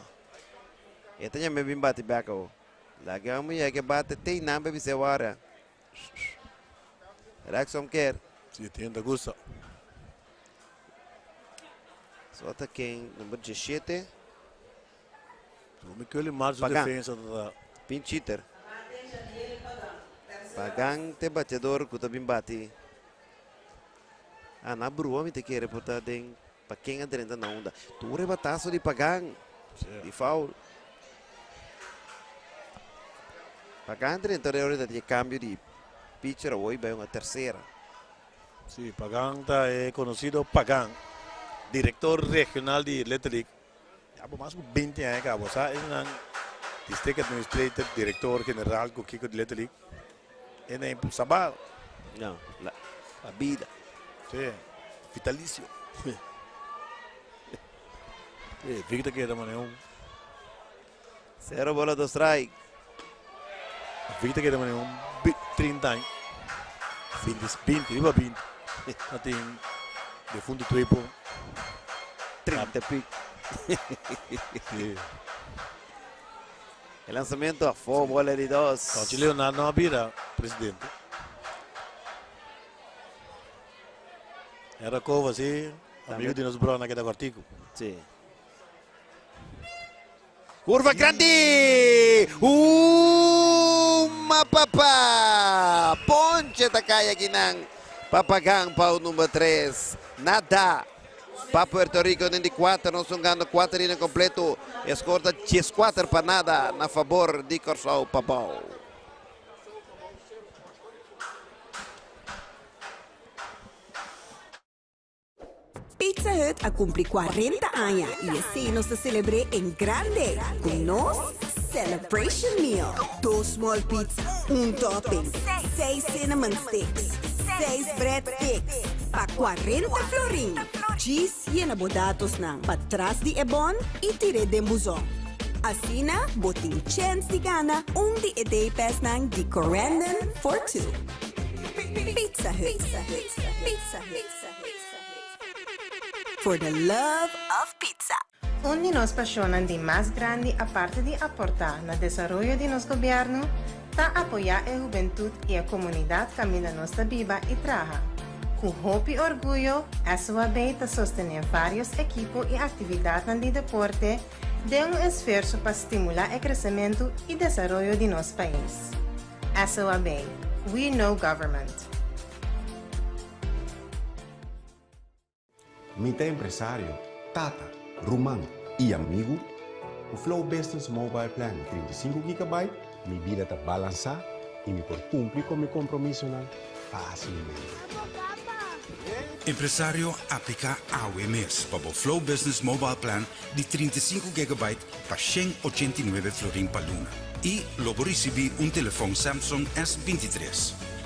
Esta ya me bin bate back oh. Laga mo ya que bate tem namba bise wara. Reaction care. Sí, tin da gusta. Só ta quem número 17, Mi Curly Marcos Pagan. defensa da pinch hitter. Pagan te bateador ku ta bin bate. Ah, na brua mi te quer portar den pa quem entra na onda. Tu rebatazo di Pagan. Di foul. Pagan entra ora di cambio di pitcher hoy bay una tercera. Sí, Pagan ta e conocido Pagan, director regional di Little League. Ya pa mas di 20 aña caba, e un district administrator, director general cu Kiko di Little League. E na Sabá, No, la vida. Sí, vitalicio. Sí, Victor keda man un 0 bola, 2 strike. Victor keda man un 30 aña. 20, 20, riba 20. Tin defunto Twepo. 30 pick. Sí. E lansamento afo, bola di 2. Anto, Leonardo no a bira presidente. Era cova, asina, amigo di nos brother aki da Cortico. Sí. Curva grandi! Uma papa! Ponche ta cay aki nan. Papagan pa number 3. Nada. Pa Puerto Rico, den di 4, nos ta hungando 4 inning completo. Score ta 4 pa nada na fabor di Corsou Pabou. Pizza Hut a cumpli 40 aña y asina nos ta celebra en grande cu nos. Celebration Meal, dos small pizza, un topping, seis cinnamon sticks, seis bread sticks, pa 40 florin. Djis yena bo datosnan patras di e bon y tir'é den buzon. Asina bo tin chens di gana un di e day passnan di Corendon for Two. Pizza Hut, Pizza Hut, for the love of pizza. Un di nos pasionnan di mas grandi aparte di aporta na desaroyo di nos gobierno ta apoya e hubentud y e comunidad caminda nos ta biba y traha. Cu hopi orguyo SOAB ta sostene varios ekipo y actividadnan di deporte den un esfuerso pa stimula e crecemento y desaroyo di nos pais. SOAB, We know government. Mi ta empresario, tata, ruman i amigu. Ku Flow Business Mobile Plan di 35 gigabyte, mi bida ta balansá i mi por kumpli ku mi kompromisonan fásilmente. Empresario, apliká awe mes pa bo Flow Business Mobile Plan di 35 gigabyte pa 189 florin pa luna. I lo bo risibí un telefòn Samsung S23.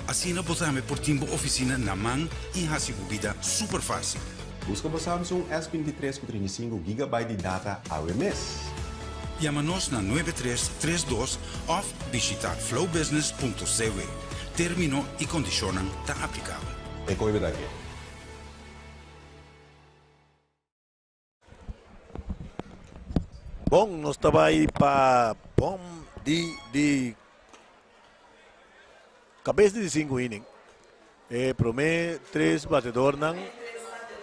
Asina bo tambe por tin bo ofisina na man i hasi bo bida super fásil. Buska bo Samsung S23 ku 35 gigabyte di data awe mes. Yama nos na 9332 òf bishitá flowbusiness.cw. Término i kondishonnan ta aplikabel. E koe bida ke. Bon, nos ta bai pa bom di di kabes di sinku inning. E promé tres batedornan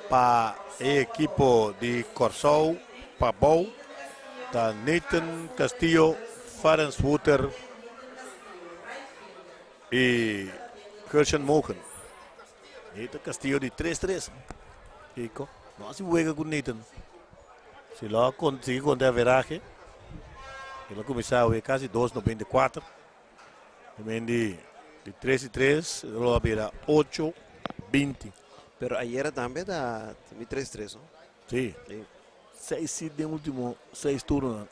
pa e ekipo di Kòrsou Pabou ta Nathan Castillo, Farens Wouter i Gershon Mogen. Nathan Castillo di 3-3. Kiko? No hasi wega ku Nathan. Si lo sigui konta e averahe, el a kuminsá awe kasi 2.94. También di di 3 i 3 lo a bira 8.20. Pero ayera tambe ta mi 3-3, no? Sí. Sí. 6 hit den último 6 turnonan.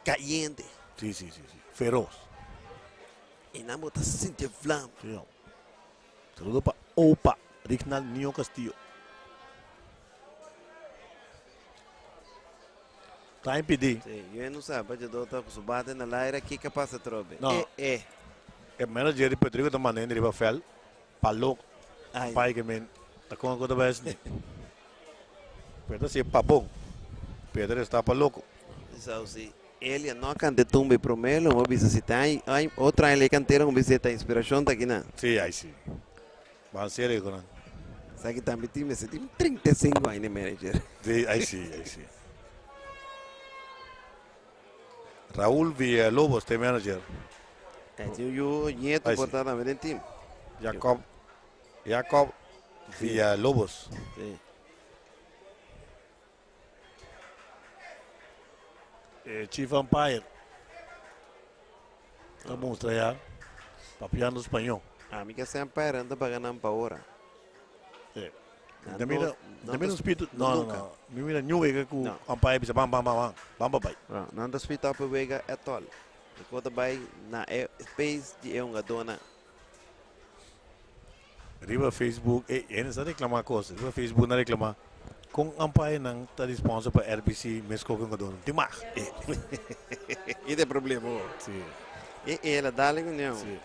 Caliente. Sí, sí, sí, sí. Feroz. E nan bo ta sinti e vlam. Sí, no. Saludo pa Opa, Rignal Nio Castillo. Ta impedí. Sí, yo no sabe, yo do ta su bate na l'aire, kiko pasa trobe? No. Eh, eh. E manager di Puerto Rico ta manda hende riba veld pa lok. Ai. Pai ke men ta kon ku ta bai asina. Pero ta si pa bon. Pedro está pa loko. Eso sí. Elia no a canta tumba e promé lo bo bisa si ta ay otro aña le cantera un bisa ta inspiracion ta aki na. Sí, ay sí. Ban serio con nan. Sa ki tambe tin mester tin 35 aña manager. Sí, ay sí, ay sí. Raúl Villalobos te manager. Ay tin un yu nieto Ay, por sí. ta tambe den team. Jacob Jacob Villalobos. Sí. E chief umpire ta mustra ya papiando spañó. Ami ke ser umpire nan ta paga nan pa ora. Sí. Nan Mi mira, no- mi nan mira ta un spiritu, no no, no, nunca. no. Mi mira new wega ku No. umpire bisa bam bam bam bam, bam pa bai. No, nan ta speed up e wega at all. E kota bai na e space di e hungadónan. Riba Facebook, e hende sa reclama cos. Riba Facebook nan reclama con umpire nan ta di sponsor pa RBC mes cu hungador. Tin mag. E ta e problema ho. Sí. E el a dale cu neo. Sí.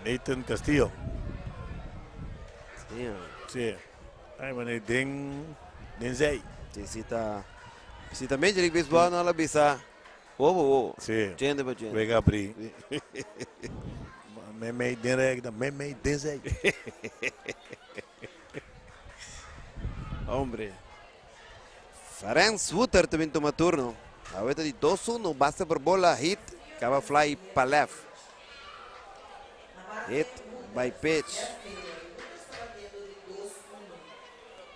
Nathan Castillo. Sí. Sí. Ay, meneer, den, den zij. Sí, sí ta. Si ta Major League Baseball no la bisa. Wo wo wo. Sí. Chende pa chende. Wega abri. Me me den regda, me me den zij. Hombre. Ferenc Wouter también toma turno. Ahorita di 2-1, base por bola, hit, caba fly pa left. Hit by pitch.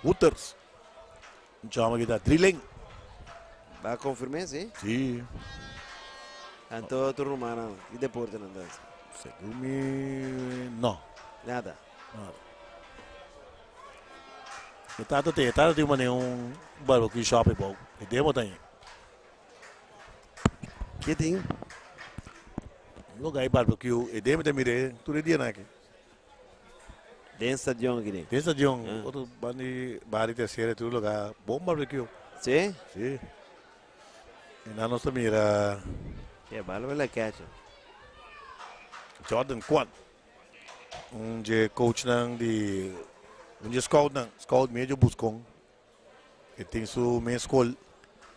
Wouters. Chama kita drilling. Va a confirmar, sí. Sí. Anto otro rumano, ¿qué deporte no andas? Según mi... No. Nada. Nada. E tata tin, e tata tin manera un barbecue shop ei bou. E demo ta ahi. Ke tin? Un lugar di barbecue, e demo ta mir'é tur e dianan aki. Den stadion aki den? Den stadion, otro banda di Barrio Tercera tur lugar, bon barbecue. Si? Si. E nan nos ta mira. Ke bala bala catcher. Jordan Kwan. Un dje coachnan di un dje scoutnan, scout medio buscon. E tin su mes skol.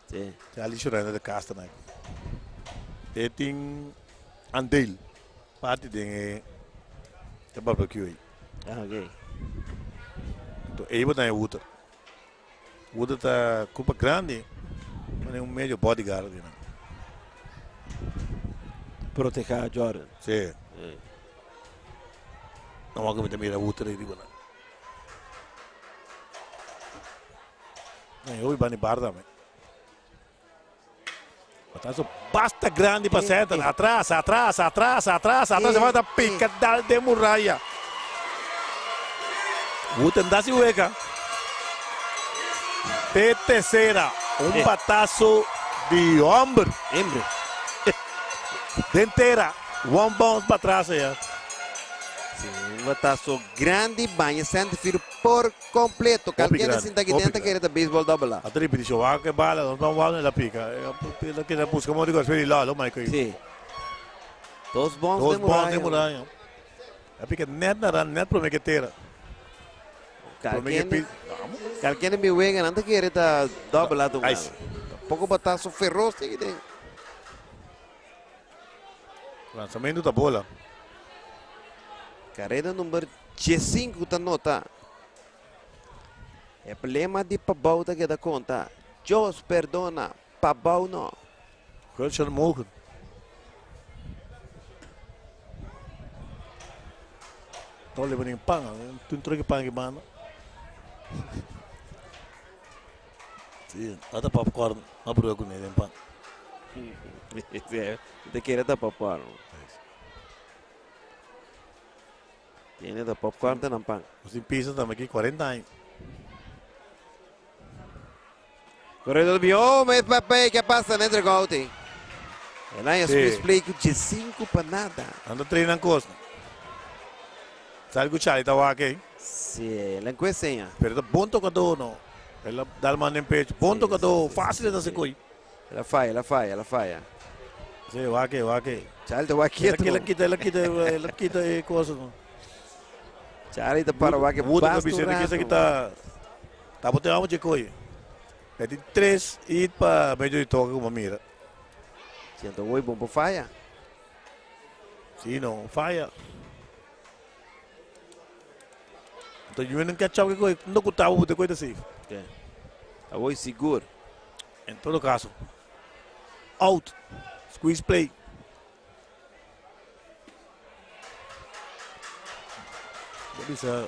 Sí. Charlie Shurenda de Castro nan. E tin andeel parti den e e barbecue ei. Ah, ok. Enton ei bo ta e Wouter. Wouter ta culpa grandi manera un medio bodyguard di nan. Proteha Jordan. Sí. No wak mi ta mira Wouter ei riba nan. Nee, hopi bani bar tambe. Batazo basta grandi pa center. Atras, atras, atras, atras, atras. Se va pica dal de muralla. Wooten da si wega. Te tercera. Un batazo di homber. Hembre. Den tera. One bounce pa atras allá. Sí, un batazo grandi baña centerfield por completo. Hopi Calquer grandi, sinta aquí hopi dentro grandi. quiere ta baseball double A. A ta ripiti show, wak e bala, nos ban wak el a pica. El a keda busca modo di gol, lalo Michael. Sí. Dos bons Dos de bons de muralla. muralla. A pica net na ran, net prome que tera. Prome que Calquer pi. Vamos. Calquer mi wega nan ta quiere ta double A tu. Ay, sí. Poco batazo feroz aquí dentro. Lanzamento ta bola. Carrera number 15 ta nota. E problema di Pabao ta keda conta. Dios perdona, Pabao no. Gertjan Mogen. No leva nem pan, tu entrega pan que manda. Sí, ata popcorn, ma broer ku nee den pan. Te quiere ta popcorn. Tiene ta popcorn te pan. Nos tin pizza tambe aki 40 aña. Corredor bio, mes papé, ¿qué pasa entre Gauti? El año Sí. squeeze play ku 5 pa nada. Anda treinan kos. Sabe ku Charlie ta wak ei. Sí, el encuesta. Pero ta bon tocador no. El a dal man den pecho. Bon Sí, tocador, sí, sí, fácil sí, ta sí. se koi. El falla, el falla, el falla. Sí, wak ei, wak ei. Charlie te va quieto. El quita, el quita, el quita e cosa no. Charlie te para va que Wood basta ta un bisa que rato. ta ta bote amo de koi. E tin tres hit pa medio di toque como mira. Siento voy bombo falla. Sí, no, falla. Então, eu não quero tchau que coi, não cutava o coisa safe. Ok. Voy seguro. En todo caso, out, squeeze play. Bisa,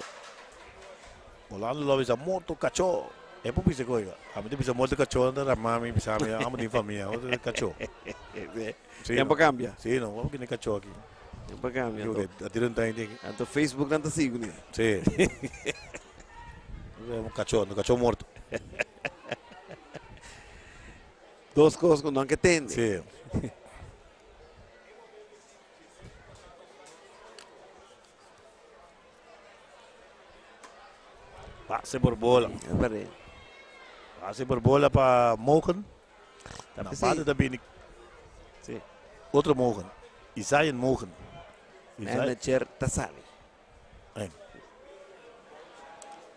Orlando lo bisa morto cachorro. É por bisa coisa. A mim bisa morto cachorro, anda mami, bisa mi, amo de família, outro cachorro. Sí, Tempo no. cambia. Sí, no, vamos que nem cachorro aqui. Tempo cambia. Eu que atiro um tanque. Anto Facebook não tá sigo, né? Sí. É um cachorro, um cachorro morto. Dos cosas que não que tem. Sí. Pase por bola. Pare. Pase por bola para Mogen. Tá Na pensei. bate da Bini. Sí. Outro Mogen. Isaiah Mogen. Isaiah, Manager Tassali.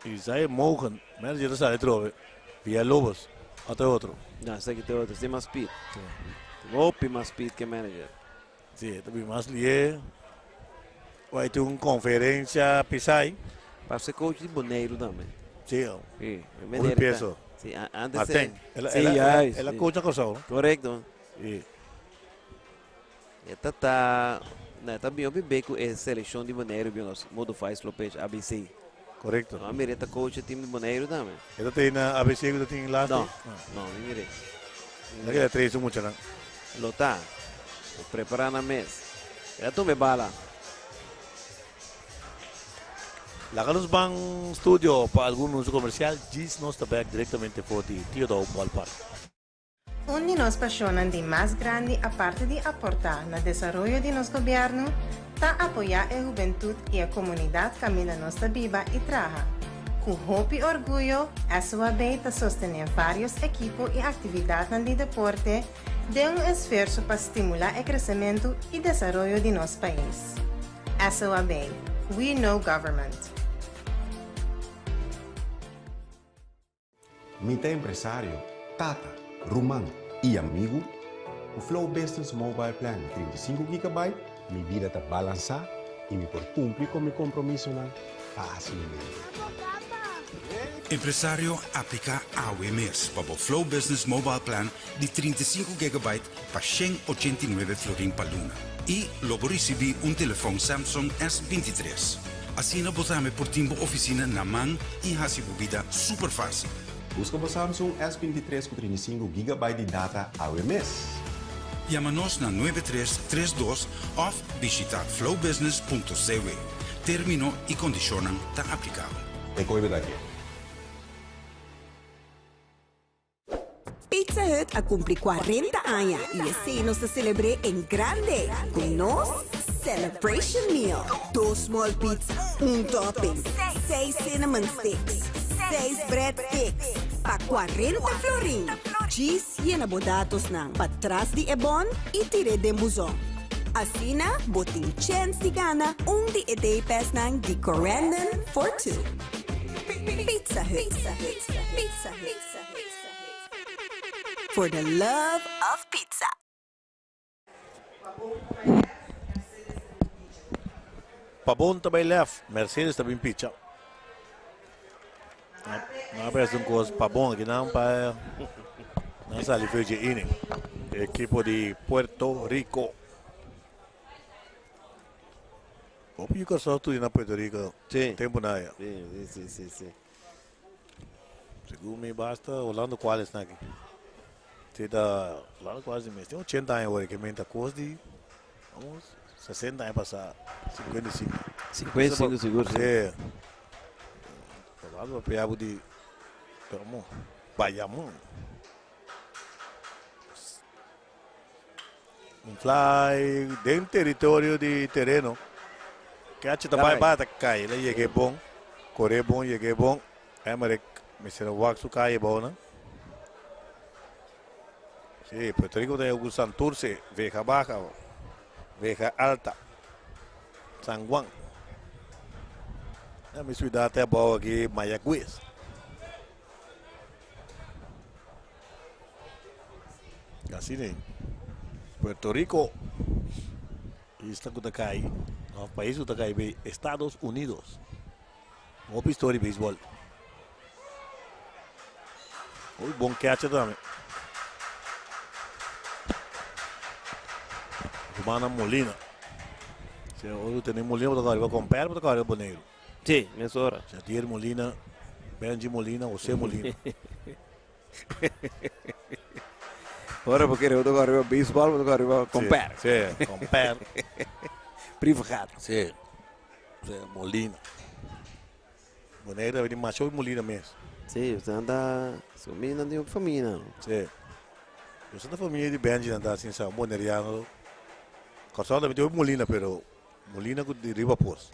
Isaiah Mogen. Manager sale trove. Villalobos. Otro otro. Não, esse aqui tem outro, tem mais speed. Tem hopi mais speed que manager. Sí, também mais lié. Vai ter uma conferência Pisai. Para ser coach de Boneiro também. Sí, Sí, Muy peso. Sí, antes Martín. Ela, Sí, ela, ya, ela, ela sí. coach na Corsao, no? Correcto. Sí. Esta tá, né, tá bem bem com a seleção de Boneiro, bem nós, modo faz Lopes ABC. Correcto. Não, mire, tá coach time de Boneiro também. Ela tem na ABC que tem lá. Não, não, nem mire. Ela que três muito, né? Lo tá. Vou preparar na mesa. Ela tome bala. Laga nos ban studio pa algun anuncio comercial, djis nos ta bek directamente for di Tio Daou Ballpark. Un di nos pasionnan di mas grandi aparte di aporta na desaroyo di nos gobierno ta apoya e hubentud y e comunidad caminda nos ta biba y traha. Cu hopi orguyo SOAB ta sostene varios ekipo y actividadnan di deporte den un esfuerso pa stimula e crecemento y desaroyo di nos pais. SOAB, We know government. Mi ta empresario, tata, ruman i amigu. Ku Flow Business Mobile Plan di 35 gigabyte, mi bida ta balansá i mi por kumpli ku mi kompromisonan fásilmente. Empresario, apliká awe mes pa bo Flow Business Mobile Plan di 35 gigabyte pa 189 florin pa luna. I lo bo risibí un telefòn Samsung S23. Asina bo tambe por tin bo ofisina na man i hasi bo bida super fásil. Buska bo Samsung S23 ku 35 gigabyte di data awe mes. Yama nos na 9332 òf bishitá flowbusiness.cw. Término i kondishonnan ta aplikabel. E koe bida ke. Pizza Hut a cumpli 40 aña y esey nos ta celebr'e en grande cu nos Celebration Meal. Dos small pizza, un topping, seis cinnamon sticks, seis bread sticks pa 40 florin. Djis yena bo datosnan patras di e bon y tir'e den buzon. Asina bo tin chens di gana un di e day passnan di Corendon for Two. Pizza Hut. Pizza Hut. For the love of pizza. Pabon ta bay left, Mercedes ta bin picha. No aparece un cos Pabon aki nan pa nan sali for dje inning. Ekipo di Puerto Rico. Hopi yu Kòrsou studia na Puerto Rico. Sí. Tempu na ya. Sí, sí, sí, sí, sí. Segun mi basta Orlando Cuales na aki. Si ta Orlando Cuales di mes tin 80 aña awor ke menta kos di vamos 60 aña pasa 55. 55 sigur. Sí. Orlando papia di pero mo Bayamón. Un fly den teritorio di tereno. Catcher ta bai bata kai. El a yega e bon. Kore bon, yega e bon. Emmerich mester a wak su kai abou nan. Sí, Puerto Rico ta ku Santurce, Vega Baja, Vega Alta, San Juan. Ya mi ciudad ta abou aki Mayagüez. Asina ei. Puerto Rico, isla ku ta kai, òf pais ku ta kai bei Estados Unidos. Hopi historia di beisbòl. Hopi bon catcher tambe. Romana Molina. Si ora tene Molina bo ta kòrda riba Compère bo ta kòrda riba Boneiru. Sí, mesora. Jadier Molina, Benji Molina, Jose Molina. Ora bo kere bo ta kòrda riba beisbòl, bo ta kòrda riba Compère. Sí, Compère. Brievengaat. Sí, sí, Molina. Boneiru ta bini masha hopi Molina mes. Sí, nan ta, su nan tin hopi famia nan. Sí. Yo sa ta famia di Benji nan ta asin sa, un boneriano. Kòrsou tambe tin hopi Molina, pero Molina ku di riba pos.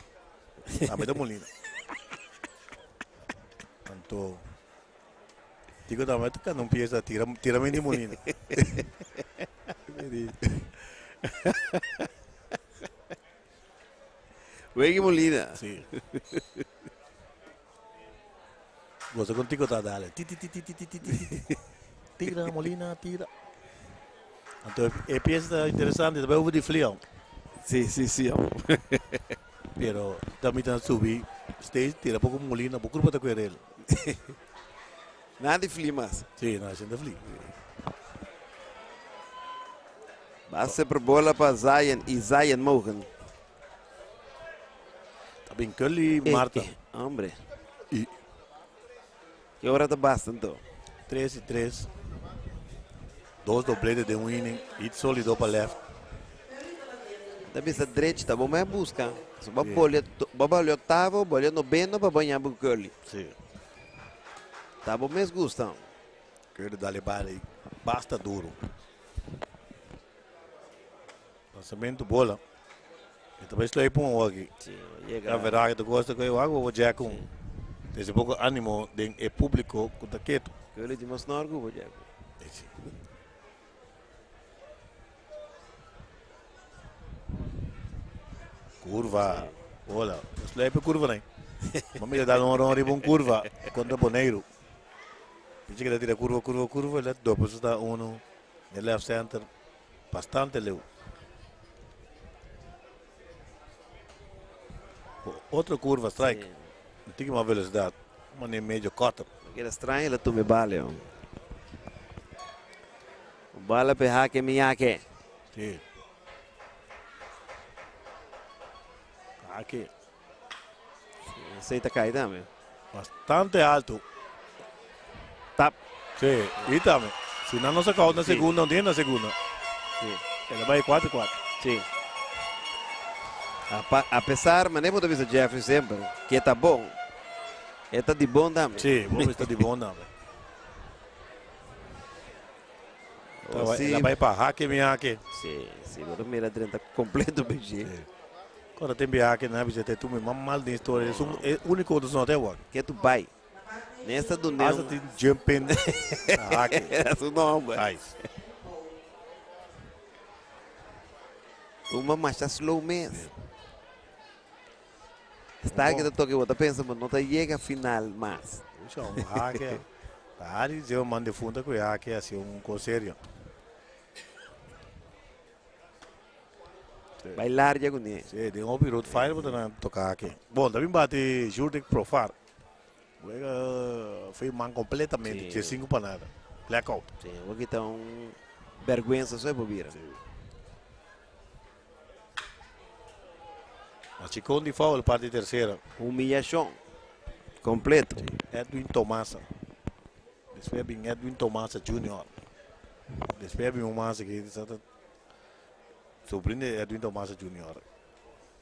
Tambe ta Molina. Anto, Tico tambe ta canta un pieza, tira, tira mi di Molina. Weggy Molina. Sí. Goza con Tico ta dale. Ti, ti, ti, ti, ti, ti, ti, ti. Tira, Molina, tira. Anto, e pieza ta interesante, ta bay over di flion. Sí, sí, sí. Pero también ta subi stage, tira poco Molina, bo grupo ta cuerel. Nada di fli mas. Sí, nada di fli. Base por bola pa Zion y Zion Mogen. También Curly Marta. Hombre. Y Ki ora ta basta anto? 3 y 3. Dos doblete den un inning. Hit sólido pa left. Ta bisa drechi ta bo mei busca. So bo bolio bo bolio octavo, bolio noveno pa bo ña bu Curly. Si. Ta bo mes gusta. Curly dale bala y basta duro. Lanzamento bola. E ta bai sluip un awor aki. Si, yega. Ya verdad que ta gosta cu e wak bo Jack un. Desde poco animo den e publico cu ta keto. Curly di mas nor cu bo Jack. Si. Curva. Bola. Sluip e curva nai. Bo mira dal un ron riba un curva contra Boneiru. Pichi que ta tira curva, curva, curva. Let dopo sta uno den left center. Bastante leu. Otro curva strike. Un tiki mas velocidad. Mane medio cutter. Keda straño el a tuma e bala yo. Bala pe hake mi hake. Si. Hake. Esey ta kai tambe. Bastante alto. Tap. Si, y tambe. Si nan no saca out na segunda, no tin na segunda. Si. El a bay cuatro cuatro. Si. A pesar, mane bo ta bisa Jeffrey semper, ke ta bon, e ta di bon tambe. Si, bo ta di bon tambe. El a bay pa hake mi hake. Si, si, bo ta mira drenta completo bishí. Si. Ora tin biaha ke nan a bisa te tuma e mas mal den historia. Esun e unico otro no ta igual. Ke tu bai. Nesta dunde Hasta tin jump in na hake. Su nomber. Nice. Tuma masha slow mes. Sta ke ta toke bo ta pensa bo no ta yega final mas. Usa un hake. Ta hari dje un man defunta ku e hake hasi un kos serio. Bailar ya kuné. Sí, den hopi road fire bo ta na toka aki. Bon, ta bin bati Jurdik Profar. Wega foi man completamente, Sí. dje sinku pa nada. Blackout. Sí, bo kita un bergüenza so e por bira. Sí. A Chicón di foul parti tercera. Humillacion completo. Sí. Edwin Tomasa. Despues bin Edwin Tomasa Junior. Despues bin un mas aki sa ta Sobrin di Edwin Tomasa Junior.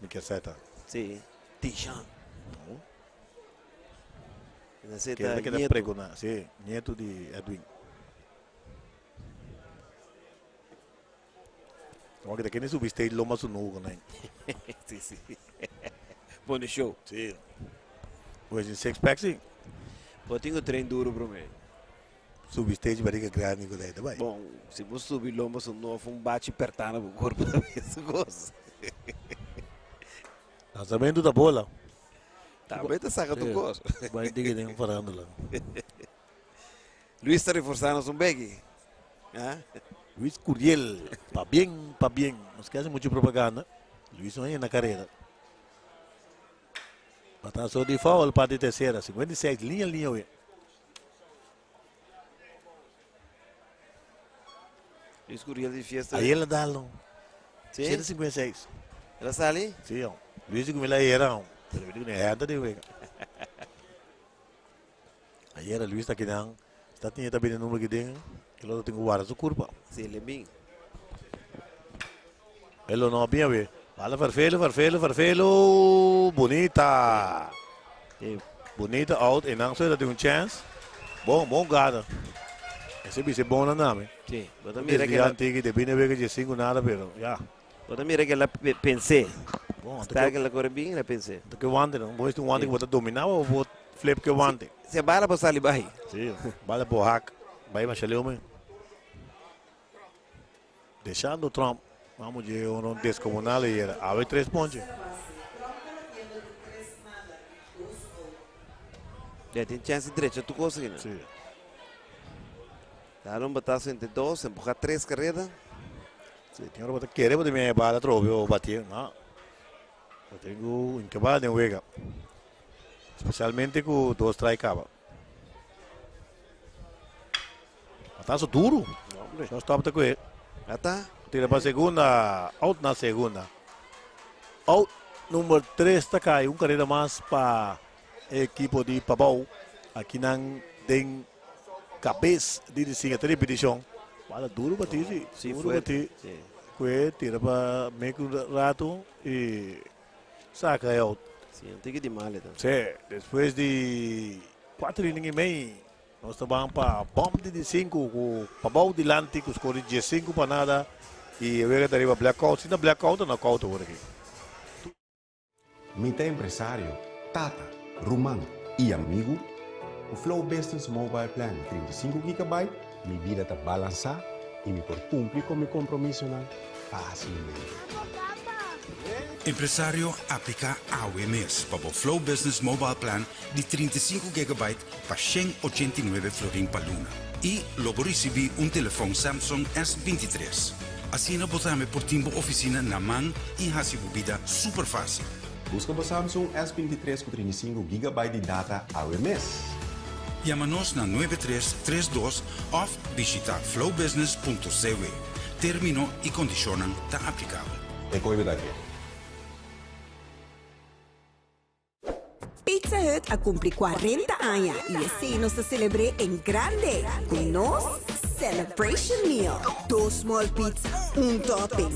Mi kier sa e ta. Si, Tishan. No. Esa ta Keda keda nieto. pregona, si, nieto di Edwin. Como que kende subi stage loma su nugo nai. Si, si. Pone show. Si. Pues in six pack si. Bo tin ku train duro prome. Subi stage barriga grandi ku ta bai. Bon, si bo subi lomba su nof un bachi pertá na bo kurpo ta mes kos. Lanzamento ta bola. Tambe ta saka tur kos. Bai digi den farándula. Luis ta reforsá nos un beki. Ha? Luis Curiel, pa bien, pa bien. Nos ke hasi mucho propaganda. Luis no na karera. Batazo di foul parti tercera, 56, liña liña we. Luis Curiel di fiesta. Ayer la dalo. Sí? 156. El a sali? Sí, oh. Luis di la era, oh. Pero di ne handa di wega. Ayer Luis ta kidan, sta tinha ta bini número que den, el otro tengo guarda su curva. Sí, le bin. El no bien we. Bala Farfelo, Farfelo, Farfelo. Bonita. Sí. Bonita out. En dan zo dat un chance. Bon, bon gada. Ese bice bon na name. Sí. Bo ta mira que la, Desviante de bine wega de cinco nada, pero ya. bo ta mira que la pensé. Bom, Está que la corre bien, la pensé. que wante, não? Vou este um wante que bota dominar ou vou flip que wante. Se bala por sali bai. Sim, bala por hack. Vai machaleu me. Deixando Trump. Vamos de um descomunal e era. A ver três pontos. Ya tin chance derecha tu cosa que no. Sim. Dar un batazo entre dos, empujar tres carreras. Sim, tem hora que querer botar minha bala trove ou bater, não. Eu tenho em que bala de wega. Especialmente com dois strike cava. Batazo duro. Só stop com ele. Ya está. Tira para segunda, out na segunda. Out número 3 está cai, um carreira mais para equipo de Pabau. Aqui nan den cabeça de desenho, repetição. Bala duro bati, sim. Sí, Duro fuerte. bati. Sí. Kue tira pa mek un ratu i saka e out. Si, un tiki di mal e ta. Si, despues di kuater inning i mei nos ta ban pa bòm di di sinku ku Pabou dilanti ku skor di diesinku pa nada i e wega ta riba blackout. Si ta blackout ta knockout awor aki. Mi ta empresario, tata, ruman i amigu. Ku Flow Business Mobile Plan di 35 gigabyte, mi bida ta balansá i mi por kumpli ku mi kompromisonan fásilmente. Empresario, apliká awe mes pa bo Flow Business Mobile Plan di 35 gigabyte pa 189 florin pa luna i lo bo risibí un telefòn Samsung S 23. Asina bo tambe por tin bo ofisina na man i hasi bo bida super fásil. Buska bo Samsung S 23 ku 35 gigabyte di data awe mes. Yama nos na 9332 òf bishitá flowbusiness.cw. Término i kondishonnan ta aplikabel. E koe bida ke. Pizza Hut a cumpli 40 aña y esey nos ta celebr'e en grande cu nos Celebration Meal. Dos small pizza, un topping,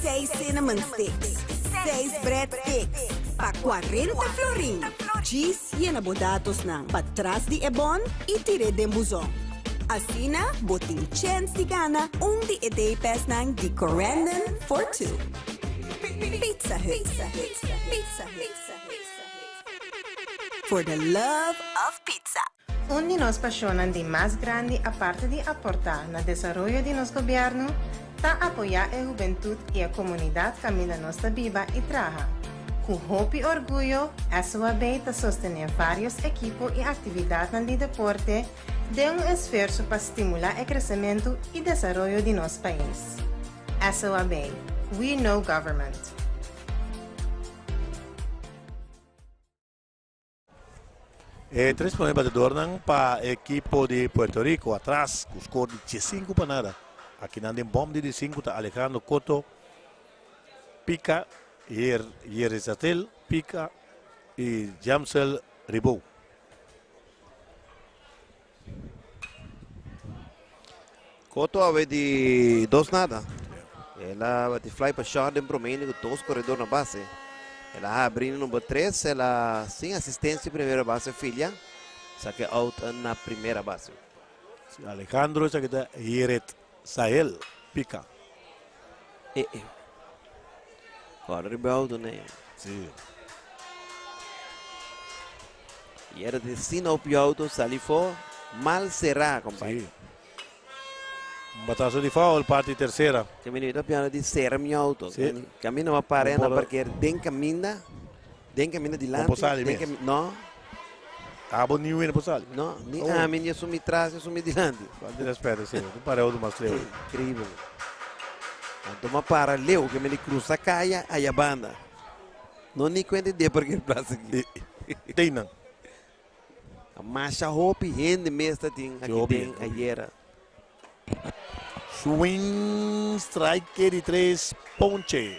seis cinnamon sticks, seis bread sticks pa 40 florin. Djis yena bo datosnan patras di e bon y tir'e den buzon. Asina bo tin chens di gana un di e day passnan di Corendon for Two. Pizza Hut. Pizza Hut. For the love of pizza. Un di nos pasionnan di mas grandi aparte di aporta na desaroyo di nos gobierno ta apoya e hubentud y e comunidad caminda nos ta biba y traha. Cu hopi orguyo SOAB ta sostene varios ekipo y actividadnan di deporte den un esfuerso pa stimula e crecemento y desaroyo di nos pais. SOAB, We know government. E tres prome batedornan pa ekipo di Puerto Rico atras ku skor di diesinku pa nada. Akinan den bòm di diesinku ta Alejandro Cotto, Pica, Yerezatel, Pica i Jamsel Ribou. Cotto awe di dos nada. El a bati fly pa short den prome inning cu dos corredor na base. El a habri inning number 3, el a sin asistencia primera base filia, saque out na primera base. Alejandro esaki ta Hieret Sahel pica. E e. Corre riba auto ne. Si. Y era de sin op auto sali fo mal cerrá, compadre. Si. Un batazo di foul parti tercera. Camino ita piano di cerra mi auto. Si. Camino ma pare na Por- parkeer den caminda. Den caminda dilanti. Por sali den mes. No. Abo ni win por sali. No, ni Oh. ami ni asumi tras, ni asumi dilanti. Falta di respeto, sí. Tu pare auto mas leu. Increíble. Anto ma para leu que me li cruza caya aya banda. No ni cuenta de parkeer plaats aki. Teinan. Masha hopi hende mes ta tin aki Hopi den hende. ayera. Swing strike di tres ponche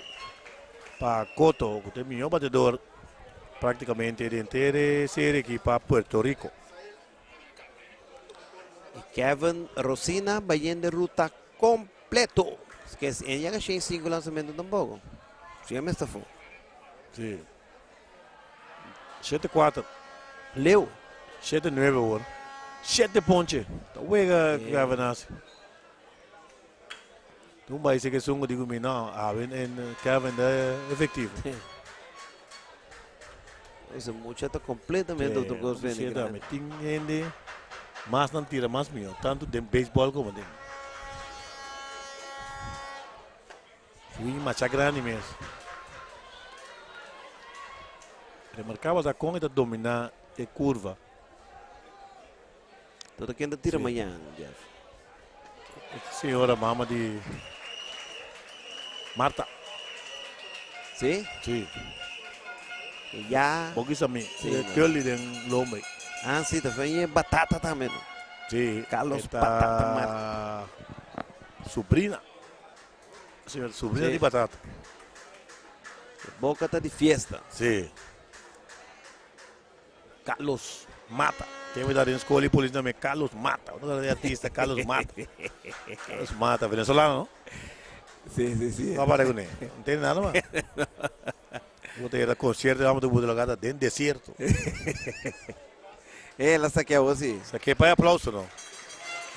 pa Cotto, ku ta e mihó batedor práktikamente den tere serie aki pa Puerto Rico. Y Kevin Rosina bayendo ruta completo. Que es en llega sin cinco lanzamiento tampoco. Si ya me estafó. Sí. 7-4. Leo. 7-9 hoor. 7 ponche. Ta wega Kevin hasi. Toen bij zich zongen die mi no, Awin en Kevin de efectivo. Ese muchacho completamente otro cosa. Sí, dame tin hende mas nan tira mas mihó, tanto den baseball como den. Swing macha grandi mes. Remarcaba ta con e ta domina e curva. Todo quien te tira Sí. mañana, Jeff. Señora mama di Marta. ¿Sí? Sí. Ya. Poquis a mi. Sí, Sí, no. Curly den lombe. Ah, sí, te fue batata también. ¿No? Sí. Carlos esta Batata Marta. Sobrina. Señor, sobrina Sí. di Batata. Boca está de fiesta. Sí. Carlos Mata. Tem que dar em escola e polícia também. Carlos Mata. O nome artista Carlos Mata. Carlos Mata, venezolano, ¿no? Sí, sí, sí. No para kuné. No tiene nada mas. Bo ta yega concierto vamos ta buta lugá ta den desierto. El a saquea bo sí. Saqué pa e aplauso no.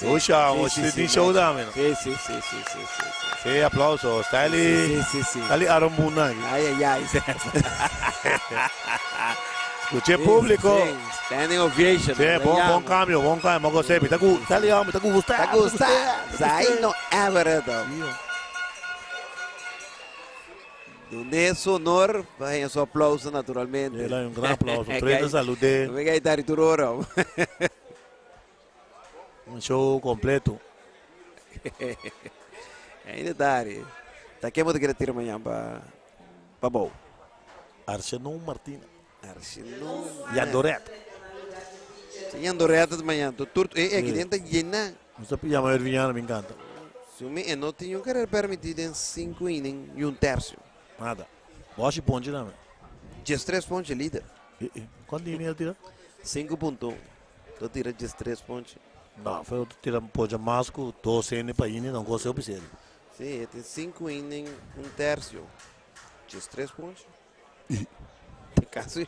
Usha, Sí, un sí, sí, tin show dame no. Sí, sí, sí, sí, sí, sí, sí. Sí, aplauso. Style Sí, sí, sí. Style Aaron Boone aquí. Ay, ay, ay. Escuché público. Sí, standing ovation. Sí, le bon, llamo. bon cambio, bon cambio. Moco sepi. Está gu, está ligado, está gusta. Está gusta. Zaino Everett. Donde su honor, vayan su aplauso naturalmente. Sí, un gran aplauso. Tremendo saludé. Venga ahí, Dari Turoro. Un show completo. Ainda Dari. Tá quem você quer tirar amanhã para pa bom? Arsenal Martina. Arsenal. E Andoret. Sim, Andoret de manhã. Tu turto, eh, aqui dentro tá llena. No se llama Erviñano, me encanta. Se o me não tinha um querer permitido em 5 innings e um terço. Nada. Bosch ponte, não. 13 pontos líder. Quanto dinheiro tira? 5.1. Tu tira 13 pontos. Não, foi outro tira um ponte masco, 12 N para inning, não gostei o Sim, tem 5 innings, um terço. 13 pontos. Tá quase.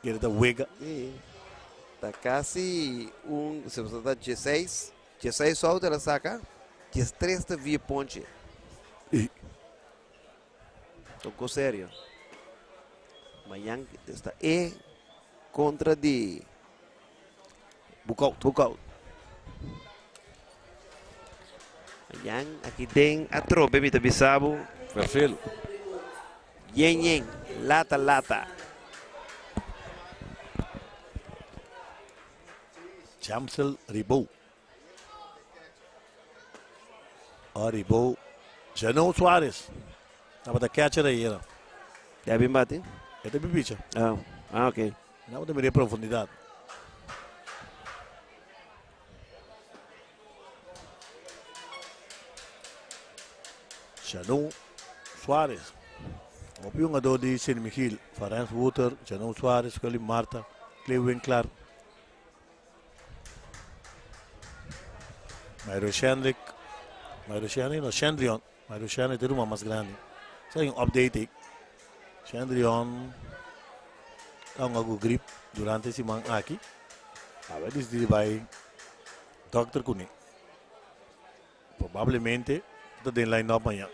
Ele tá wega. Sim. Tá quase um. Se você tá 16, 16 só ela saca. 13 tá via ponte. Tocou sério. Mañana está E contra de Bukout. Bukout. Mañana aqui tem a tropa, me bisabo. Perfeito. Yen yen, lata lata. Jamsel Ribou. Ribou. Janon Soares. Tava da catcher aí, era. Já bem bate? É da bibicha. Ah, ok. Não deveria profundidade. Janon Soares. O jogador de San Miguel, Ferenc Wouter, Janon Soares, Kelly Marta, Cleo Winkler. Mauro Shendrick, Mauro Shendrick, no, Chandrion. Mauro Shendrick tem uma mais grande. Sai um update. Chandrion tá um grip durante esse semana aqui. A ver se vai Dr. Kuni. Provavelmente está em line-up amanhã.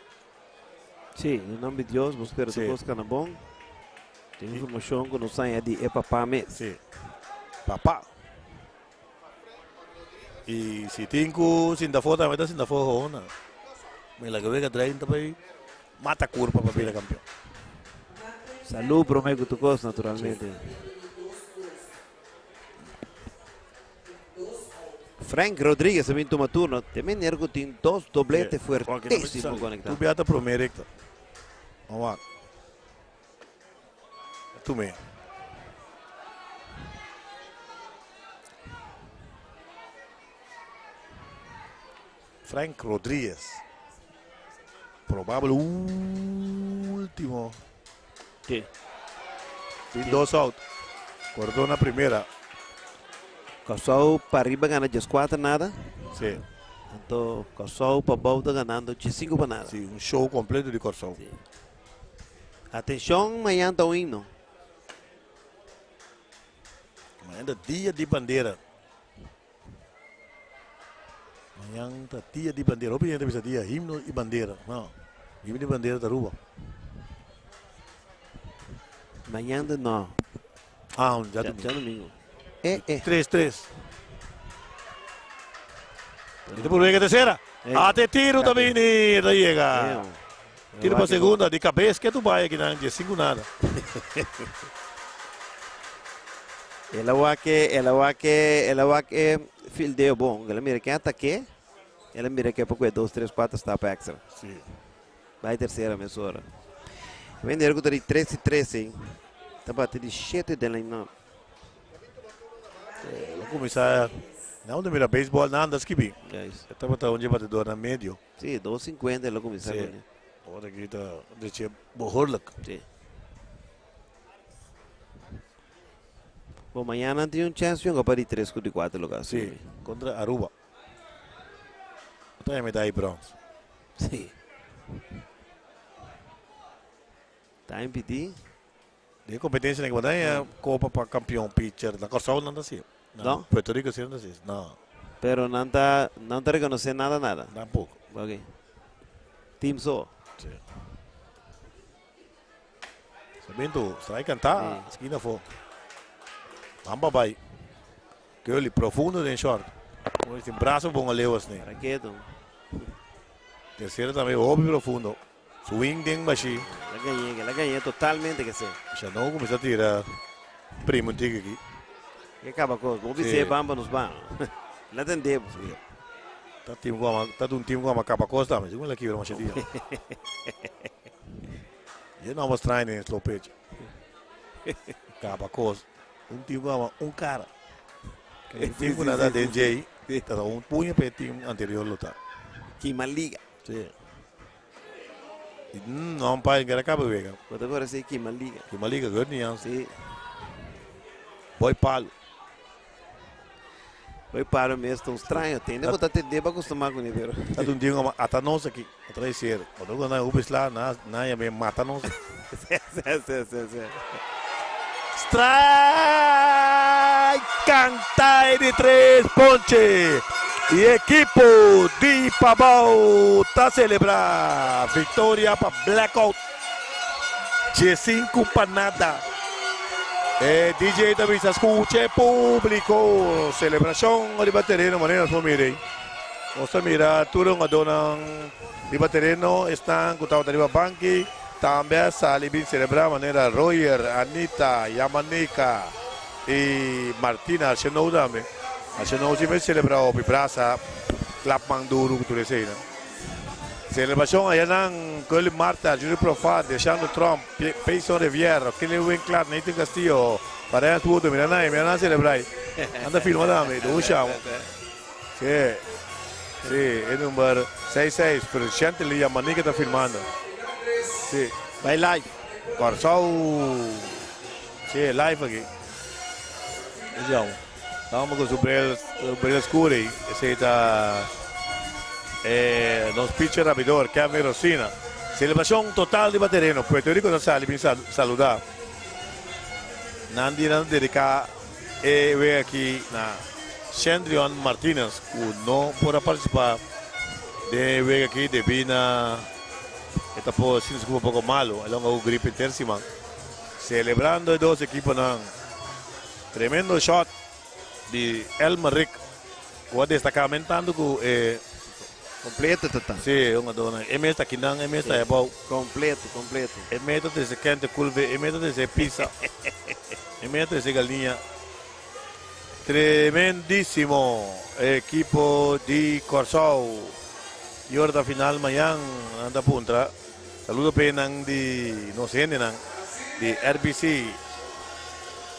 Sim, em nome de Deus, vos espero que você bom. Tem informação que não sai de é papá mesmo. Sim. Papá. E se tem que sinta foto, também está sinta foto, não. Me la que venga 30 para mata curva para virar campeão. Salud, prometo tu cosa, naturalmente. Frank Rodrigues também toma turno. Também Nergo tem dois dobletes fuertíssimos Tu conectados. beata primeiro, Hector. Vamos lá. Tu mesmo. Frank Rodrigues. Provável último. Sí. Tem dois out. Cortou na primeira. Corsou para arriba gana de 4 nada. Sim. Então, Corsou para volta ganando de 5 para nada. Sim, um show completo de Corsou. Sim. Atenção, amanhã está o hino. Amanhã é dia de bandeira. Amanhã tá dia de bandeira. Hoje a dia himno e bandeira. Não, himno e bandeira da Aruba. Amanhã não. Ah, já Já domingo. já domingo. É, é. 3-3. E depois vem a terceira. É. Até tiro também, chega. É, Tiro para a segunda, de cabeça que é Dubai aqui, não, de 5 nada. Ela vai que, ela vai que, ela vai que fildeo bom. Ela mira quem ataque, ela mira que pouco é 2, 3, 4 está para extra. Sim. Vai terceira mesura. Vem de de 13 e 13. Tá batendo de 7 de line Vou começar. Não, de mira beisebol, nada, esquivi. É isso. Estava onde batedor na meio. Sim, 2,50 ela começar. Sim. Agora aqui está, deixa behoorlijk. Sim. Bom, amanhã não tem um chance de jogar para de 3 de 4 lugares. Sim, contra Aruba. Também me dá aí bronze. Si. Ta impidi. Den kompetensia nan ke bo kopa pa kampion pitcher na Kòrsou nan ta hasi. Na Puerto Rico si nan ta hasi. No. Pero nan ta nan ta rekonosé nada nada. Tampoko. Ok. Team so. Si. Sarmiento strike kantá skina afó. Bamba bai. Curly profundo den short. Tin braso bon aleu asina. Raketo. Tercero tambe hopi profundo. Swing den bashi. El a gañ'é, el a gañ'é totalmente ke se. Shano kuminsá tira primo tiki aki. Ke kaba kos, bo bis'é ban pa nos ban. El a tendé bo. Sí. Ta team ku ama, ta un team ku ama kaba kos tambe. Segun el a kibra masha dia. E nomber straño den slow pitch. Kaba kos. Un team ku ama un kara. Un team ku nada den djei, ta un puño pa e team anterior lo ta. Kima liga. Sí. No, umpire encara caba wega. Bo ta kore si kima liga. Kima liga, good ni ans. Sí. Boy palo. Boy palo mes ta un straño. Tende bo ta tende bo acostuma con e pero. Ta un ding oma ata nos aki. Ata e ser. Cuando go na ubi sla na na ya me mata nos. Sí, sí, sí, sí, sí. Strike! Canta e di tres ponche y ekipo di Pabao ta celebra victoria pa Blackout 15 pa nada. E DJ ta bisa scucha e publico celebracion riba tereno manera nos por mira ey. Nos ta mira tur e hungadornan riba tereno esnan cu tabata riba banki. Tambe a sali bin selebrá manera Royer, Anita, Yamanika i Martina Arcenou tambe. Arcenou si mes selebrá hopi brasa, klap man duru ku tur eseinan. Selebrashon ayanan Curly Marta, Junior Profat, Deshandro Tromp, Payson Rivière, Kelly Winklaar, Nathan Castillo, Mariana Tuoto, mira nan, mira nan selebrá ei. Nan ta filma tambe, dun shama. Sí, sí, e number seis seis, pero Chantilly Yamanika ta filmando. Sí. Bai live. Kòrsou. Sí, live aki. Esei Tama ku su bril, bril skur ei. Esei ta eh, nos pitcher rabidor, Kevin Rosina. Selebrashon total riba tereno. Puerto Rico ta sali bin saludá. Nan di nan dediká E wega aki na Shendrion Martinez ku no por a partisipá den e wega aki debí na e ta por sinti su kurpa poko malu. E longa ku gripe henter siman. Selebrando e dos ekiponan. Tremendo shot di Elmer Rick ku a destaká men tantu ku e. Kompleto ta ta. Sí, hungadónan. E mes ta kinan, e mes ta ebou. Kompleto, kompleto. E mes ta trese kente kulve, e mes ta trese pizza, e mes ta trese galiña. Tremendísimo ekipo di Kòrsou. I ora ta final mañan nan ta puntra. Saludo p'e nan di nos hendenan di RBC.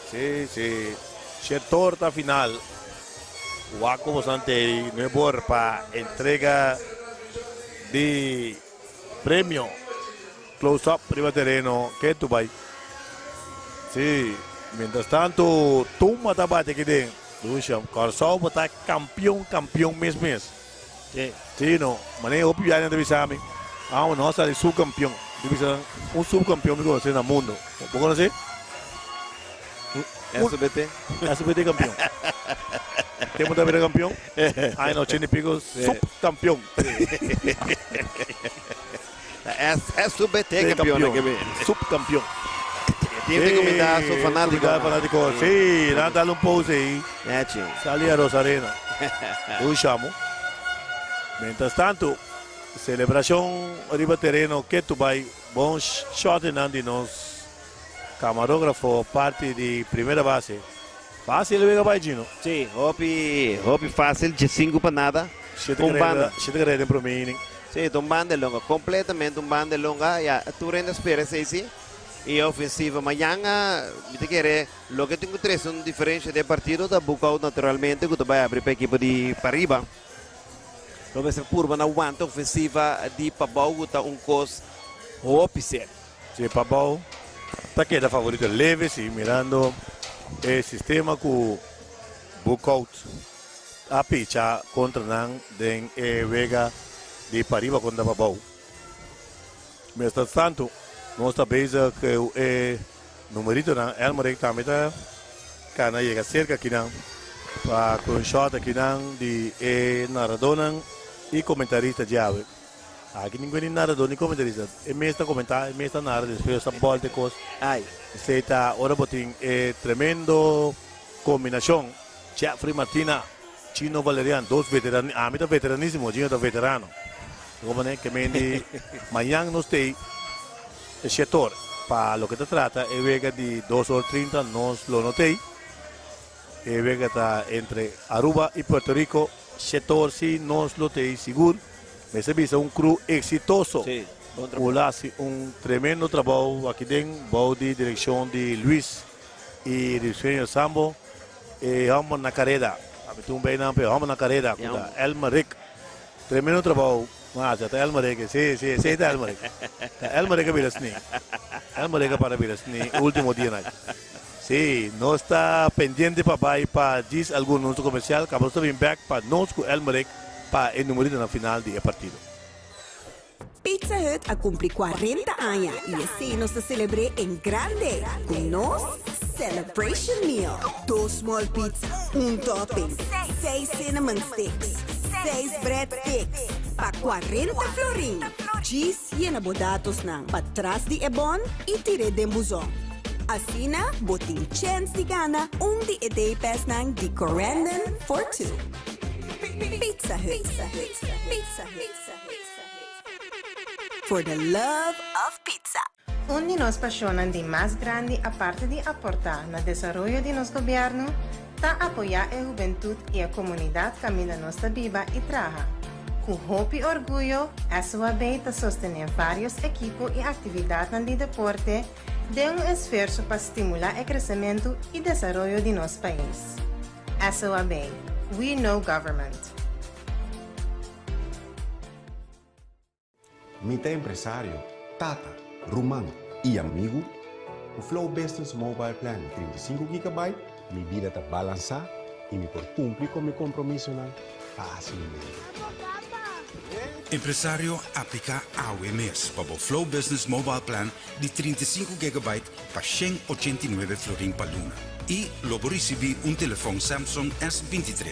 Sí, sí. Shetor ta final. Wak ku boso nan tei no e bor pa entrega di premio. Close up riba tereno ketu bai. Si, mientras tanto Tumba ta bati aki den. Lucia, Kòrsou bo ta kampion kampion mes mes. Si. Si no, manera hopi biaha nan ta bisa mi, amo nos a sali subkampion. Mi bisa un subkampion mi konosé na mundo. Bo konosé? SBT. SBT campeón. Tempo ta bira campeón. Aña 80 y pico, subcampeón. SBT campeón. Subcampeón. Tiene que comentar su fanático. Fanático. Sí, nan dale un pose ahí. Sali a Rosarena. Un chamo. Mientras tanto, celebración riba tereno que tu bai bon shot di nos Camarógrafo parti di primera base. Fácil wega bai Gino. Sí, hopi, hopi fácil, 15 pa nada. Shete Un banda. Shete carrera den prome inning. Sí, un banda longa, completamente un banda longa. Ya, tur hende spera esey sí. Y ofensiva mañana, mi ta kere, loke tin cu trece un diferencia den partido ta Boekhoudt naturalmente, cu ta bay abri pa ekipo di pariba. Lo mester purba na wanta ofensiva di Pabao cu ta un cos hopi serio. Si Pabao ta keda favorito leve si mirando e sistema ku Boekhoudt a picha kontra nan den e wega. Di pariba konta pabou. Mientras tanto, nos ta bezig ku e numeritonan. Elmerick tambe ta kana yega serka akinan pa ku un shot akinan di e naradónan i komentarista djawe. Aki ningun ni naradó ni komentarista. E mes ta komentá, e mes ta nara, despues ta bòlta e kos. Ai. Esei ta ora bo tin e tremendo kombinashon Jeffrey Martina. Chino Valerian, dos veteran, ami ta veteranisimo, Gino ta veterano. Como ne, ke men di mañan nos tei e shetor. Pa loke ta trata e wega di dos or 30 nos lo no tei. E wega ta entre Aruba y Puerto Rico. Shetor si nos lo tei sigur. Mester bisa un crew exitoso. Sí, bon trabou. Cu lo haci un tremendo trabou aki den bou di direccion di Luis y Ruiseño Sambo. E homber na careda. Ami tin un bijnaam pa e homber na careda cu ta Elmerick. Tremendo trabou nan haci. Ta Elmerick. Si, si, esey ta Elmerick. Ta Elmerick a bira sni. Elmerick a para bira sni e ultimo dianan aki. Si, nos ta pendiente pa bay pa djis algun anuncio comercial. Caba nos ta bin bek pa nos cu Elmerick pa e numerito na final di e partido. Pizza Hut a cumpli 40 aña y esey nos ta celebr'é en grande cu nos Celebration Meal. Dos small pizza, un topping, seis cinnamon sticks, seis bread sticks pa 40 florin. Djis yena bo datosnan patras di e bon y tir'é den buzon. Asina bo tin chens di gana un di e day passnan di Corendon for Two. Pizza Hut. Pizza Hut. For the love of pizza. Un di nos pasionnan di mas grandi aparte di aporta na desaroyo di nos gobierno ta apoya e hubentud y e comunidad caminda nos ta biba y traha. Cu hopi orguyo, SOAB ta sostene varios ekipo y actividadnan di deporte den un esfuerso pa stimula e crecemento y desaroyo di nos pais. SOAB, We know government. Mi ta empresario, tata, ruman i amigu. Ku Flow Business Mobile Plan di 35 GB, mi bida ta balansá i mi por kumpli ku mi kompromisonan fásilmente. Empresario, apliká awe mes pa bo Flow Business Mobile Plan di 35 GB pa 189 florin pa luna i lo bo risibí un telefòn Samsung S23.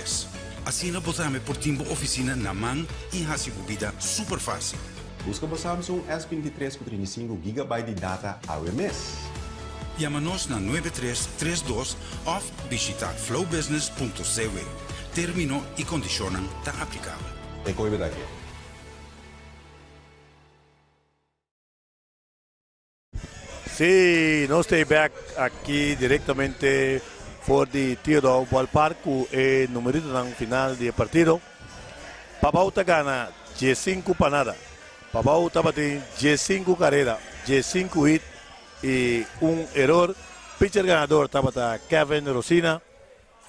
Asina bo tambe por tin bo ofisina na man i hasi bo bida super fásil. Buska bo Samsung S23 ku 35 GB di data awe mes. Yama nos na 9332 òf bishitá flowbusiness.cw. Término i kondishonnan ta aplikabel. E koe bo ta ke? Sí, nos ta back aki directamente for di Theodore Ballpark cu e numeritonan final di e partido. Pabao ta gana 15-0. Pabao tabatin 15 carera, 15 hit y un error. Pitcher ganador tabata Kevin Rosina.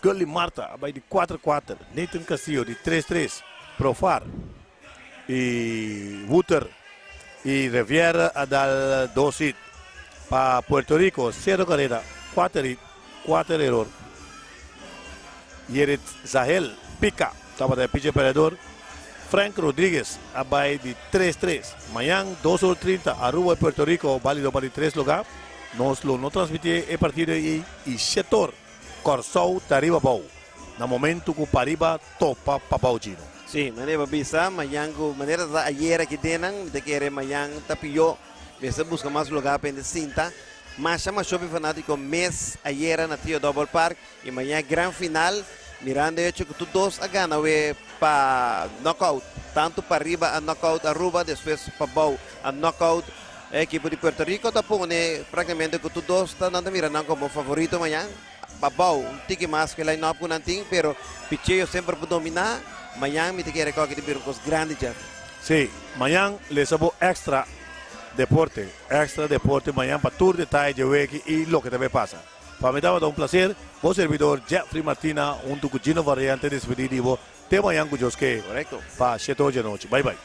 Gully Marta a bay di 4-4. Nathan Castillo di 3-3. Profar y Wouter y Riviera a dal dos hit. Pa Puerto Rico, 0 carera, 4 hit, 4 error. Yerit Zahel Pica tabata e pitcher perdedor. Frank Rodriguez a bay di 3-3. Mañan 2:30 Aruba y Puerto Rico, válido pa di 3 lugar. Nos lo no transmiti e partido y 7'or Corsou ta riba bou. Na momento cu pariba topa Pabao, Gino. Si, manera bisa, mañan ku manera ta ayer aki denan, mi ta kere mañan ta pió. Mester busca mas lugar pa sinta. Masha masha fanatico mes ayer na Tio Double Park y mañan gran final, mirando hecho cu tur dos a gana we pa knockout, tanto pariba a knockout Aruba, despues Pabao a knockout e ekipo di Puerto Rico, ta pone practicamente cu tur dos ta nan mira nan como favorito mañan. Pabao un tiki mas cu line up cu nan tin, pero picheo semper por domina. Mañan mi ta kere cu di bira cos grandi, Jeff. Si, mañan lesa bo Extra Deporte. Extra Deporte mañan pa tur detaye di wega y loke tambe pasa. Pa mi tabata un placer, bo servidor Jeffrey Martina, hunto cu Gino Variante, despedi di bo. Te mañan cu Dios ke. Correcto. Pa 7'or di anochi. Bye bye.